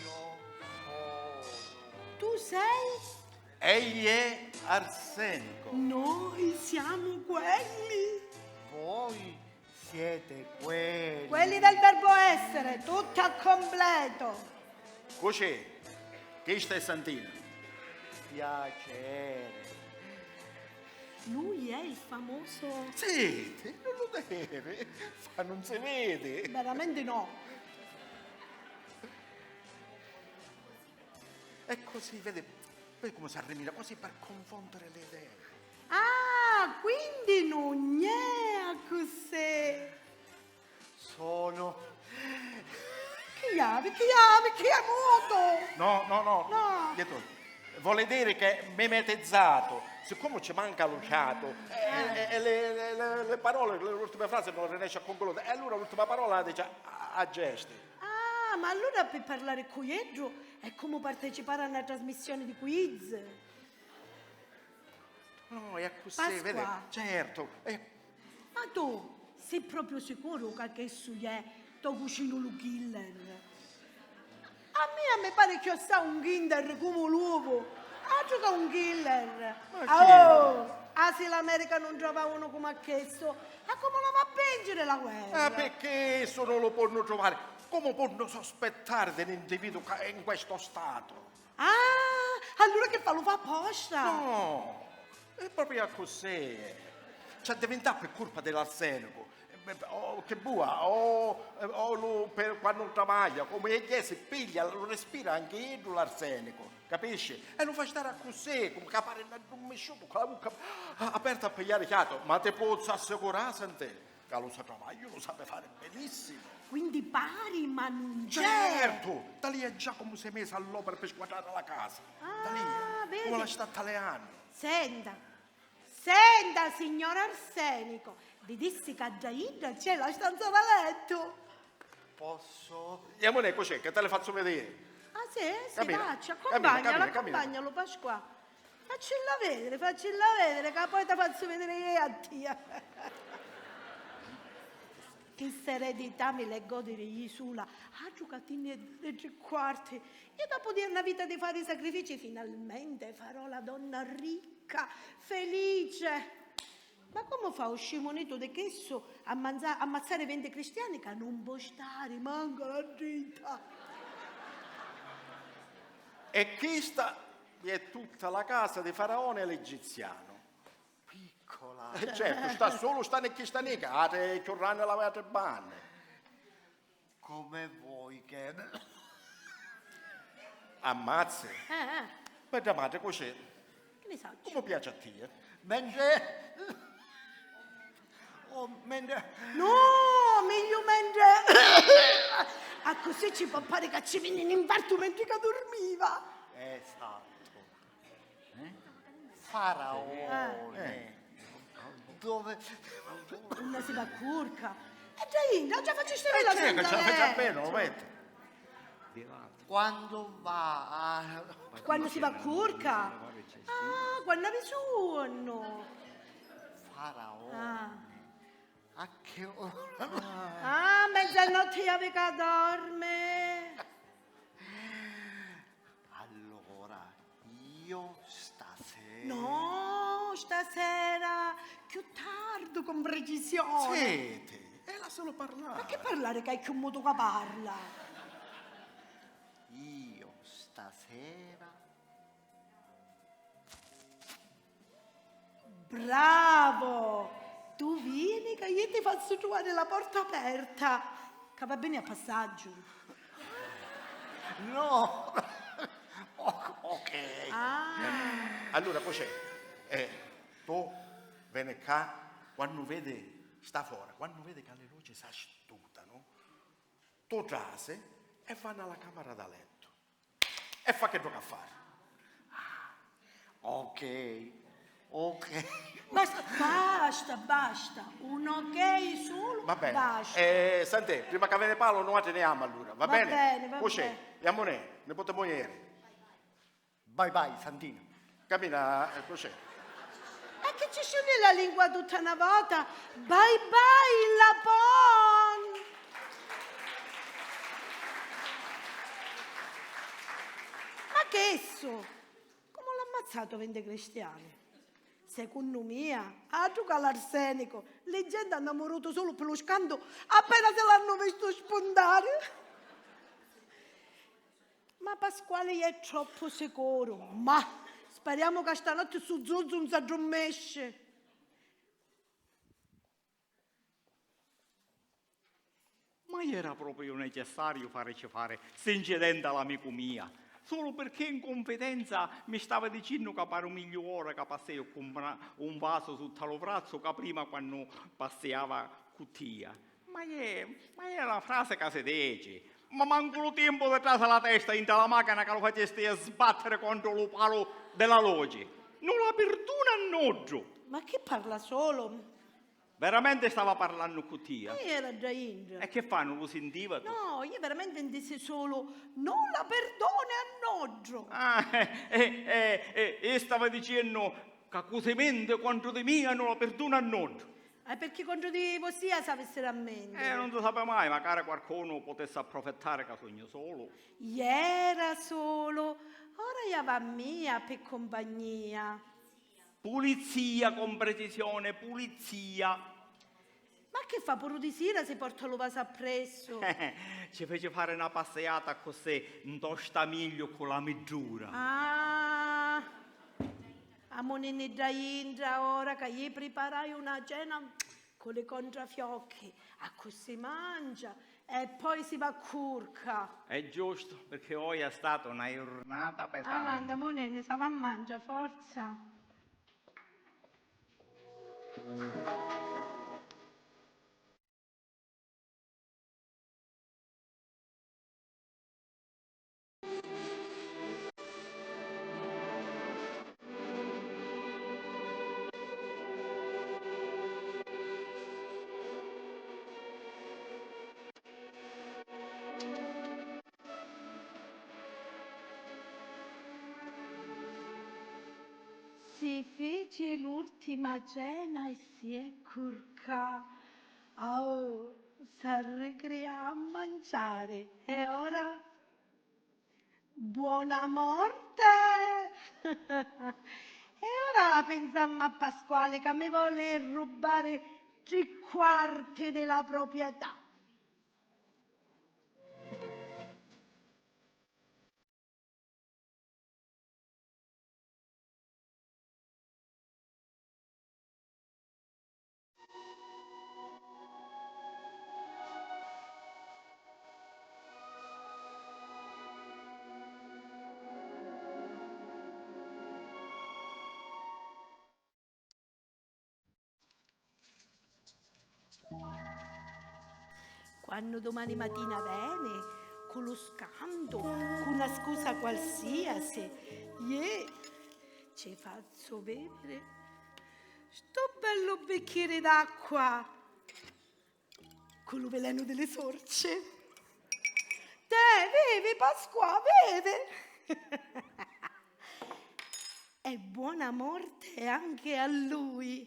Io sono. Tu sei? Egli è Arsenico. Noi siamo quelli. Voi siete quelli. Quelli del verbo essere, tutto al completo. Cucì, chista è Santina. Piacere. Lui è il famoso. Sì, non lo vedi? Fa, non si vede. Veramente no. E così, vedi, vedi come si arrimina, così per confondere le idee. Ah, quindi non è così. Sono. Chi havi, chi havi, chi è muto? No, no, no. No. Dietro. Vuole dire che mimetizzato. Siccome ci manca lo fiato, eh, eh, eh, le, le, le, le parole, le ultime frasi non riesce a concludere. E allora l'ultima parola la dice a, a gesti. Ah, ma allura pi parlari cu iddu è comu partecipari a na trasmissioni di quiz. No, è accussì, vedi? Pasquà. Certo, è. Ma tu si propriu sicuru ca chissu è to cucinu lu killer? A mia mi pari chiossai un kinder comu l'uovu, altru ca un killer. Ma chi? Oh, ah, si l'America non trova uno comu a chissu, a comu la va a vincere la guerra? Ah, perché isso non lo ponno trovare? Come ponno sospettare di un individuo ca è in questo stato? Ah, allura chi fa, lu fa apposta? No, è proprio accussì. Ci addivintà pi curpa di l'arsenico. Eh, beh, o che bua, o, o lu, per, quannu travaglia, come e si piglia, lu respira anche iddu l'arsenico, capisci? E lu fa stare accussì, come ca pari n'addummisciutu, cu la vucca, ah, aperta a pigliari fiato, ma ti pozzu assicurà, senti, ca lu so travagliu lu sapi fari benissimo. Quindi pari, ma nun c'è. Certo! Talìa Giacomo sei mesi all'opera per squadrare la casa. Ah, talìa, vedi? Come la sta taliando. Senta, senta, signor Arsenico, Vi dissi ca dda intra c'è la stanza da lettu. Posso? Jammunè, Cosè, ca ti li fazzu vidiri. Ah, sì? Sì, camina, vacci, camina, accumpagnalu, camina, camina. Accumpannalu, Pasquà. Faccilla vidiri, faccilla vidiri, ca poi ti fazzu vidiri iu a tia. Chista eredità mi l'è godiri iu sula, aggio ca tinni e, e tri quarti. Iu dopu di na vita di fari sacrifici, finalmente farò la donna ricca, felice. Ma comu fa u scimunitu di chissu a manza-, a ammazzari vinti cristiani ca nun pò stari mancu la dritta? E chista è tutta la casa di Faraone l'egizianu. Piccola. Eh, certo, sta sulu, sta nì chista nica, atri chiù ranni l'avi atri banni. Come vuoi che... Ammazzi? Eh, eh. Bedda matri, Cosè. Chi ni sacciu? Comu piaci a tia? Mentri... Oh, mentri... No, megliu mentri... Accussì ci pò pari ca ci vinni n'infartu mentri ca durmiva. Esatto. Eh? Faraone. Eh. Dove? Unni si va curca. E dda intra, già facisti la... Eh, certo, ce la facciu appena, lo metto. Quando va a... Quando si va curca? Ah, quando avi suonnu. Faraone. Ah. A che ora? Ah, mezzanotti avi ca dormi. Allora, io stasera... No, stasera, chiù tardu, con precisione. Senti, e lassalo parlare. Ma che parlare ca è chiù mutu ca parla? Io stasera... Bravo! Tu vieni ca io ti fazzu truvari la porta aperta, ca va beni a passaggiu. No! O-, ok. Ah. Allura, Cosè, eh, tu veni ccà, quannu vedi, sta fora, quannu vedi ca li luci s'astutanu, tu trasi e va nna la camera da lettu. E fa chiddu ca fari. Ah, ok, ok. Basta, basta, basta. Un ok sulu, va beni, basta. Eh, Santè, prima ca veni Paolo, nuatri ni jamu allura, va beni? Va beni, va beni. Cosè, jamunè, niputi muieri. Bye bye, Santina. Camina, eh, Cosè. E chi ci sciuni la lingua tutta na vota? Bye bye, Lapon! Ma ch'è issu? Comu l'ha ammazzatu vinti cristiani? Secunnu mia, atru ca l'arsenico, li genti hannu murutu sulu pi lu scantu appena si l'hannu vistu spuntari. Ma Pasquali è troppu sicuru. Ma speriamo ca stanotti stu zuzzu nun s'addurmisci. Ma era propriu necessariu farici fari st'incidenti a l'amicu mia? Sulu pirchì in cunfidenza mi stava dicennu ca pari megliu ora ca passeu cu un vasu sutta lu vrazzu ca prima quannu passiava cu tia. Ma è, ma è la frasi ca si dici. Ma mancu lu tempu di trasi la testa intra la machina ca lu facisti sbattiri contru lu palu di la luci. Nun la pirduna a nuddu. Ma chi parla solo? Veramenti stava parlannu cu tia. E era dda intra. E chi fa, nun lu sintiva tu? No, io veramente dissi solo, non la perdoni a nuddu. Ah, eh, eh, eh, eh, io stava dicennu ca cu si minti contru di mia nun la pirduna a nuddu. E pirchì contru di vossia s'avissi a mintiri? Eh, non si sapi mai, macari quarcunu putissi approfittari ca sugnu sulu. Iera sulu, ora ia va mia pi cumpagnia. Pulizia, con precisione, pulizia. Ma chi fa puru di sira si porta lu vasu appressu? Ci feci fari na passiata accussì, ntò stamigliu cu la middura. Ah! Amuninni dda intra ora ca ji priparai una cena cu li contrafiocchi, accussì mancia e poi si va a curca. È giustu, pirchì oji è stata una jurnata pesante. Avanti, amuninni, s'ava a mancia, forza. fici l'urtima cena e si è curcà. Au, s'arricria a manciari. E ora? Buona morte! E ora la pinsammu a Pasquali ca mi voli rubbari tri quarti di la proprietà. Quannu dumani matina veni, cu lu scantu, cu na scusa qualsiasi, iè, ci fazzu biviri stu bellu bicchiri d'acqua cu lu vilenu di li sorci. Tè, vivi, Pasquà, vivi! E buona morte anche a lui.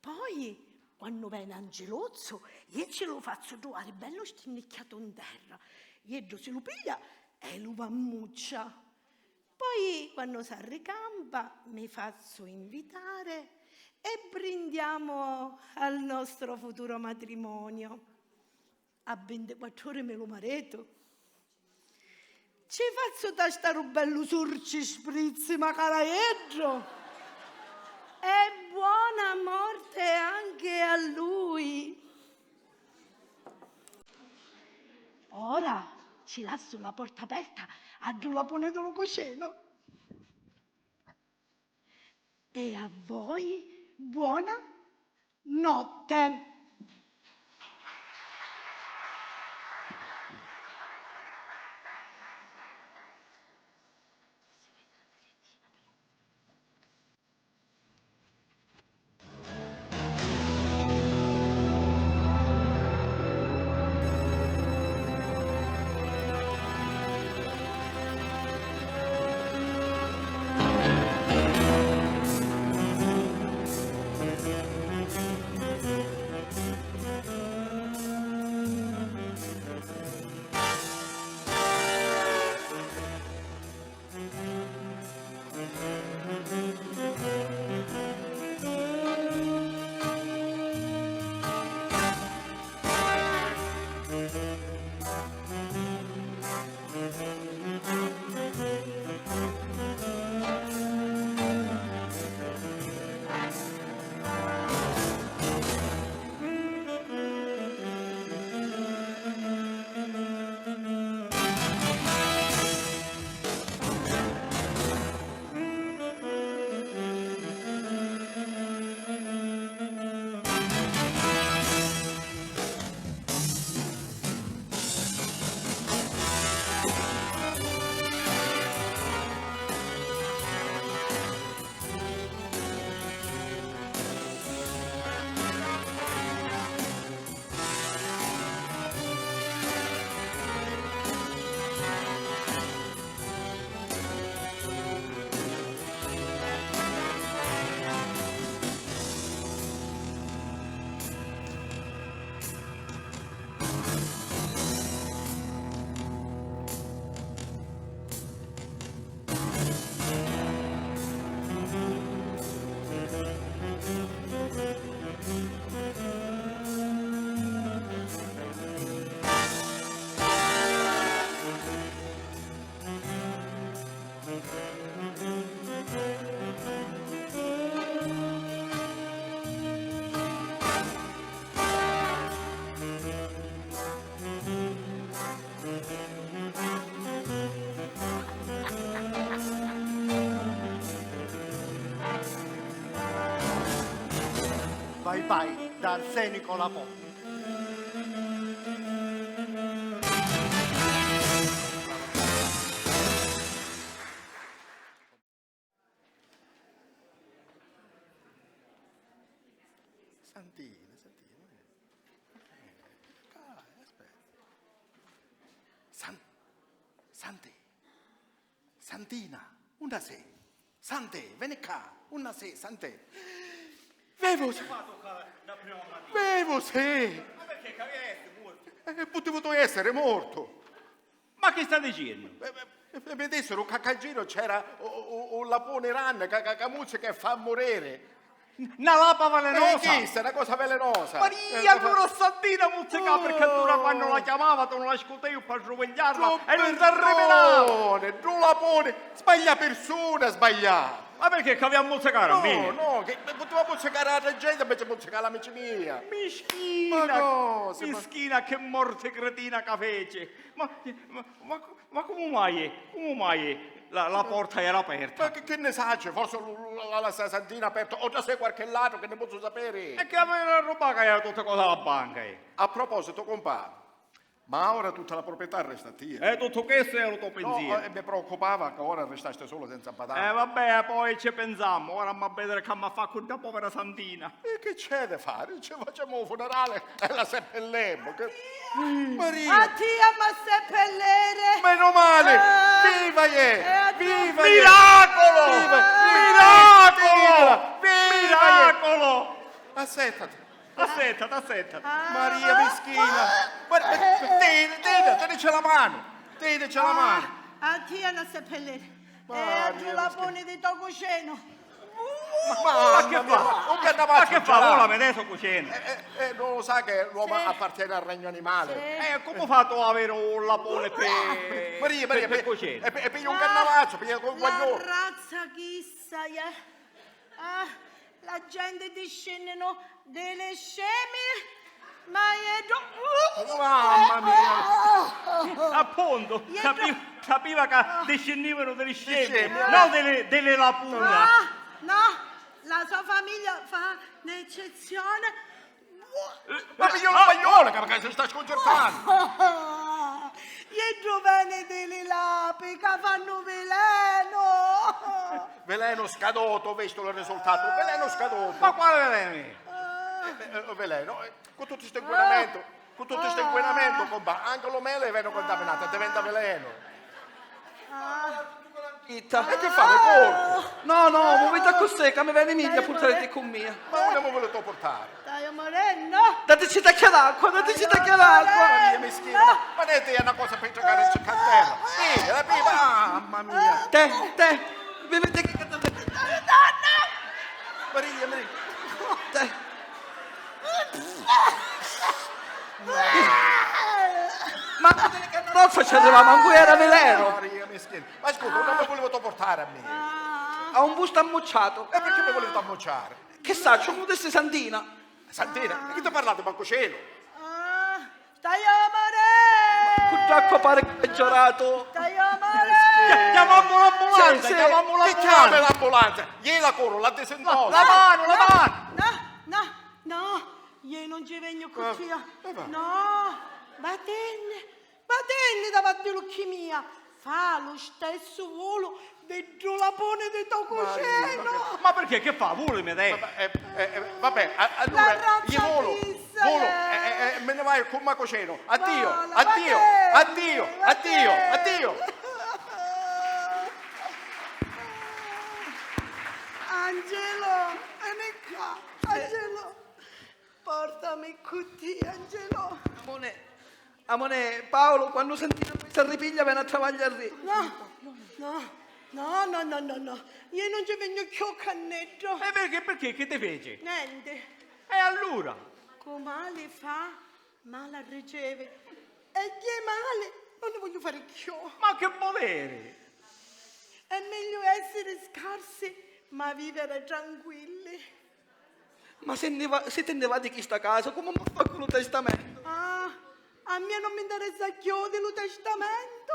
Poi, quannu veni Angiluzzu, iè ci lu fazzu truvari bellu stinnicchiatu 'n terra. Iddu si lu piglia e lu vammuccia. Poi, quannu s'arricampa, mi fazzu invitare e brindiamo al nostro futuro matrimonio. A vintiquattru ori mi lu maritu. Ci fazzu tastari un bellu surci sprizzi, macaraeddu! E buona morte anche a lui! Ora ci lassu la porta aperta a ddu lapuni di lu cucinu. E a voi buona notte. Vai vai, da Arsenico Lapo. Santina, Santina, ma è? Dai, aspetta. San-, Santi-, Santina, unni sei? Santè, veni ccà, unni sei, Santè? Vivu sì! Vivu sì! Ma perché c'aveva essere morto? Eh, putivutu essere morto! Ma chi sta dicennu? Eh, eh, eh, mi dissero ca, ca in giro c'era u, u, u lapone ranne ca, ca, ca muzzica e fa morire. Na lapa velenosa! Eh, chista è una cosa velenosa! Maria, eh, allura Santina muzzicava, perché allura quando la chiamava tu non la scutevi per sruvegliarla e non ti arrivi l'altro! Ddu lapone! Sbaglia persona, sbaglia! Ma perché c'aveva a muzzicare a me? No, no, che poteva muzzicare altra gente invece muzzicare l'amici mia! Mischina! Ma cosa? Mischina, che morte cretina che fece! Ma, ma, ma, ma comu mai? Comu mai la, la porta era aperta? Ma che, che ne saccio, forse lu, lu, la, la sta Santina aperta, o già sei qualche ladro che ne posso sapere? E che aveva roba che era tutte cose alla banca, eh. A proposito, compà, ma ora tutta la proprietà resta a tia? Eh, tutto questo era il tuo pensiero. No, eh, mi preoccupava che ora restaste solo senza badante. Eh, vabbè, poi ci pensammo, ora amma vedere che amma fa con la povera Santina. E che c'è da fare? Ci facciamo un funerale e la seppellemo. Che... Maria! A tia ma seppellere! Meno male! Ah! Viva è! Eh, viva è! Miracolo! Viva! Miracolo! Viva è! Miracolo! Assettati! Assettati, assettati! Ah! Maria mischina! Guarda, teni, teni, tenici la mano! Tenici la mano! A tia na seppellere! E a ddu lapone di to cucenu! Ma, ma che fa? Un cannavacciu! Ma che fa? Ora mi deso cucenu! Eh, eh, eh, non lo sa che l'uomo appartiene al regno animale? Eh, come fate ad avere un lapone per, Maria, Maria, per, per cucenu? E, e piglia un cannavacciu, piglia un guaglione! La razza chissa, eh! Ah, la gente discenninu di li scemi, ma ieddu... Mamma mia! Appunto, sapi-, sapiva ca discinnivanu di li scemi, no di li, di li lapuna. No, no, la so famiglia fa n'eccezione. Ma piglialo, piglialo, ca, ca si sta sconcertannu! Ieddu veni di li lapi ca fannu vilenu! Velenu scadutu, vistu lu risultatu? Velenu scadutu! Ma quali velenu? Eh, eh, velenu, eh, cu tuttu stu inquinamentu, cu tuttu stu inquinamentu, compà, anca lu meli veni cuntaminatu e diventa velenu! Ah. Itta. E chi fa, lu corpu? No, no, muviti accussì ca mi veni megghiu a purtariti cu mia. Ma unni mi vuliti purtari? Staiu murennu! Datici tacchia d'acqua, datici tacchia d'acqua! Maria mischina, ma, ma nenti è una cosa per giocare in cantera! Pigliala, pigliala, mamma mia! Te, te, viviti chi cantante! Maria, Maria! Te! Mancu di li cannarozza ci arriva, mancu era velenu! Maria mischina! Ma scusa, unni mi vuliti purtari a mia? A un bustu ammucciatu. E perché mi vuliti ammucciari? Chi sacciu, comu dissi Santina. Santina? E chi ti parlati mancu cienu? Ah, staiu a muriri! Cu d'acqua pari ca è giuratu. Staiu a muriri! Chi-, chiamammu l'ambulanza, sì, sì. Chiamammu l'ambulanza. Chi chiami l'ambulanza? Iè la curu, la disintossica. La manu, la manu! No, no, no, iè non ci vegnu cu tia. Eh, va. No, vatinni. Vatinni davanti l'ucchi mia, fa lu stessu vulu di ddu lapuni di to cucinu! Ma, ma perché? Che fa? Vuli mi dai? Vabbè, eh, eh, eh, vabbè, a-, allura io volo, volo, eh, eh, eh, me ne vai con ma cucino. Addio, addio, addio, addio, addio. Angelo, vieni qua, Angelo. Portami cu tia, Angelo. Amore, amore, Paolo, quannu Santina poi s'arripiglia, veni a travagliari. No, no, no, no, no, no, no. Io non ci vegnu cchiù, Canneddu. E perché, perché? Che ti fece? Nenti. E allura? Cu mali fa, mali arricevi. E chi è mali, non ne voglio fare cchiù. Ma che volere? È meglio essere scarsi, ma vivere tranquilli. Ma si nni va-, si ti nni va di chista casa, comu m'ha fa cu lu testamentu? Ah, a mia non mi interessa cchiù di lu testamentu.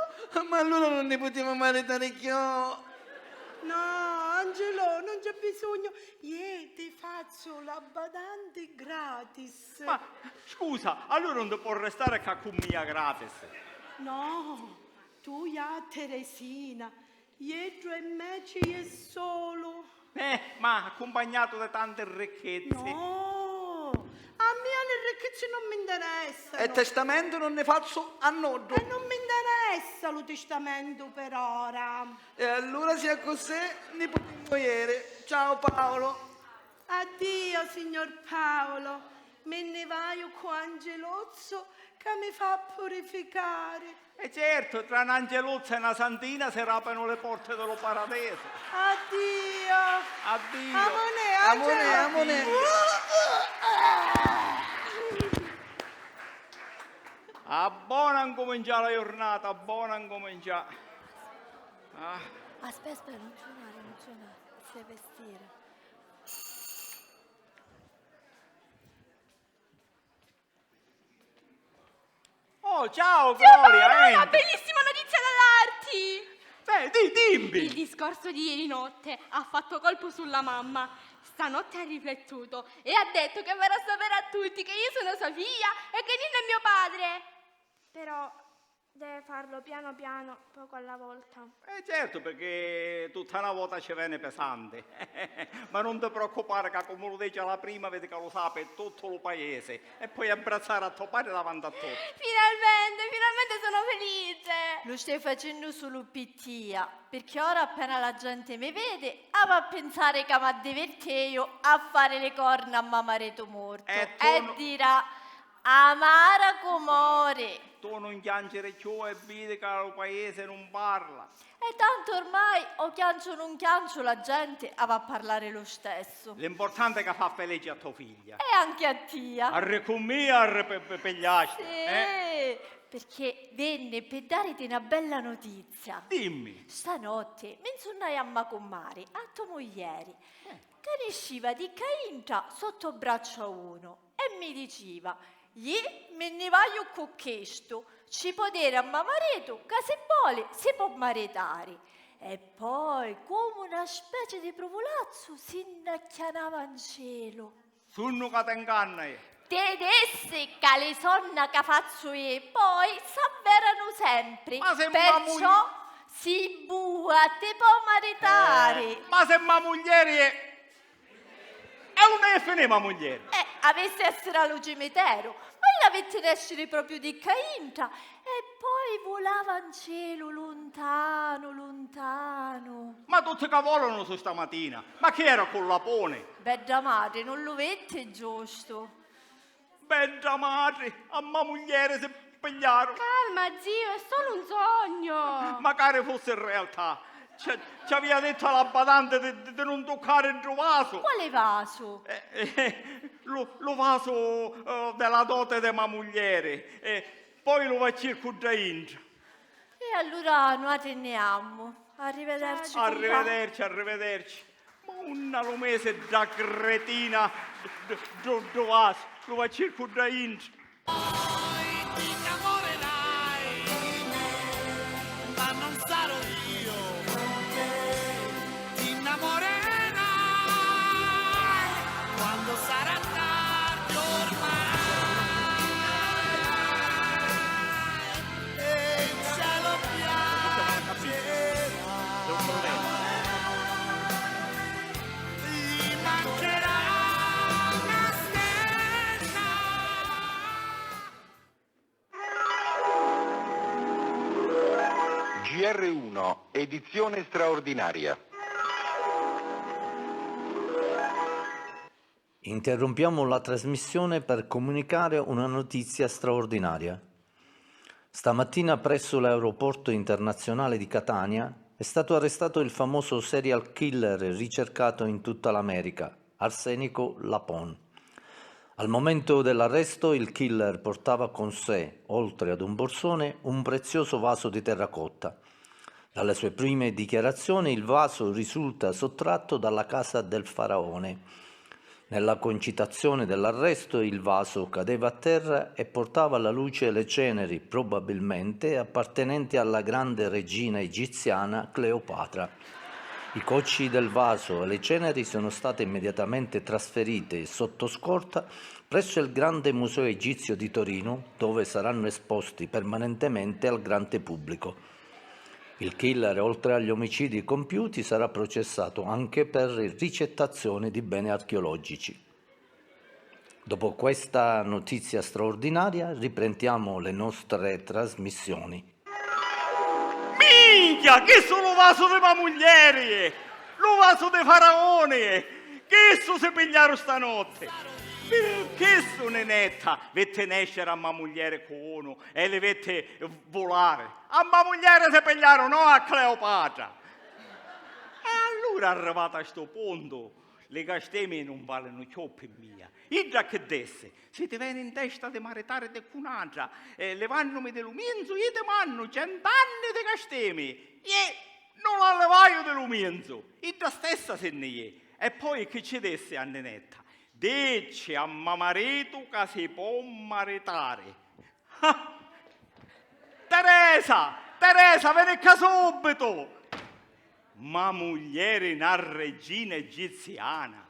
Ma allura non ni putimu maritari cchiù? No, Angelo, non c'è bisogno. Iè ti fazzu la badanti gratis. Ma scusa, allura non ti può restare ccà cu mia gratis? No, tu iè a Teresina. Ieddu è meci e solu. Eh, ma accumpagnato di tante ricchezze. No, a mia li Chi ci non mi interessa. E lu- testamentu non ne fazzu a nuddu. E non mi interessa lu testamentu per ora. E allura, si accussì, ni putimmu jiri. Ciao, Paolo. Addio, signor Paolo. Mi nni vaiu cu Angeluzzu ca mi fa purificari. E certu, tra n'angeluzza e na santina si rapenu li porti di lu paradesu. Addio! Addio! Amunè, amunè, Angelo! Amunè! A bona ncumincià la jurnata, a bona ncumincià. Ah. Aspetta, aspetta, non suonare, non suonare, stai vestire. Oh, ciao, ciao, Gloria, Paolo, una entra. Bellissima notizia da darti! Beh, di-, dimmi! Il discorso di ieri notte ha fatto colpo sulla mamma. Stanotte ha riflettuto e ha detto che farà sapere a tutti che io sono sua figlia e che Nino è mio padre. Però deve farlo piano piano, poco alla volta. Eh, certo, perché tutta na vota ci vene pesante. Ma non ti preoccupare, ca comu lu dici a la prima, vedi ca lu sapi tuttu lu paese. E poi abbrazzare a to padre davanti a tutti. Finalmente, finalmente sono felice! Lu stai facennu sulu pi tia, pirchì ora appena la gente mi vede, havi a pinsari ca m'addivirtieju a fari li corna a ma maritu mortu. E tu e no- dirà: "Amara cu mori!" Tu non chiancere cchiù e vidi ca lu paese non parla. E tantu ormai o chianciu o nun chianciu, la genti havi a parlari lu stessu. L'importante è ca fa felici a to figlia. E anche a tia. Arri cu mia, arri pe-, pe-, pigliasti, sì, eh? Pirchì vinni pi dariti na bella notizia. Dimmi. Stanotti mi nsunnai a ma cummari, a to muglieri, eh, ca nisciva di ccà intra sotto bracciu a unu e mi diciva: "Ji mi nni vaiu cu chistu, ci po' diri a ma maritu ca si voli si po' maritari." E poi, comu na speci di pruvulazzu, si nn'acchianava 'n celu. Sunnu ca t'inganna, eh. Ti dissi ca li sonna ca fazzu ji poi s'avveranu sempri. Ma se ma mugli- Perciò si bua ti po' maritari. Eh, ma se ma muglieri è E unni è finì ma muglieri? Eh, avissi essiri a lu cimiteru. Ma io l'avitti nesciri propriu di ccà intra. E poi vulava 'n celu luntanu, luntanu. Ma tutti ca volanu su stamatina. Ma chi era cu l'aponi? Bedda matri, nun lu vitti giustu? Bedda matri, a ma muglieri si pigliaru. Calma, zio, è solo un sogno. Macari fussi realtà. Ci, ci avia dettu a la badanti di, di, di nun tuccari ddu vasu. Quali vasu? Eh, eh, lu, lu vasu, eh, de la dote de ma muglieri. Eh, poi lu va circu dda intra. E allura nuatri nni ammu. Arrivederci, cumpà. Arrivederci, arrivederci. Ma unni lu misi dda cretina d-, d-, ddu vasu, lu va circu dda intra. Poi ti innamorerai di me, ma non sarò io con te. Ti innamorerai quando sarà tardi ormai. E il cielo piangerà. Gli mancherà una stella. G R uno, edizione straordinaria. Interrompiamo la trasmissione per comunicare una notizia straordinaria. Stamattina presso l'aeroporto internazionale di Catania è stato arrestato il famoso serial killer ricercato in tutta l'America, Arsenico Lapon. Al momento dell'arresto il killer portava con sé, oltre ad un borsone, un prezioso vaso di terracotta. Dalle sue prime dichiarazioni il vaso risulta sottratto dalla casa del faraone. Nella concitazione dell'arresto il vaso cadeva a terra e portava alla luce le ceneri, probabilmente appartenenti alla grande regina egiziana Cleopatra. I cocci del vaso e le ceneri sono state immediatamente trasferite sotto scorta presso il Grande Museo Egizio di Torino, dove saranno esposti permanentemente al grande pubblico. Il killer, oltre agli omicidi compiuti, sarà processato anche per ricettazione di beni archeologici. Dopo questa notizia straordinaria, riprendiamo le nostre trasmissioni. Minchia, chistu lu vasu di ma muglieri! Lu vasu di faraoni! Chistu si pigliaru stanotti! Pi chistu Ninetta vitti nesciri a ma muglieri cu unu e li vitti vulari. A ma muglieri si pigliaru, no a Cleopatra! E allura arrivata a stu puntu, li castemi nun valinu cchiù pi mia. Idda chi dissi: "Si ti veni in testa di maritari di cu n'atra, eh, livannumi di lu mienzu, io ti mannu cent'anni di castemi." Ie nun la livaiu di lu mienzu, idda stessa si nni ie. E poi chi ci dissi a Ninetta? Dicci a ma maritu ca si po' maritari. Ah! Teresa! Teresa, veni ccà subitu! Ma muglieri na regina egiziana!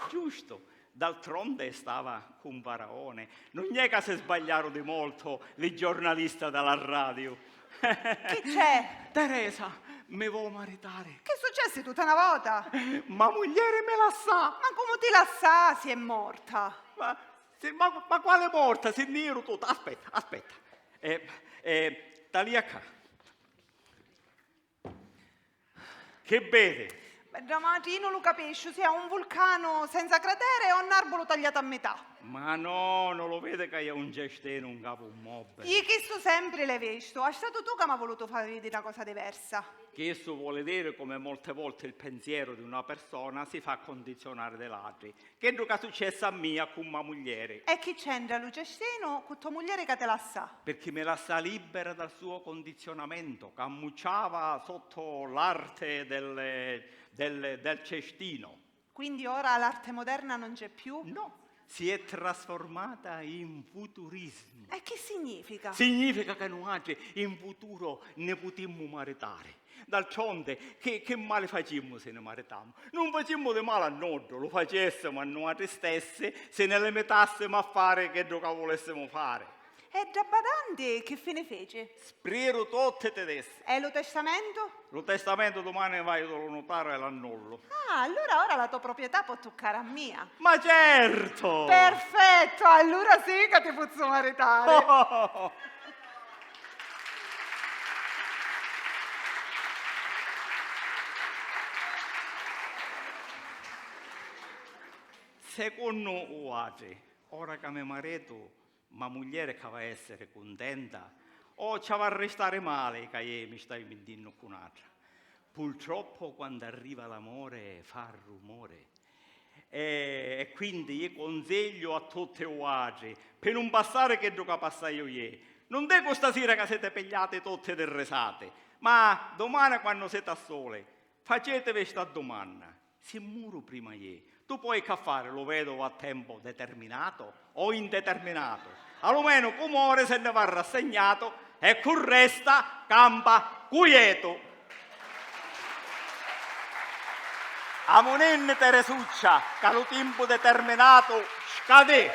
Giustu, d'altronde stava cu un faraone. Nun è ca si sbagliaru di molto li giornalista da la radio. Chi c'è? Teresa, mi vo' maritari? Chi successi tutta na vota? Ma muglieri mi lassà! Ma comu ti lassà si è morta? Ma, sì, ma, ma quale morta? Si nni iru tutta. Aspetta, aspetta. Eh, eh, talìa ccà. Chi vidi? Bedda matri, io non lu capisciu, si è un vulcanu senza cratere o un arbulu tagliatu a metà. Ma no, non lu vidi ca è un cestinu ncapu un mobili? Io chistu sempri l'hai vistu, è statu tu ca m'ha vulutu fa vidi na cosa diversa. Chistu voli diri, come molte volte, il pensiero di una persona si fa condizionare da l'atri. Chiddu ca successi a mia cu ma muglieri. E chi c'entra lu cestinu cu to muglieri ca ti lassà? Pirchì mi lassà libera dal suo condizionamento, ca ammucciava sotto l'arte del, del, del cestino. Quindi ora l'arte moderna non c'è più? No, si è trasformata in futurismo. E chi significa? Significa ca nuatri in futuro ni putimmu maritari. D'altronde, chi, chi mali facimmu si ni maritammu? Nun facimmu di mali a nuddu, lu facessimu a nuatri stessi si ni limitassimu a fari chiddu ca vulessimu fari. E dda badanti chi fini fici? Spriru tutti, ti dissi. E lu testamentu? Lu testamentu dumani vaiu da lu nutaru e l'annullu. Ah, allura ora la to proprietà po' tuccari a mia. Ma certo! Perfetto, allura sì ca ti pozzu maritari. Secunnu uatri, ora ca mi maritu, ma muglieri c'ava essiri cuntenta o c'ava ristari mali ca ie mi stai mintinnu cu n'atra? Purtroppo quando arriva l'amore fa rumore. E, e quindi io consiglio a tutti uatri, pi nun passari chiddu ca passaiu ie, nun dicu stasira ca siti pigliati tutti di risati, ma dumani quannu siti a suli, facitivi sta dumanna: si muru prima ie, tu poi c'ha fari lu veduvu a tempo determinato o indeterminato? Alumenu cu mori si nni va rassignato e cu resta campa cuietu. Amuninni Teresuccia, ca lu timpu determinatu scadì.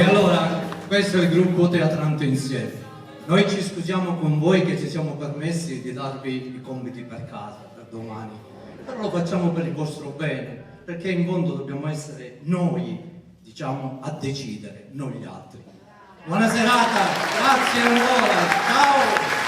E allora, questo è il gruppo Teatranto Insieme. Noi ci scusiamo con voi che ci siamo permessi di darvi i compiti per casa, per domani, però lo facciamo per il vostro bene, perché in fondo dobbiamo essere noi, diciamo, a decidere, non gli altri. Buona serata, grazie ancora, ciao!